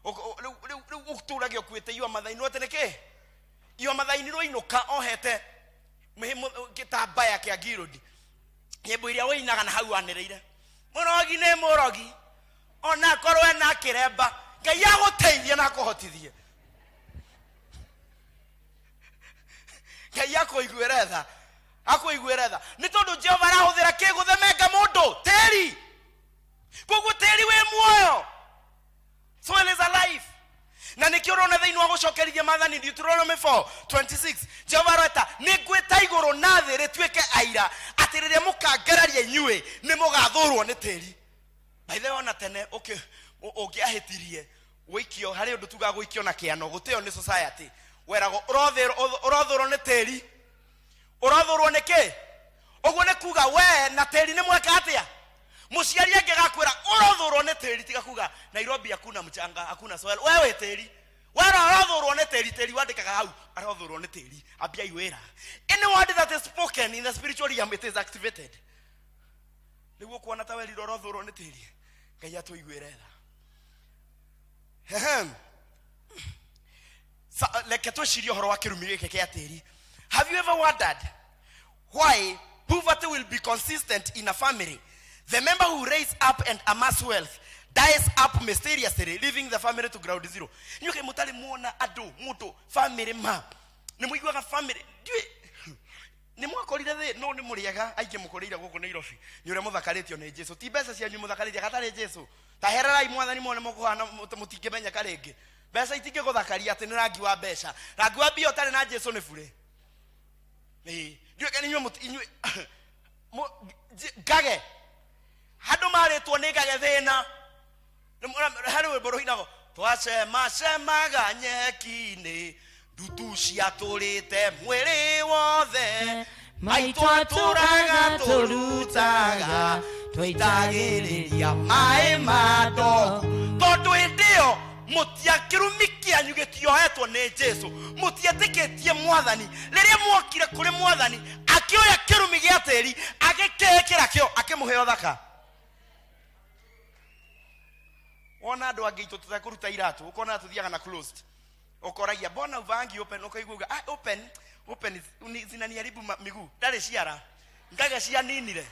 rĩu ũtũragia ũkuĩte iwa mathainwo atĩ nĩkĩ iwa mathainirwo inũka ohete gĩtambaya kĩa ngirũndi, nyĩmbo iria wĩinaga na hau wanĩrĩire, mũrogi nĩ mũrogi ona korwo ena kĩremba. Ngai agũteithie na akũhotithie, Ngai akũiguĩre tha, akũiguĩre tha, nĩ tondũ Jehova arahũthĩra kĩ gũthemenga mũndũ? Tĩri. Koguo tĩri wĩ muoyo, soil is alive. Na nĩkĩo ũrona thĩinĩ wa gũcokerithia maathani Deuteronomy 4:26, Jehova areta, nĩ ngwĩta igũrũ na thĩ rĩtuĩke aira atĩ rĩrĩa mũkangararia inyuĩ nĩ mũgathũrwo nĩ tĩri. By the way, ona tene ũngĩahĩtirie gũikio harĩ ũndũ tugaga gũikio na kĩano, gũtĩo nĩ society, weragwo ũrothũrwo nĩ tĩri. Ũrothũrwo nĩ kĩ? Ũguo nĩ kuga we na tĩri nĩ mweka atĩa? Mũciari angĩgakwĩra ũrothũrwo nĩ tĩri, tiga kuga Nairobi hakuna mchanga, hakuna soil. We wĩ tĩri. Wera arothũrwo nĩ tĩri, tĩri wandĩkaga hau arothũrwo nĩ tĩri, ambiai wĩra. Any word that is spoken in the spiritual realm, it is activated. Nĩguo kuona ta werirwo ũrothũrwo nĩ tĩri. Ngai atũiguĩre tha. Ehem. Reke twĩcirie ũhoro wa kĩrumi gĩkĩ kĩa tĩri. Have you ever wondered why poverty will be consistent in a family? The member who raise up and amass wealth dies up mysteriously, leaving the family to ground zero. Inyuĩ mũtarĩ muona andũ mũndũ family ma nĩ mũiguaga family ndiũĩ nĩ mwakorire thĩ no nĩ mũrĩega aingĩ mũkũrĩire gũkũ Nairobi nĩ ũrĩa mũthakarĩtio nĩ Jesu. Ti mbeca cianyu mũthakarĩtie gatarĩ Jesu. Tahererai mwathani muone mũkũhana mũtingĩmenyeka rĩngĩ. Mbeca itingĩgũthakaria atĩ nĩ rangi wa mbeca. Rangi wa mbia ũtarĩ na Jesu nĩ bure. Ĩĩ, ndiũĩ kana inyuĩ inyuĩ ngage handũ marĩtwo nĩ ngage thĩna. Harĩ rwĩmbo rũinagwo twacemacemaga nyeki-inĩ ndutu ciatũrĩte mwĩrĩ wothe maitũ atũraga tũrutaga twaitagĩrĩria maĩ ma ndogo tondũ hĩndĩ ĩyo mũtia kĩrumi kĩanyu gĩtiohetwo nĩ Jesu, mũtietĩkĩtie mwathani. Rĩrĩa mwokire kũrĩ mwathani akĩoya kĩrumi gĩa tĩri agĩkĩĩkĩra kĩo akĩmũhe ũthaka. Wona andũ angĩ itũ tũtekũruta iratũ ũkona tũthiaga na closed, ũkoragia mbona uvangi open, ũkaigua uga, ah, open open zinaniharibu miguu. Ndarĩ ciara ngage cianinire.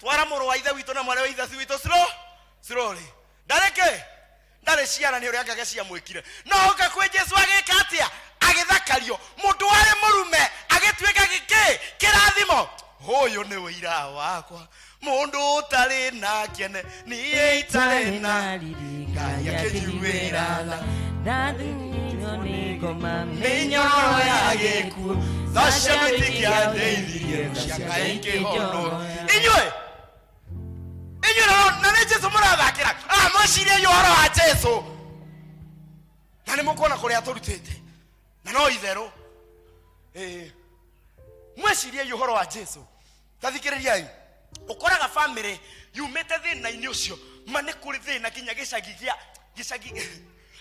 Twara mũrũ wa ithe witũ na mwarĩ wa ithe witũ slow slowly. Ndarĩ kĩ ndarĩ ciara nĩ ũrĩa ngage ciamwĩkire. No oka kwĩ Jesu agĩka atĩa? Agĩthakario. Mũndũ warĩ mũrume agĩtuĩka gĩkĩ kĩrathimo. Ũyũ nĩ ũira wakwa, mũndũ ũtarĩ na kĩene niĩ itarĩ na riri, Ngai akĩnjiguĩra tha. Mĩnyororo ya gĩkuũ tha cia mĩtingĩandeithirie ciakae ikĩhono. Inyuĩ inyuĩ na nĩ Jesu mũrathakĩra. Ah, mwĩcirie ũhoro wa Jesu na nĩ mũkuona kũrĩa tũrutĩte na no itherũ. Ĩĩ, mwĩcirie ũhoro wa Jesu. Tathikĩrĩriai, ũkoraga family yumĩte thĩna-inĩ ũcio ma nĩ kũrĩ thĩna nginya gĩcagi gĩa gĩcagi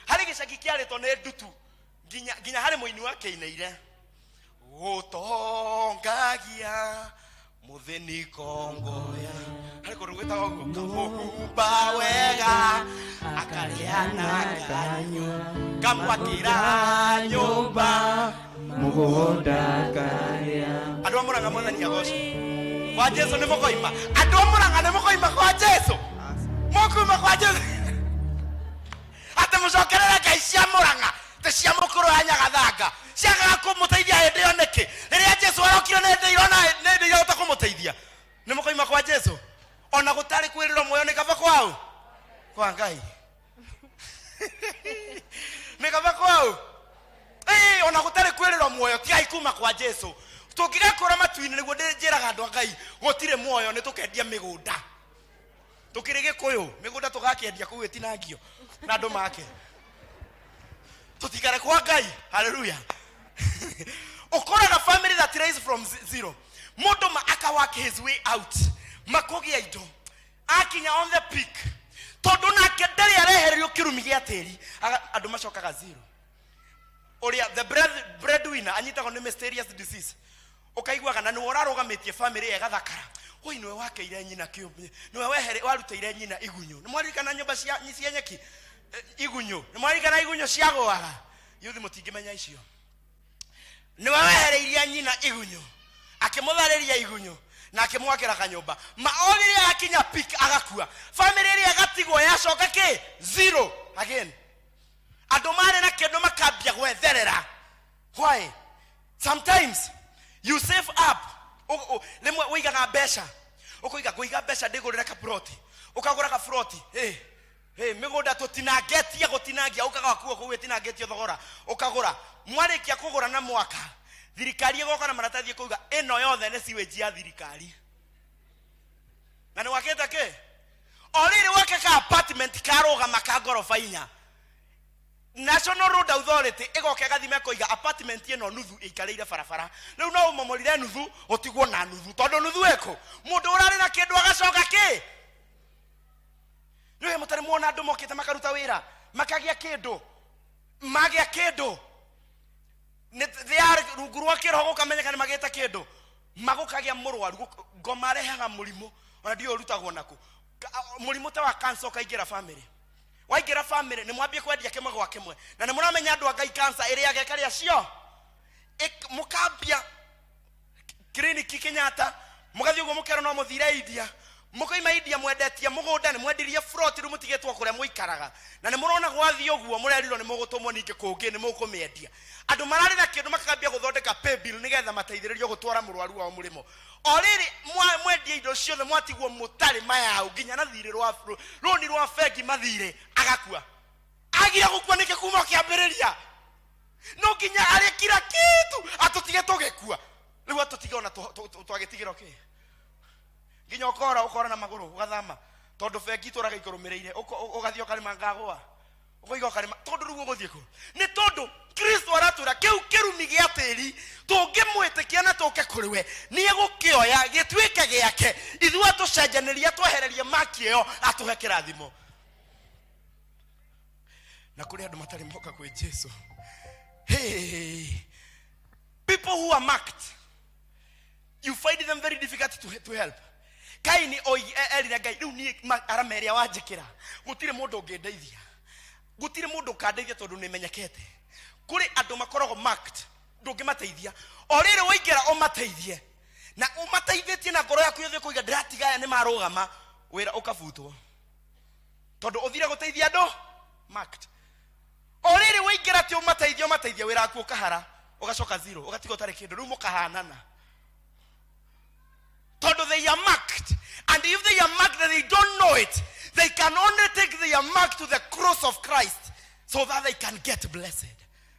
harĩ gĩcagi kĩarĩtwo nĩ ndutu nginya harĩ mũini wa kĩinĩire gũtongagia mũthĩni kongoya harĩ kũndũ gwĩtagwo ũguo kamũhumba wega akarĩa na akanyua kamwakĩra nyũmba mũgũnda karĩa. Andũ a Mũrang'a mwathani agoce. Kwa Jesu nĩ mũkoima. Andũ a Mũrang'a nĩ mũkoima kwa Jesu. Mũkuuma kwa Jesu atĩ mũcokerere ngai cia Mũrang'a tĩ cia mũkũrũ ya Nyagathanga ciagaga kũmũteithia hĩndĩ ĩyo nĩkĩ? Rĩrĩa Jesu arokire nĩ hĩndĩ irona nĩ hĩndĩ irahota kũmũteithia. Nĩ mũkoima kwa Jesu ona gũtarĩ kwĩrĩrwo muoyo nĩ kaba kwao kwa Ngai nĩ kaba kwao. Ĩĩ, ona gũtarĩ kwĩrĩrwo muoyo tigai kuma kwa Jesu. Tũngĩgakũra matu-inĩ nĩguo njĩraga andũ a Ngai gũtirĩ muoyo nĩ tũkendia mĩgũnda. Tũkĩrĩ Gĩkũyũ mĩgũnda tũgakĩendia kũu ĩtinangio na andũ make tũtikare kwa Ngai. Haleluya. Ũkoraga family that raise from zero, mũndũ ma aka work his way out makũgĩa indo akinya on the peak tondũ nake ndarĩ arehererio kĩrumi gĩa tĩri. Andũ macokaga zero. Ũrĩa the breadwinner anyitagwo nĩ mysterious disease, ũkaiguaga na nĩwe ũrarũgamĩtie family ĩgathakara. Oi, nĩwe wakeire nyina kĩũmbe, nĩwe warutĩire nyina igunyũ. Nĩ mwaririkana nyũmba cia nyeki? Igunyũ. Nĩ mwaririkana igunyũ ciagũaga? Yuthi mũtingĩmenya icio. Nĩwe wehereirie nyina igunyũ, akĩmũtharĩria igunyũ na akĩmwakĩra kanyũmba. Ma o rĩrĩa akinya peak agakua, family ĩrĩa ĩgatigwo yacoka kĩ zero again. Andũ marĩ na kĩndũ makambia gwetherera. Why? Sometimes you save up. Rĩmwe ũigaga mbeca, ũkoiga ngũiga mbeca ndĩgũrĩre kaburoti, ũkagũra kaburoti. Hey, hey, mĩgũnda tũtinangetie gũtinangia, ũkaga kuo kũu ĩtinangĩtio thogora, ũkagũra. Mwarĩkia kũgũra na mwaka, thirikari ĩgoka na maratathi ĩkauga ĩno yothe nĩ sewage ya thirikari. Na nĩ wakĩte kĩ? O rĩrĩ wake ka apartment karũgama ka ngoroba inya. National Road Authority ĩgoka ĩgathima ĩkoiga apartment ĩno nuthu ĩikarĩire barabara. Rĩu no ũmomorire nuthu ũtigwo na nuthu tondũ nuthu ĩkũ? Mũndũ ũrarĩ na kĩndũ agacoka kĩ? Nĩũĩ mũtarĩ muona andũ mokĩte makaruta wĩra makagĩa kĩndũ. Magĩa kĩndũ nĩ they are rungu rwa kĩroho gũkamenyeka nĩ magĩte kĩndũ, magũkagĩa mũrwaru. Ngoma arehaga mũrimũ ona ndiũĩ ũrutagwo naku. Mũrimũ ta wa cancer ũkaingĩra family. Waingĩra family, nĩ mwambie kwendia kĩmwe gwa kĩmwe, na nĩ mũramenya andũ a Ngai, cancer ĩrĩaga ĩkarĩa cio. Mũkambia kiriniki Kenyatta, mũgathiĩ ũguo mũkerwo no mũthire India, mũkoima India mwendetie mũgũnda, nĩ mwendirie plot, rĩu mũtigĩtwo kũrĩa mũikaraga, na nĩ mũrona gwathiĩ ũguo mũrerirwo nĩ mũgũtũmwo ningĩ kũngĩ, nĩ mũkũmĩendia. Andũ mararĩ na kĩndũ makambia gũthondeka pay bill nĩgetha mateithĩrĩrio gũtwara mũrwaru wao mũrĩmo. O rĩrĩ mwendia indo ciothe, mwatigwo mũtarĩ mayau, nginya na thirĩ rwa rũni rwa bengi mathirĩ, agakua. Agire gũkua nĩkĩ kuma kĩambĩrĩria? No nginya arĩ kila kitu atũtige tũgĩkua. Rĩu atũtige ona twagĩtigĩrwo kĩ? Nginya ũkora ũkora na magũrũ ũgathama, tondũ bengi itũraga ikũrũmĩrĩire. Ũgathiĩ ũkarĩma ngagũa, ũkoiga ũkarĩma, tondũ rĩu ũgũthiĩ kũ? Nĩ tondũ Kristo aratwĩra kĩu kĩrumi gĩa tĩri tũngĩmwĩtĩkia na tũke kũrĩ we, nĩ egũkĩoya gĩtuĩke gĩake, ithuĩ atũcenjanĩrie, atwehererie maki ĩyo, atũhe kĩrathimo. Na kũrĩ andũ matarĩ moka kwĩ Jesu. Hey, people who are marked, you find them very difficult to help. Kaini erire Ngai, rĩu niĩ arama ĩrĩa wanjĩkĩra, gũtirĩ mũndũ ũngĩndeithia, gũtirĩ mũndũ ũkandeithia, tondũ nĩ menyekete. Kũrĩ andũ makoragwo marked, ndũngĩmateithia. O rĩrĩ waingĩra ũmateithie na ũmateithĩtie na ngoro yaku yothe, kũiga ndĩratiga aya nĩ marũgama, wĩra ũkabutwo, tondũ ũthire gũteithia andũ marked. O rĩrĩ waingĩra ti ũmateithie, ũmateithie, wĩra waku ũkahara, ũgacoka zero, ũgatiga ũtarĩ kĩndũ. Rĩu mũkahanana, tondũ they are marked, and if they are marked and they don't know it, they can only take their mark to the cross of Christ so that they can get blessed.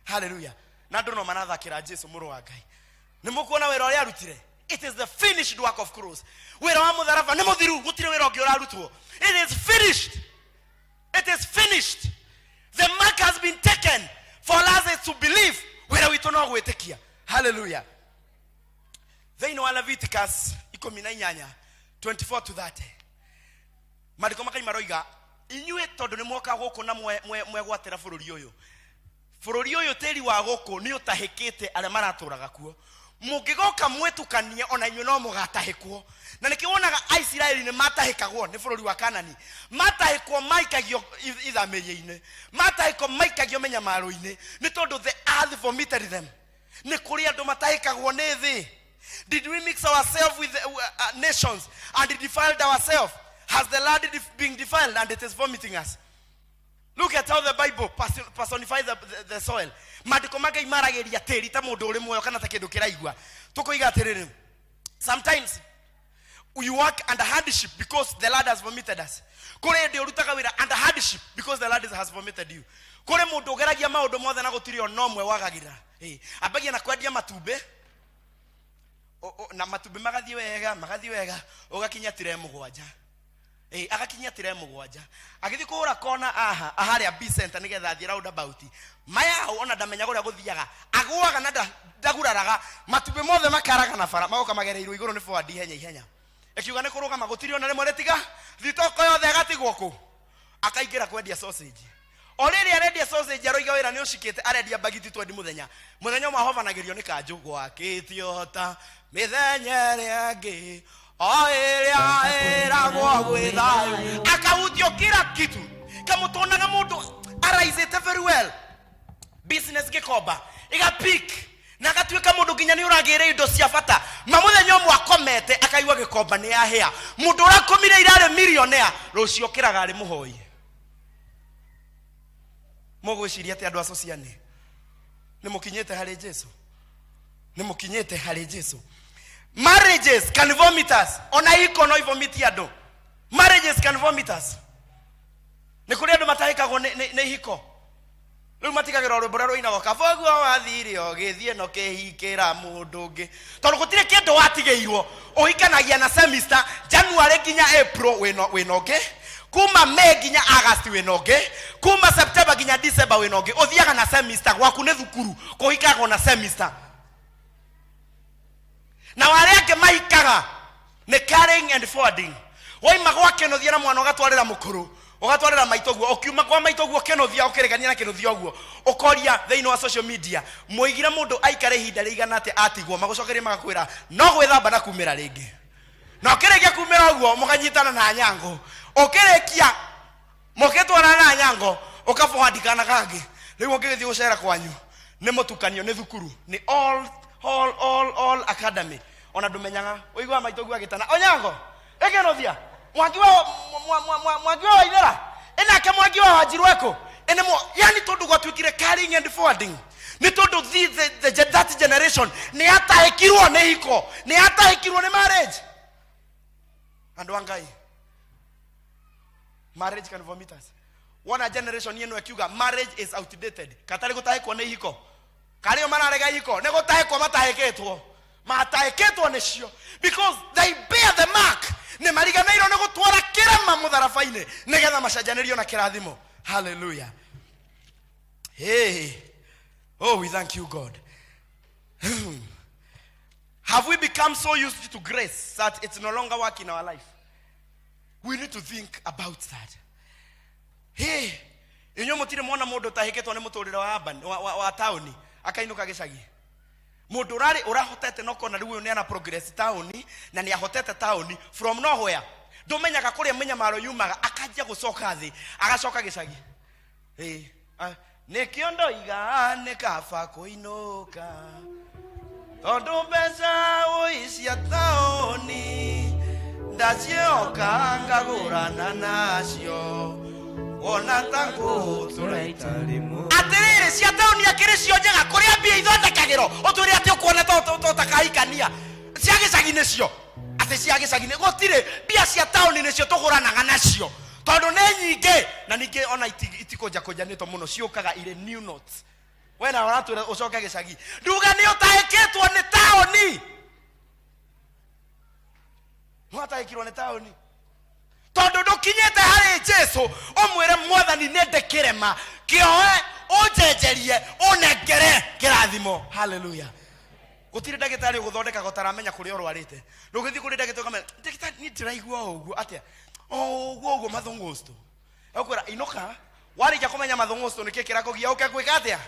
Hallelujah. Na andũ no marathakĩra Jesu mũrũ wa Ngai. Nĩ mũkuona wĩra ũrĩa arutire? It is the finished work of cross. Wĩra wa mũtharaba nĩ mũthiru, gũtirĩ wĩra ũngĩ ũrarutwo. It is finished, it is finished. The mark has been taken. For us is to believe. Wĩra witũ no gwĩtĩkia. Hallelujah. Thĩinĩ wa Leviticus 18 24 to 30, maandĩko makai maroiga, inyuĩ tondũ nĩ mwoka gũkũ na mwegwatĩra bũrũri ũyũ, bũrũri ũyũ tĩri wa gũkũ nĩ ũtahĩkĩte arĩa maratũraga kuo, mũngĩgoka mwĩtukanie, ona inyuĩ no mũgatahĩkwo. Na nĩkĩo wonaga Aisiraeli nĩ matahĩkagwo nĩ bũrũri wa Kanani. Matahĩkwo maikagio ithamĩrio-inĩ, matahĩkwo maikagio mĩnyamaro-inĩ, nĩ tondũ the earth vomited them. Nĩ kũrĩ andũ matahĩkagwo nĩ thĩ. Did we mix ourselves with the nations and defiled ourselves? Has the land been defiled and it is vomiting us? Look at how the Bible personifies the soil. Maandĩko ma Ngai maragĩria tĩri ta mũndũ ũrĩ muoyo kana ta kĩndũ kĩraigua. Tũkoiga atĩrĩrĩ, sometimes you work under hardship because the land has vomited us. Kũrĩ hĩndĩ ũrutaga wĩra under hardship because the land has vomited you. Kũrĩ mũndũ ũgeragia maũndũ mothe na gũtirĩ ona ũmwe wagagĩra. Ambagia na kwendia matumbĩ, na matumbĩ magathiĩ wega, magathiĩ wega, ũgakinya tire 7. Agakinyia tire 7, agĩthiĩ kũhũra kona aha aharĩa B center nĩgetha athiĩ roundabout mayao, ona ndamenya ũrĩa gũthiaga, agũaga na ndaguraraga, matumbĩ mothe makaraga na bara, magoka magereirwo igũrũ nĩ forward ihenya ihenya, ĩkiuga nĩ kũrũgama, gũtirĩ ona rĩmwe rĩtiga, thitoko yothe ĩgatigwo kũ. Akaingĩra kwendia sausage. O rĩrĩ arendia sausage, aroiga wĩra nĩ ũcikĩte, arendia bagiti 20 mũthenya. Mũthenya ũmwe ahovanagĩrio nĩ kanjũ, gwakĩtio ta mĩthenya ĩrĩa ĩngĩ o ĩrĩa ĩragwo gwĩ thayũ, akahutio kila kitu. Kamũtonaga mũndũ araicĩte very well, business gĩkomba ĩgapik na agatuĩka mũndũ nginya nĩ ũragĩra indo cia bata. Ma mũthenya ũmwe akomete akaigua gĩkomba nĩ yahĩa. Mũndũ ũrakomire irarĩ millionaire, rũciũ okĩraga arĩ mũhoi. Mũgwĩciria atĩ andũ a Sociani nĩ mũkinyĩte harĩ Jesu? Nĩ mũkinyĩte harĩ Jesu? Marriages can vomit us. Ona iko no ivomitie andũ. Marriages can vomit us. Nĩ kũrĩ andũ matahĩkagwo nĩ ihiko. Rĩu matigagĩra rwĩmbo rũrĩa rũinagwo, kaboguo wathire ũgĩthiĩ no kĩhikĩra mũndũ ũngĩ, tondũ gũtirĩ kĩndũ watigĩirwo. Ũhikanagia na semester, January nginya April wĩna ũngĩ, kuma May nginya August wĩna ũngĩ, kuma September nginya December wĩna ũngĩ. Ũthiaga na semester, gwaku nĩ thukuru, kũhikagwo na semester. Na arĩa angĩ mahikaga nĩ carrying and forwarding. Waima gwake no thiĩ na mwana ũgatwarĩra mũkũrũ. Ũgatwarĩra maitũ guo, ũkiuma kwa maitũ guo kĩnũthia, ũkĩregania na kĩnũthia ũguo, ũkoria thĩinĩ wa social media, mũigire mũndũ aikare ihinda rĩigana atĩa atigwo, magũcokerie magakwĩra no gwĩthamba na kumĩra rĩngĩ. Na ũkĩrĩkia kumĩra ũguo, mũkanyitana na nyango. Ũkĩrĩkia mũkĩtwarana na nyango, ũkaboha kana kangĩ. Rĩu ũngĩgĩthiĩ gũcera kwanyu, nĩ mũtukanio nĩ thukuru, nĩ all, all, all, all academy. Ona ndũmenyaga, ũiguaga maitũ guo agĩtana, Onyango, ĩkĩnũthia, mwangi wa, mwa, mwa, mwa, mwangi wa Waithera, ĩnake mwangi wa Wanjiru ekũ, ĩnĩ mwa, yani tondũ gwatuĩkire carrying and forwarding. Nĩ tondũ that generation nĩ yatahĩkirwo nĩ hiko, nĩ yatahĩkirwo nĩ marriage. Andũ a Ngai, marriage can vomit us. Wona generation ĩno ĩkiuga marriage is outdated, katarĩ gũtahĩkwo nĩ ihiko, karĩo mararega ihiko, nĩ gũtahĩkwo matahĩkĩtwo, matahĩkĩtwo nĩcio, because they bear the mark. Nĩ mariganĩirwo nĩ gũtwara kĩrema mũtharaba-inĩ nĩgetha macenjanĩrio na kĩrathimo. Hallelujah. Hey. Oh, we thank you, God. Have we become so used to grace that it's no longer work in our life? We need to think about that. Hey, inyuĩ mũtirĩ mwona mũndũ ũtahĩkĩtwo nĩ mũtũrĩre wa urban, wa taũni akainũka gĩcagi. Mũndũ ũrarĩ ũrahotete no kona rĩu ũyũ nĩ ana progress taũni na nĩ ahotete taũni from nowhere. Ndũmenyaga kũrĩa mĩnyamaro yumaga, akanjia gũcoka thĩ, agacoka gĩcagi. Hey, nĩkĩo ndoiga nĩ kaba kũinũka tondũ mbeca ũi cia taũni ndacioka ngagũrana nacio wona ta ngũtũra itarĩ mũ. Atĩrĩrĩ, cia taũni akĩrĩ cio njega kũrĩa mbia ithondekagĩrwo, ũtwĩre atĩ ũkuona to ũtakahikania. Cia gĩcagi nĩcio, atĩ cia gĩcagi nĩ gũtirĩ mbia cia taũni nĩcio tũgũranaga nacio tondũ nĩ nyingĩ na ningĩ ona itikũnjakũnjanĩtwo mũno, ciũkaga irĩ new notes. We na ũratwĩra ũcoke gĩcagi, nduga nĩ ũtahĩkĩtwo nĩ taũni, nwatahĩkirwo nĩ taũni tondũ ndũkinyĩte harĩ Jesu ũmwĩre mwathani nĩ ndĩkĩrema kĩoe ũnjenjerie ũnengere kĩrathimo. Hallelujah. Gũtirĩ ndagĩtarĩ ũgũthondekaga ũtaramenya kũrĩa ũrwarĩte. Ndũgĩthiĩ kũrĩ ndagĩtarĩ ũkamenya ndagĩtarĩ niĩ ndĩraigua o ũguo atĩa, o ũguo ũguo mathũngũcũ. Egũkwĩra inũka, warĩkia kũmenya mathũngũcũ nĩkĩ kĩrakũgia ũke gwĩka atĩa,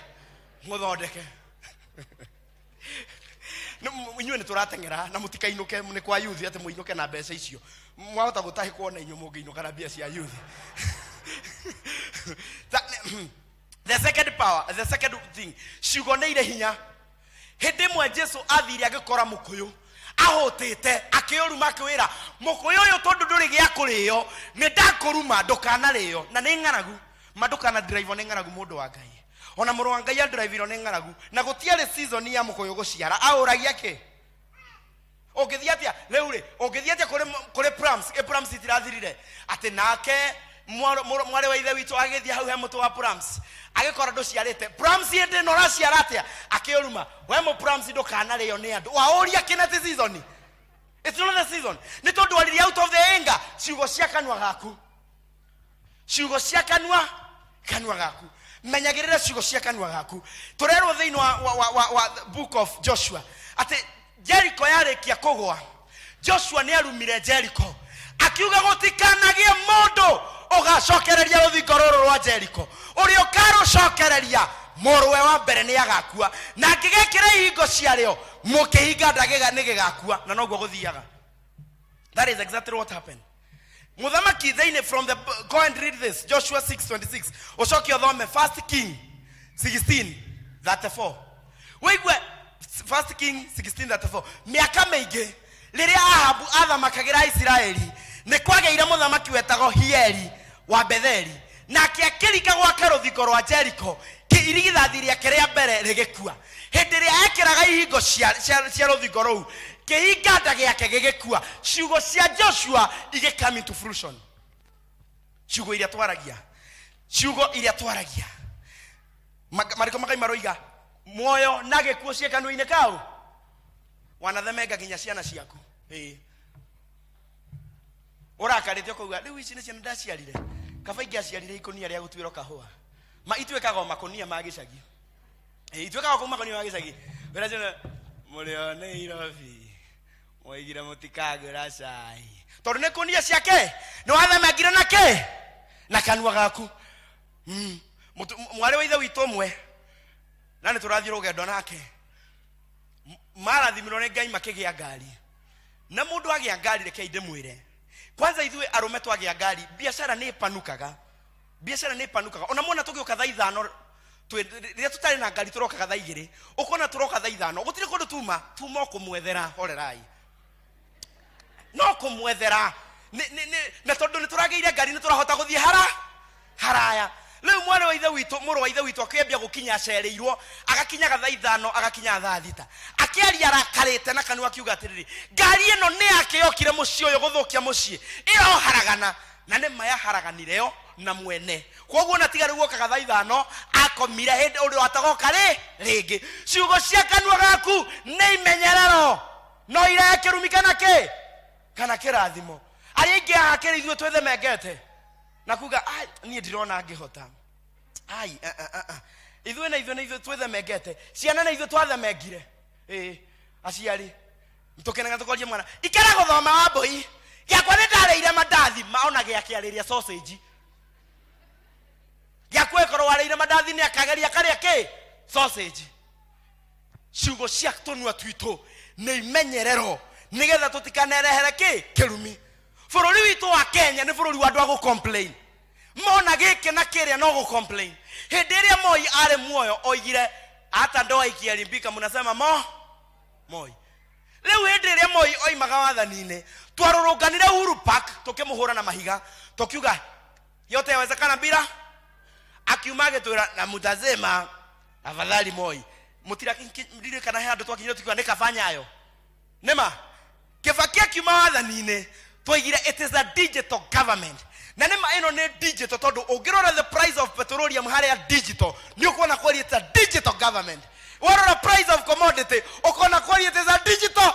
ngũthondeke. Inyuĩ nĩ tũrateng'era na mũtikainũke nĩ kwa youth atĩ mũinũke na mbeca icio. Mwahota gũtahĩkwo na inyuĩ mũngĩinũka na mbia cia youth. The second power, the second thing, ciugo nĩ irĩ hinya. Hĩndĩ ĩmwe Jesu athire agĩkora mũkũyũ ahũtĩte, akĩũruma akĩwĩra mũkũyũ ũyũ tondũ ndũrĩ gĩa kũrĩo nĩ ndakũruma ndũkanarĩo. Na nĩ ng'aragu ma ndũkana drive nĩ ng'aragu mũndũ wa Ngai. Ona mũrũ wa Ngai andrivirwo nĩ ng'aragu na gũtiarĩ season ya mũkũyũ gũciara. Aũragia kĩ? Ũngĩthiĩ atĩa rĩu rĩ, ũngĩthiĩ atĩa kũrĩ plums? Plums itirathirire atĩ nake mwarĩ wa ithe witũ agĩthiĩ hau he mũtĩ wa plums agĩkora ndũciarĩte plums hĩndĩ ĩno ũraciara atĩa? Akĩũruma we mũ plums ndũkanarĩo nĩ andũ. Waũria kĩneti season? It's not the season. Nĩ tondũ waririe out of the anger. Ciugo cia kanua gaku, ciugo cia kanua gaku, menyagĩrĩra ciugo cia kanua gaku. Tũrerwo thĩinĩ wa book of Joshua atĩ Jericho yarĩkia kũgwa, Joshua nĩ arumire Jericho akiuga gũtikanagĩe mũndũ ũgacokereria rũthingo rũrũ rwa Jericho. Ũrĩa ũkarũcokereria mũrũwe wa mbere nĩ agakua, na angĩgekĩra ihingo ciarĩo mũkĩhinga ndagĩga nĩ gĩgakua. Na noguo gũthiaga. That is exactly what happened. Mũthamaki thĩinĩ from the go and read this Joshua 6:26, ũcoke ũthome First King 16:34. Wĩigue First King 16:34. Mĩaka mĩingĩ rĩrĩa Ahabu athamakagĩra Isiraeli, nĩ kwagĩire mũthamaki wetagwo Hieli wa Betheli, nake akĩringa gwaka rũthingo rwa Jericho, irigithathi rĩake rĩa mbere rĩgĩkua. Hĩndĩ ĩrĩa ekĩraga ihingo cia rũthingo rũu, kĩhinga nda gĩake gĩgĩkua. Ciugo cia Joshua igĩ come into fruition. Ciugo iria twaragia, ciugo iria twaragia. Marĩko makai maroiga muoyo na gĩkuũ ciĩ kanua-inĩ kau, wanathemenga nginya ciana ciaku. Ĩĩ. Ũrakarĩte ũkauga rĩu ici nĩ ciana ndaciarire, kaba ingĩaciarire ikũnia rĩa gũtuĩrwo kahũa. Ma ituĩkaga o makũnia ma gĩcagi. Ĩĩ, ituĩkaga o kũu makũnia ma gĩcagi. Wĩra ciana mũrĩo nĩ Irobi, mwoigire mũtikagũra cai tondũ nĩ kũnia ciake. Nĩ wathemengire na kĩ? Na kanua gaku. Mwarĩ wa ithe witũ ũmwe na nĩ tũrathiĩ rũgendo nake, marathimirwo nĩ Ngai makĩgĩa ngari. Na mũndũ agĩa ngari, rekei ndĩmwĩre kwanza, ithuĩ arũme twagĩa ngari, biacara nĩ ĩpanukaga, biacara nĩ ĩpanukaga. Ona mwona tũgĩũka thaa 5, rĩrĩa tũtarĩ na ngari tũrokaga thaa 2, ũkona tũroka thaa 5, gũtirĩ kũndũ tuma, tuma o kũmwethera. Horerai, no kũmwethera. Na tondũ nĩ tũragĩire ngari, nĩ tũrahota gũthiĩ hara haraya. Rĩu mwarĩ wa ithe witũ, mũrũ wa ithe witũ akĩambia gũkinya acereirwo, agakinyaga thaa 5, agakinyaga thaa 6, akĩaria arakarĩte na kanua, akiuga atĩrĩrĩ, ngari ĩno nĩ yake yokire mũciĩ ũyũ gũthũkia mũciĩ, ĩroharagana. Na nĩ ma yaharaganire yo na mwene. Koguo na tiga rĩu okaga thaa 5, akomire hĩndĩ ũrĩa atagoka rĩ rĩngĩ. Ciugo cia kanua gaku nĩ imenyerero, no irehe kĩrumi kana kĩ kana kĩrathimo. Arĩa aingĩ haha kĩrĩ ithuĩ twĩthemengete na kuga, "Ai, niĩ ndirona ngĩhota." Ai, eh, eh, eh, eh. Ithuĩ na ithuĩ nĩ ithuĩ twĩthemengete. Ciana na ithuĩ twathemengire. Ĩĩ, aciari tũkenaga tũkoria mwana, ikara gũthoma wa mbũi gĩakwa nĩ ndarĩire mandathi ma ona gĩakĩarĩria sausage gĩaku, ĩkorwo warĩire mandathi nĩ akageria karĩa kĩ sausage. Ciugo cia tũnua twitũ nĩ imenyerero nĩgetha tũtikanerehere kĩ kĩrumi. Bũrũri witũ wa Kenya nĩ bũrũri wa andũ a gũ-complain, mona gĩkĩ na kĩrĩa no gũ-complain. Hĩndĩ ĩrĩa Moi arĩ muoyo oigire, hata ndoa ikiharibika mnasema mo Moi. Rĩu hĩndĩ ĩrĩa Moi oimaga wathani-inĩ, twarũrũnganire Uhuru Park tũkĩmũhũra na mahiga, tũkiuga yote yawezekana bila. Akiuma agĩtwĩra na mutazema afadhali Moi. Mũtirakirikana he handũ twakinyire tukiuga nĩ kaba Nyayo? Nĩma Kĩbaki akiuma wathani-inĩ twaigire it is a digital government, na nĩma ĩno nĩ digital, tondũ ũngĩrora the price of petroleum harĩa digital, nĩ ũkuona kweri it's a digital government. Warora price of commodity, ũkona kweri it is a digital.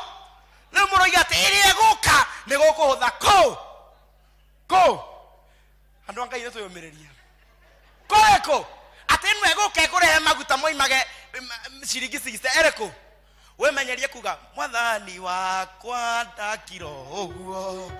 Rĩu mũroiga atĩ ĩrĩa ĩgũka nĩ gũkũhũtha kũ kũ? Andũ a Ngai, nĩ twĩyũmĩrĩria kũrĩkũ atĩ ĩno ĩgũka ĩkũrehe maguta moimage ciringi 60 ĩrĩkũ? Wĩmenyerie kuga, mwathani wakwa ndakira ũguo,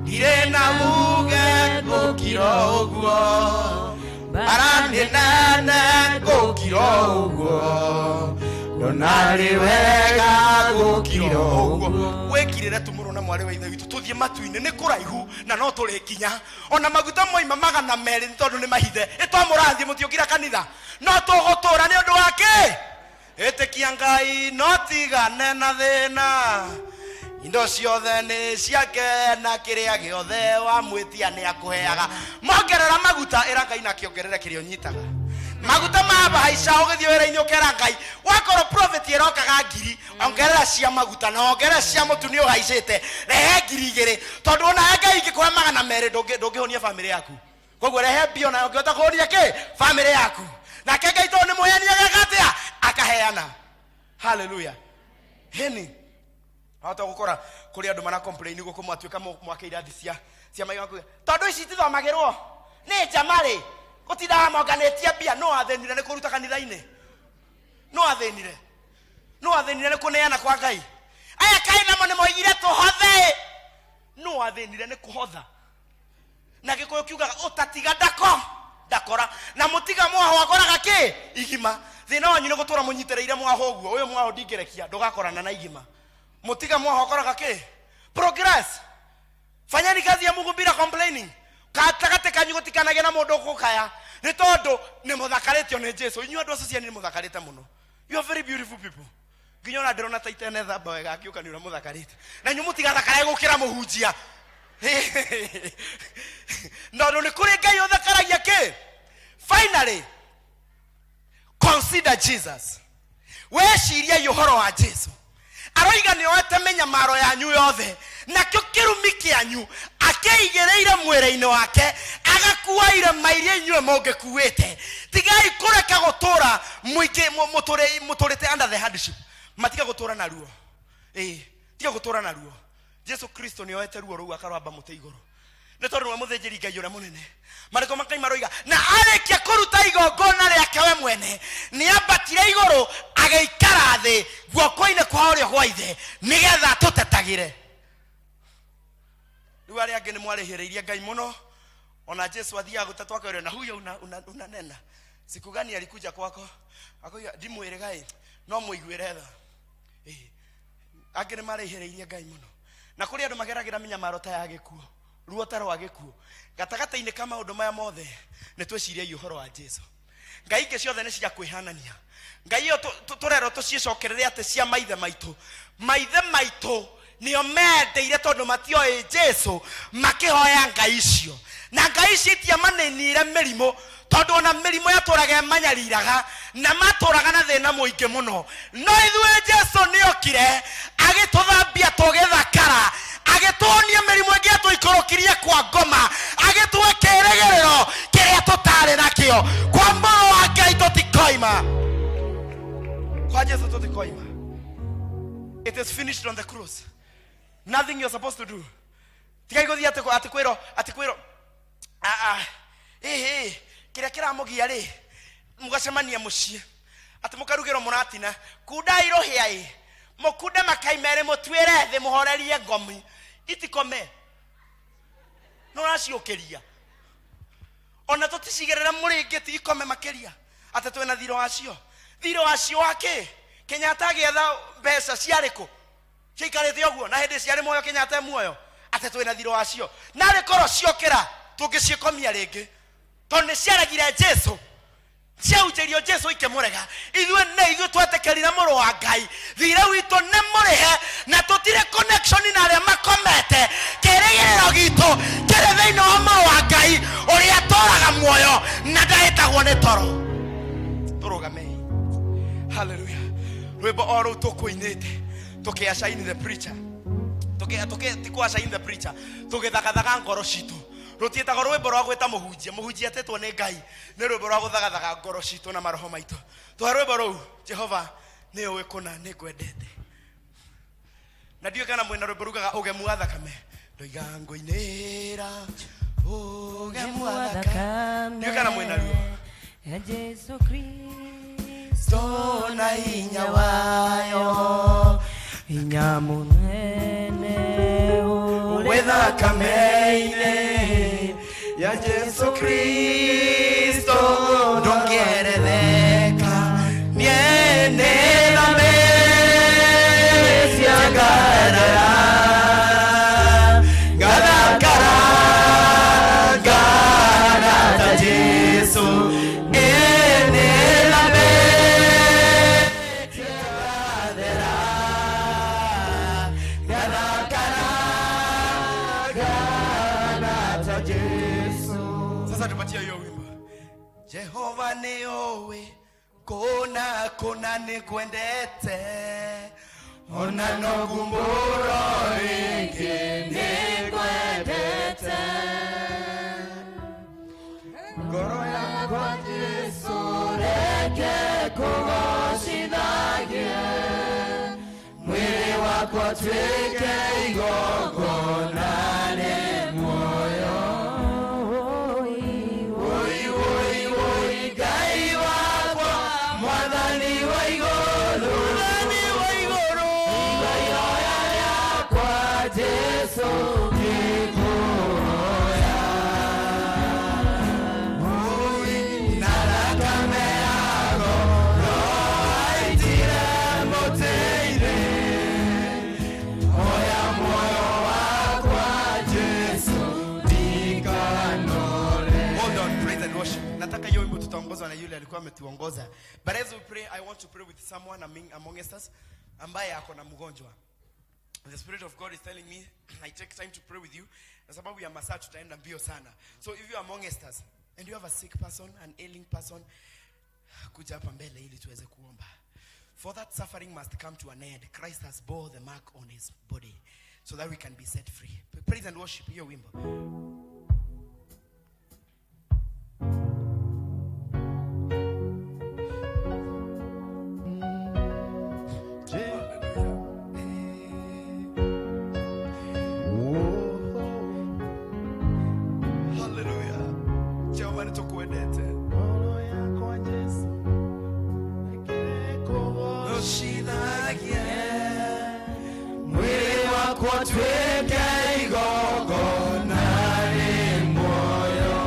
ndirĩ na muge ngũkira ũguo, bara nĩ nene ngũkira ũguo, ndona rĩ wega gũkira ũguo. Wĩkirĩre tu, mũrũ na mwarĩ wa ithe witũ, tũthiĩ matu-inĩ nĩ kũraihu na no tũrĩkinya. Ona maguta moima 200 nĩ tondũ nĩ mahithe ĩtwamũrathiĩ mũtiũkira kanitha, no tũgũtũra nĩ ũndũ wa kĩ? Ĩtĩkia Ngai no tigane na thĩna, indo ciothe nĩ ciake na kĩrĩa gĩothe wamwĩtia nĩ akũheaga. Mongerera maguta, ĩra Ngai na kĩongerere kĩrĩa ũnyitaga. Maguta mabahaica ũgĩthiĩ wĩra-inĩ, ũkera Ngai wakorwo profit ĩrokaga ngiri, ongerera cia maguta na ongerera cia mũtu nĩ ũhaicĩte, rehe 2000, tondũ onawe Ngai ingĩkũhe 200 ndũngĩhũnia bamĩrĩ yaku. Koguo rehe mbia onawe ũngĩhota kũhũnia kĩ bamĩrĩ yaku. Nake Ngai tondũ nĩ mũheani, ageka atĩa? Akaheana. Haleluya. Hĩni ahota gũkora kũrĩ andũ mara complain gũkũ, mwatuĩka mwake irathi cia maiga makuga, tondũ ici itithomagĩrwo nĩ njama rĩ, gũtindaga monganĩtie mbia. No athĩnire nĩ kũruta kanitha-inĩ, no athĩnire, no athĩnire nĩ kũneana kwa Ngai. Aya kaĩ namo nĩ moigire tũhothe, no athĩnire nĩ kũhotha. Na Gĩkũyũ kiugaga ũtatiga ndako ndakora, na mũtiga mwaho akoraga kĩ igima. Thĩna wanyu nĩ gũtũra mũnyitĩrĩire mwaho ũguo. Ũyũ mwaho ndingĩrekia, ndũgakorana na igima. Mũtiga mwaho akoraga kĩ? Progress. Fanyeni kazi ya Mungu bila complaining. Gatagatĩ kanyu gũtikanagĩe na mũndũ ũkũkaya, nĩ tondũ nĩ mũthakarĩtio nĩ Jesu. Inyuĩ andũ acio ciani nĩ mũthakarĩte mũno. You are very beautiful people. Nginya ona ndĩrona ta itenethamba wega akiũka nĩ ũrĩa mũthakarĩte. Na inyuĩ mũtigathakare gũkĩra mũhunjia, tondũ nĩ kũrĩ Ngai ũthakaragia kĩ. Finally, consider Jesus. Weciriai ũhoro wa Jesu. Aroiga nĩ oete mĩnyamaro yanyu yothe, nakĩo kĩrumi kĩanyu akĩigĩrĩire mwĩrĩ-inĩ wake, agakua irema iria inyuĩ mũngĩkuĩte. Tigai kũreka gũtũra mũingĩ mũtũrĩte under the hardship. Matiga gũtũra na ruo. Ĩĩ, tiga gũtũra na ruo. Jesu Kristo nĩ oete ruo rũu akarwamba mũtĩ igũrũ, nĩ tondũ nĩwe mũthĩnjĩri Ngai ũrĩa mũnene. Marĩko ma Ngai maroiga na arĩkia kũruta igongona rĩake we mwene, nĩ ambatire igũrũ agĩikara thĩ guoko-inĩ kwa ũrĩo gwa Ithe nĩgetha atũtetagĩre. Rĩu arĩa angĩ nĩ mwarĩhĩrĩirie Ngai mũno. Ona Jesu athiaga gũtatwo akerwo na huyo unanena siku gani alikuja kwako akoiga ndimwĩre gai no mũiguĩre tha. Angĩ nĩ maraihĩrĩirie Ngai mũno na kũrĩ andũ mageragĩra mĩnyamaro ta ya gĩkuũ, ruo ta rwa gĩkuũ. Gatagatĩ-inĩ ka maũndũ maya mothe nĩ twĩciriai ũhoro wa Jesu. Ngai ingĩ ciothe nĩ cia kwĩhanania. Ngai ĩyo tũrerwo tũciĩcokerere atĩ cia maithe maitũ. Maithe maitũ nĩo mendeire tondũ matioĩ Jesu, makĩhoya ngai icio. Na ngai icio itiamaninire mĩrimũ, tondũ ona mĩrimũ yatũraga ĩmanyariraga na matũraga na thĩna mũingĩ mũno. No ithuĩ Jesu nĩokire agĩtũthambia tũgĩthakara, agĩtuonia mĩrimũ ĩngĩ atũikũrũkirie kwa ngoma, agĩtue kĩĩrĩgĩrĩro kĩrĩa tũtarĩ nakĩo. Kwa mũrũ wa Ngai tũtikoima, kwa Jesu tũtikoima. It is finished on the cross. Nothing you're supposed to do. Tigai gũthiĩ atĩ kwĩrwo, atĩ kwĩrwo, ĩhĩ, kĩrĩa kĩramũgia rĩ, mũgacemania mũciĩ, atĩ mũkarugĩrwo mũratina, kundai rũhĩa ĩ, mũkunde makai merĩ, mũtuĩre thĩ, mũhorerie ngomi, itikome. Nĩ ũraciũkĩria. Ona tũticigĩrĩra mũrĩngĩti ikome makĩria, atĩ twĩna thirĩ wacio. Thirĩ wacio wa kĩ? Kenyatta agĩetha mbeca ciarĩ kũ? Ciaikarĩte ũguo, na hĩndĩ ciarĩ muoyo Kenyatta e muoyo, atĩ twĩna thirĩ wacio. Narĩ korwo ciokĩra, tũngĩciĩkomia rĩngĩ. Tondũ nĩ ciaregire Jesu, ciahunjĩirio Jesu ikĩmũrega. Ithuĩ nĩ ithuĩ twetĩkĩrire mũrũ wa Ngai, thirĩ witũ nĩ mũrĩhe, na tũtirĩ connection na arĩa makomete. Kĩĩrĩgĩrĩro gitũ kĩrĩ thĩinĩ wa mũrũ wa Ngai ũrĩa atũũraga muoyo na ndahĩtagwo nĩ toro. Tũrũgamei. Hallelujah. Rwĩmbo o rũu tũkũinĩte tũkĩaca in the preacher, ti kũaca in the preacher, tũgĩthagathaga ngoro citũ. Rũtiĩtagwo rwĩmbo rwa gwĩta mũhunjia, mũhunjia etĩtwo nĩ Ngai, nĩ rwĩmbo rwa gũthagathaga ngoro citũ na maroho maitũ. Tũhe rwĩmbo rũu, Jehova nĩ ũĩ kũna nĩ ngwendete. Na ndiũĩ kana mwĩna rwĩmbo rugaga ũgemu wa thakame. Ndoiga ngũinĩra ũgemu wa thakame. Ndiũĩ kana mwĩna ruo. Ya Jesu Kristo na hinya wayo, hinya munene wĩ thakame-inĩ ya Jesu Kristo ndũngĩeretheka. Niĩ nĩ thambe cia ngarara, ngathakara, ngahana ta Jesu. Niĩ nĩ thambe cia ngathera, ngathakara, ngahana ta Jesu. Sasa tupatie hiyo wimbo. Jehova nĩ ũĩ kũna kũna nĩ kwendete, ona no ngumbũro rĩngĩ nĩ kwendete. Ngoro yakwa Jesu reke kũgocithagie, mwĩrĩ wakwa tuĩke igongona rĩ muoyo. Oi, oi, oi, Ngai wakwa, Mwathani wa igũrũ, Mwathani wa igũrũ, igua ihoya rĩakwa Jesu ngĩkũhoya. Oi, na thakame yako roaitire mũtĩ-inĩ, oya muoyo wakwa Jesu ndikanore. Hold on, praise and worship. Nataka hiyo wimbo tutaongozwa na yule alikuwa ametuongoza. But as we pray, I want to pray with someone among us ambaye ako na mgonjwa. The Spirit of God is telling me I take time to pray with you. Na sababu ya masaa tutaenda mbio sana. So if you are among us and you have a sick person, an ailing person, kuja hapa mbele ili tuweze kuomba. For that suffering must come to an end. Christ has bore the mark on his body so that we can be set free. Praise and worship hiyo wimbo. Hallelujah. Jehova nĩtũkwendete. Ngoro yakwa Jesu reke mwĩrĩ wakwa ũtuĩke igongona rĩ muoyo.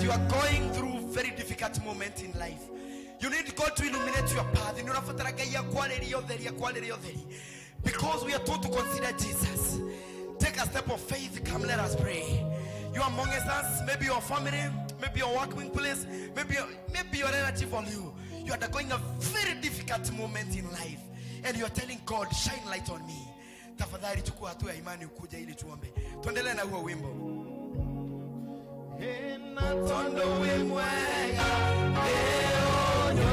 You are going through very difficult moment in life. You need God to illuminate your path. Nĩ ũrabatara Ngai akwarĩrie ũtheri, akwarĩrie ũtheri. Because we are told to consider Jesus. Take a step of faith. Come, let us pray. You are among us, maybe your family, maybe your working place, maybe your relative on you. You are undergoing a very difficult moment in life, and you are telling God, shine light on me. Tafadhali chukua hatua ya imani ukuja ili tuombe. Tuendelee na huo wimbo. Tondo wĩ mwega, nĩũnyũmĩrĩirie,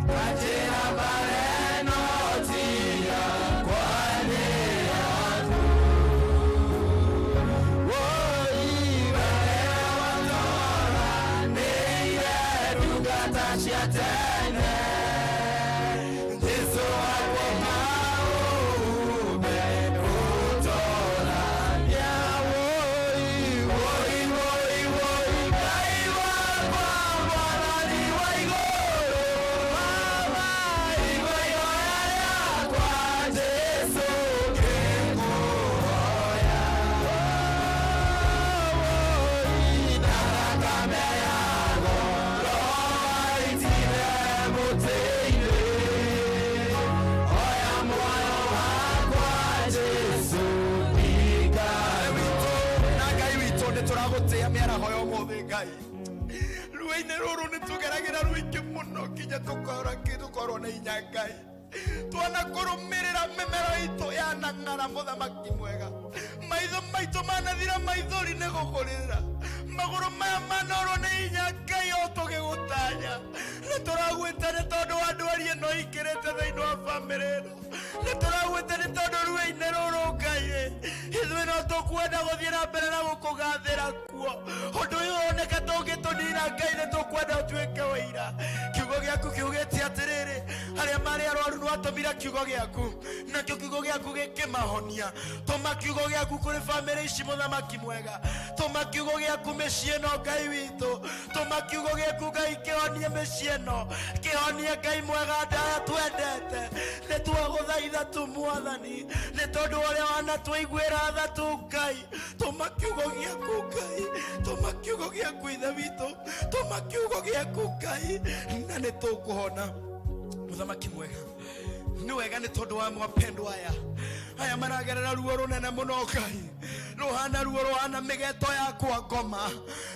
kanjĩra mbara ĩno ti yakwa nĩ yaku. Wũi wee watũranĩire ndungata cia tene, Jesũ wakwa ũũmbe ũtũũrania. Wũi, wũi, wũi, wũi, Ngai wakwa, Mwathani wa igũrũ, Baba, igua ihoya rĩakwa, Jesũ ngĩkũhoya. Wũi, na thakame ya goro waitire mũtĩ-inĩ, oya muoyo wakwa, Jesũ. Na Ngai witũ, nĩ tũragũtĩa mĩaraho ya ũmũthĩ. Ngai, ruo-inĩ rũrũ nĩ tũgeragĩra rũingĩ mũno nginya tũkora tũkorwo na inya. Ngai, twanakũrũmĩrĩra mĩmero itũ yanang'ara. Mũthamaki mwega, maitho maitũ manathira maithori nĩ gũkũrĩrĩra, magũrũ maya manorwo nĩ hinya. Ngai, o tũgĩgũtanya, nĩ tũragwĩta nĩ tondũ wa ndwari ĩno ikĩrĩte thĩinĩ wa bamĩrĩ ĩno. Nĩ tũragwĩta nĩ tondũ ruo-inĩ rũrũ, Ngai, ithuĩ no tũkwenda gũthiĩ na mbere na gũkũgathĩra kuo. Ũndũ ũyũ woneka tũngĩtũnina, Ngai, nĩ tũkwenda ũtuĩke wĩira. Kiugo gĩaku kiugĩte atĩrĩrĩ, arĩa marĩ arwaru nĩwatũmire kiugo gĩaku, nakĩo kiugo gĩaku gĩkĩmahonia. Tũma kiugo gĩaku kũrĩ bamĩrĩ ici, mũthamaki mwega. Tũma kiugo gĩaku mĩciĩ ĩno, Ngai witũ. Tũma kiugo gĩaku, Ngai, kĩhonie mĩciĩ ĩno, kĩhonie, Ngai mwega, ndaya twendete. Nĩ twagũthaitha tu, Mwathani, nĩ tondũ ũrĩa wanatũiguĩra tha tu. Ngai, tũma kiugo gĩaku. Ngai, tũma kiugo gĩaku. Ithe witũ, tũma kiugo gĩaku, Ngai, na nĩ tũkũhona. Mũthamaki mwega, nĩ wega nĩ tondũ wa mwapendwa aya aya maragerera ruo rũnene mũno. Ngai, rũhana ruo rũhana mĩgeto yakwa ngoma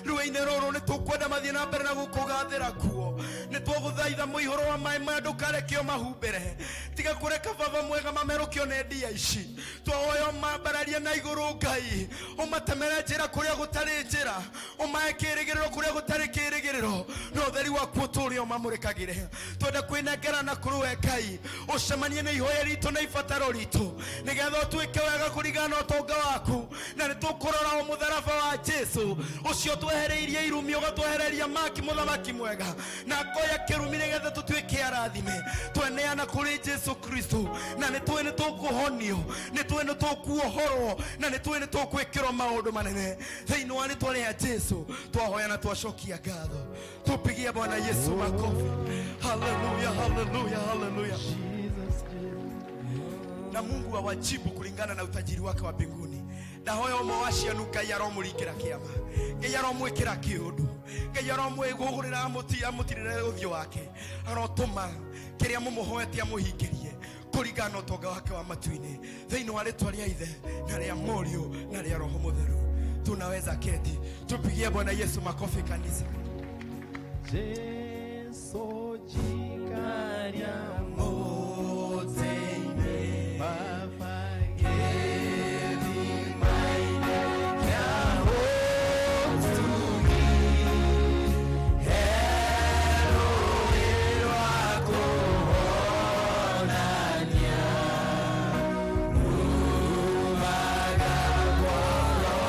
ruo-inĩ rũrũ, nĩ tũkwenda mathiĩ na mbere na gũkũgathĩra kuo. Nĩ twagũthaitha mũihũro wa maĩ maya ndũkarekio mahumbĩre. Tiga kũreka, Baba mwega, mamerũkio nĩ ndia ici. Twahoya ũmambararie na igũrũ, Ngai, ũmatemere njĩra kũrĩa gũtarĩ njĩra, ũmahe kĩrĩgĩrĩro kũrĩa gũtarĩ kĩrĩgĩrĩro, na ũtheri waku ũtũũre ũmamũrĩkagĩre. Twenda kwĩnengera na kũrĩ we, Ngai, ũcemanie na ihoya ritũ na ibataro ritũ, nĩgetha ũtuĩke wega kũringana na ũtonga waku. Na nĩ tũkũrora o mũtharaba wa Jesu ũcio twehereirie irumi, ũgatwehereria maki. Mũthamaki mwega, na ngoya kĩrumi nĩgetha tũtuĩke arathime. Tweneana kũrĩ Jesu Kristo, na nĩ tũĩ nĩ tũkũhonio, nĩ tũĩ nĩ tũkuohorwo, na nĩ tũĩ nĩ tũkwĩkĩrwo maũndũ manene. Thĩinĩ wa rĩtwa rĩa Jesu twahoya na twacokia ngatho. Tupigie Bwana Yesu makofi. Haleluya, haleluya, haleluya. Na Mungu awajibu kulingana na utajiri wake wa mbinguni. Ndahoya ũmwe wa cianu, Ngai aromũringĩra kĩama, Ngai aromwĩkĩra kĩũndũ, Ngai aromwĩgũgũrĩra, amũtirĩre ũthiũ wake, arotũma kĩrĩa mũmũhoete amũhingĩrie kũringana na ũtonga wake wa matu-inĩ. Thĩinĩ wa rĩtwa rĩa Ithe na rĩa Mũriũ na rĩa Roho Mũtheru, tunaweza keti. Tupigie Bwana Yesu makofi, kanisa. Jesu jikaria mũtĩ-inĩ, Baba gĩthima-inĩ kĩa ũtugi, he rũũĩ rwa kũhonania, rumaga ngoro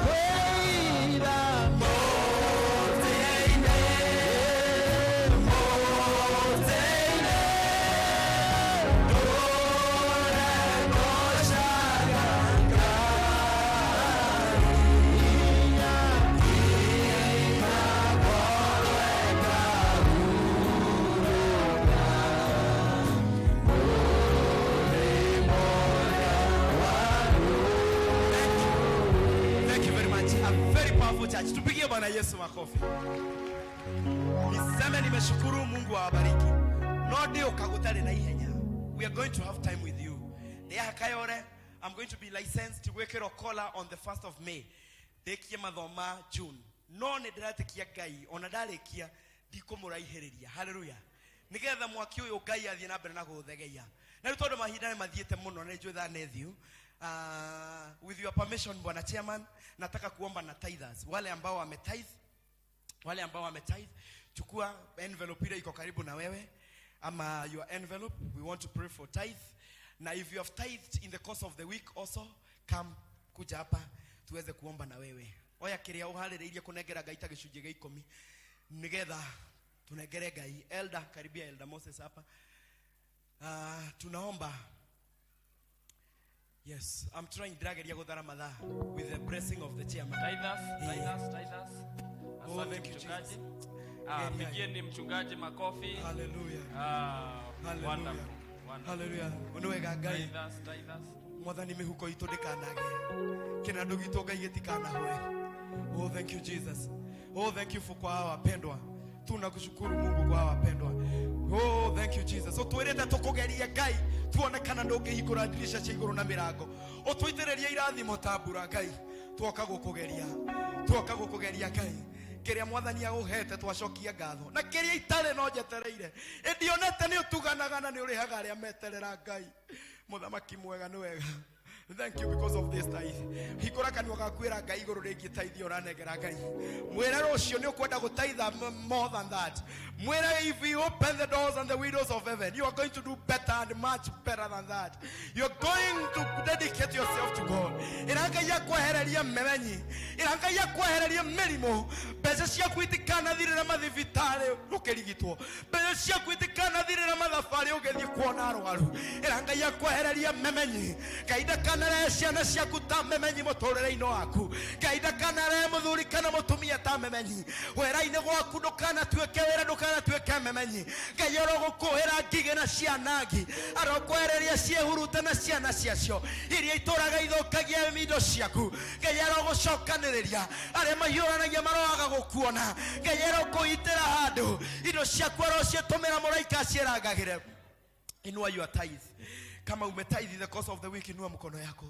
kwĩira mũtĩ-inĩ, mũtĩ-inĩ. A very powerful church. Tupigie Bwana Yesu makofi. Niseme nimeshukuru, Mungu awabariki. No ndiũka gũtarĩ na ihenya. We are going to have time with you. Ndĩaha Kayore, I'm going to be licensed gwĩkĩrwo collar on the 1st of May. Ndĩkie mathoma June. No nĩ ndĩretĩkia Ngai ona ndarĩkia ndikũmũraihĩrĩria. Hallelujah. Nĩgetha mwaki ũyũ Ngai athiĩ na mbere na gũũthegeia. Na rĩu tondũ mahinda nĩ mathiĩte mũno na nĩ njũĩ thaa nĩ thiu. With your permission, Bwana Chairman, nataka kuomba na tithers. Wale ambao wametithe, wale ambao wametithe, chukua envelope ile iko karibu na wewe ama your envelope. We want to pray for tithe. Na if you have tithed in the course of the week also, come, kuja hapa tuweze kuomba na wewe. Oya kĩrĩa ũharĩrĩirie kũnengera Ngai ta gĩcunjĩ gĩa ikũmi nĩgetha tunengere Ngai. Elder, karibia Elder Moses hapa. Tunaomba. Yes, I'm trying, ndĩrageria gũthara mathaa with the blessing of the chairman. Tithers, tithers, tithers. Oh, Asante thank you, mchungaji. Jesus. Ah, Geria. pigieni mchungaji makofi. Hallelujah. Ah, Hallelujah. wonderful. Wonderful. Hallelujah. Nĩ wega Ngai. Tithers, tithers. Mwathani mĩhuko itũ ndĩkanage kĩnandũ gitũ Ngai gĩtikanahwe. Oh, thank you, Jesus. Oh, thank you for kwa hawa wapendwa. Tunakushukuru Mungu kwa hawa wapendwa. Oh, thank you, Jesus. Ũtwĩrĩte tũkũgerie Ngai tuone kana ndũngĩhingũra ndirisha cia igũrũ na mĩrango, ũtũitĩrĩrie irathimo ta mbura. Ngai, twoka gũkũgeria, twoka gũkũgeria Ngai. Kĩrĩa mwathani agũhete twacokia ngatho, na kĩrĩa itarĩ no njetereire ĩndionete nĩ ũtuganaga na nĩ ũrĩhaga arĩa meterera. Ngai mũthamaki mwega, nĩ wega. Thank you because of this tithe. Hingũra kanua gaku ĩra Ngai igũrũ rĩngĩ tithe ũranengera Ngai. Mwĩre rũciũ nĩ ũkwenda gũtaitha more than that. Mwĩre if you open the doors and the windows of heaven, you are going to do better and much better than that. You are going to dedicate yourself to God. Ĩra Ngai akwehererie memenyi. Ĩra Ngai akwehererie mĩrimũ. Mbeca ciaku itikanathirĩra mathibitarĩ ũkĩrigitwo. Mbeca ciaku itikanathirĩra mathabarĩ ũgĩthiĩ kuona arwaru. Ĩra Ngai akwehererie memenyi. Ngai ndakanarehe ciana ciaku ta memenyi mũtũrĩre-inĩ waku. Ngai ndakanarehe mũthuri kana mũtumia ta memenyi. Wĩra-inĩ gwaku ndũkanatuĩke wĩra, ndũkanatuĩke memenyi. Ngai arogũkũhĩra ngigĩ na cianangi, arokwehereria ciĩhurute na ciana ciacio iria itũraga ithũkagia indo ciaku. Ngai arogũcokanĩrĩria arĩa mahiũranagia maroaga gũkuona. Ngai arokũhitĩra handũ indo ciaku arociĩtũmĩra mũraika aciĩrangagĩre. Inua your tithe. Kama umetithe the course of the week, inua mkono yako.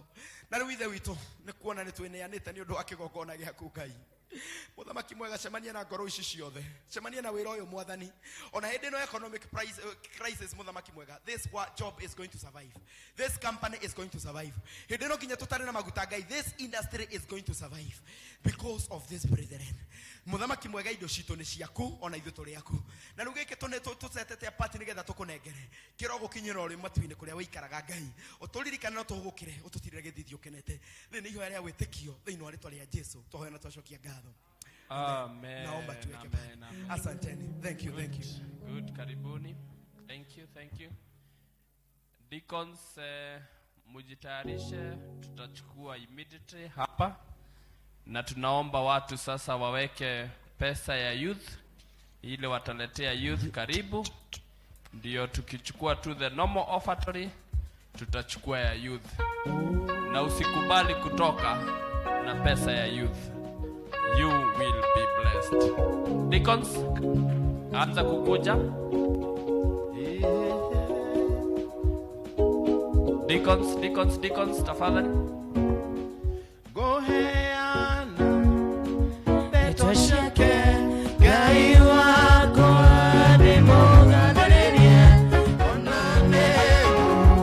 Na rĩu Ithe witũ, nĩ kuona nĩ twĩneanĩte nĩ ũndũ wa kĩgongona gĩaku. Ngai mũthamaki mwega, cemania na ngoro ici ciothe, cemania na wĩra ũyũ mwathani. Ona hĩndĩ ĩno economic price, crisis, mũthamaki mwega, this job is going to survive, this company is going to survive. Hĩndĩ ĩno nginya tũtarĩ na maguta, Ngai, this industry is going to survive because of this brethren. Mũthamaki mwega, indo citũ nĩ ciaku, ona ithuĩ tũrĩ aku. Na rĩu gĩkĩ tũcetete apart nĩgetha tũkũnengere kĩro gũkinyĩra ũrĩ matu-inĩ kũrĩa wĩikaraga. Ngai, ũtũririkane no tũhũgũkĩre ũtũtirĩre gĩthithi ũkenete. Rĩrĩ nĩ ihoya rĩa wĩtĩkio thĩinĩ wa rĩtwa rĩa Jesu twahoya na twacokia ngatho. Amen. Naomba tuweke. Amen, amen. Asanteni. Thank you. Good, thank you. Good, karibuni. Thank you, thank you. Deacons, mujitayarishe, tutachukua immediately hapa na tunaomba watu sasa waweke pesa ya youth ile wataletea youth karibu, ndio tukichukua tu the normal offertory, tutachukua ya youth, na usikubali kutoka na pesa ya youth. You will be blessed. Deacons, anza kukuja. Deacons, deacons, deacons, tafadhali. Ngũheana ndeto ciake Ngai wakwa ndĩmũgathĩrĩrie ona nĩ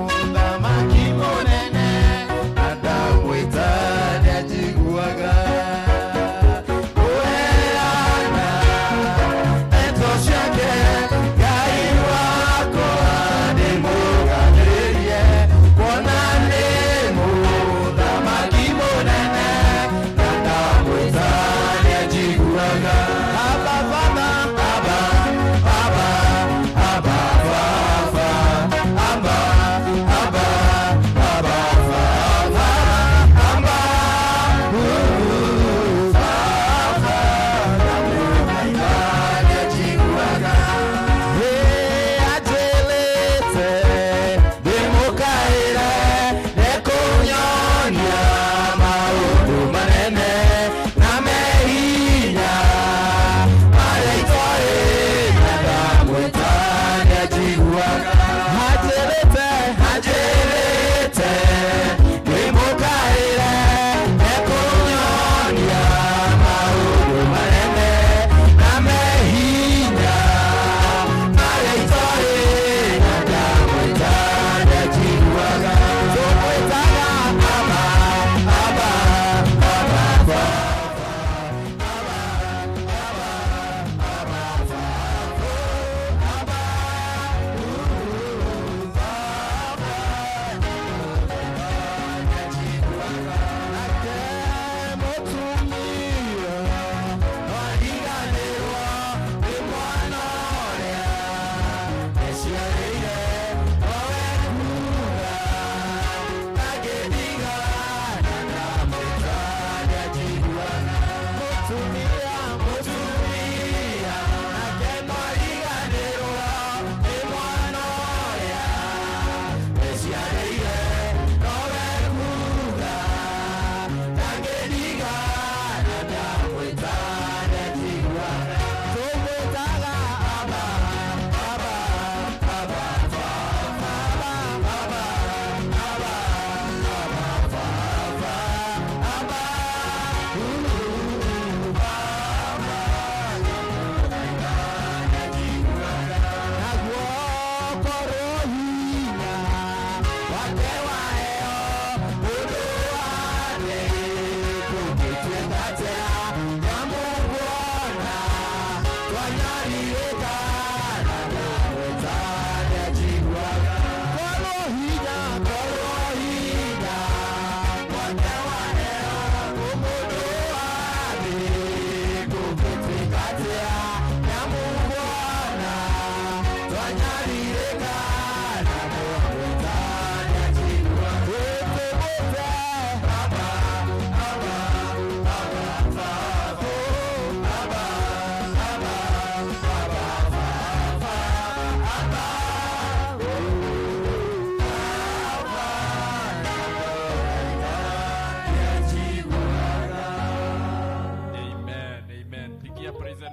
mũthamaki mũnene na ndamwĩta nĩanjiguaga. Ngũheana ndeto ciake Ngai wakwa ndĩmũgathĩrĩrie kuona nĩ mũthamaki.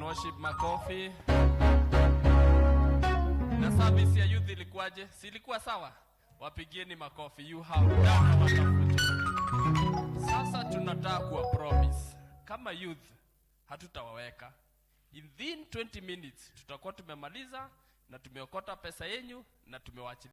Worship makofi. Na service ya youth ilikuwaje? Si ilikuwa sawa? Wapigieni makofi. You have done a wonderful job. Sasa tunataka kuwa promise kama youth hatutawaweka. Within 20 minutes tutakuwa tumemaliza na tumeokota pesa yenyu na tumewachilia.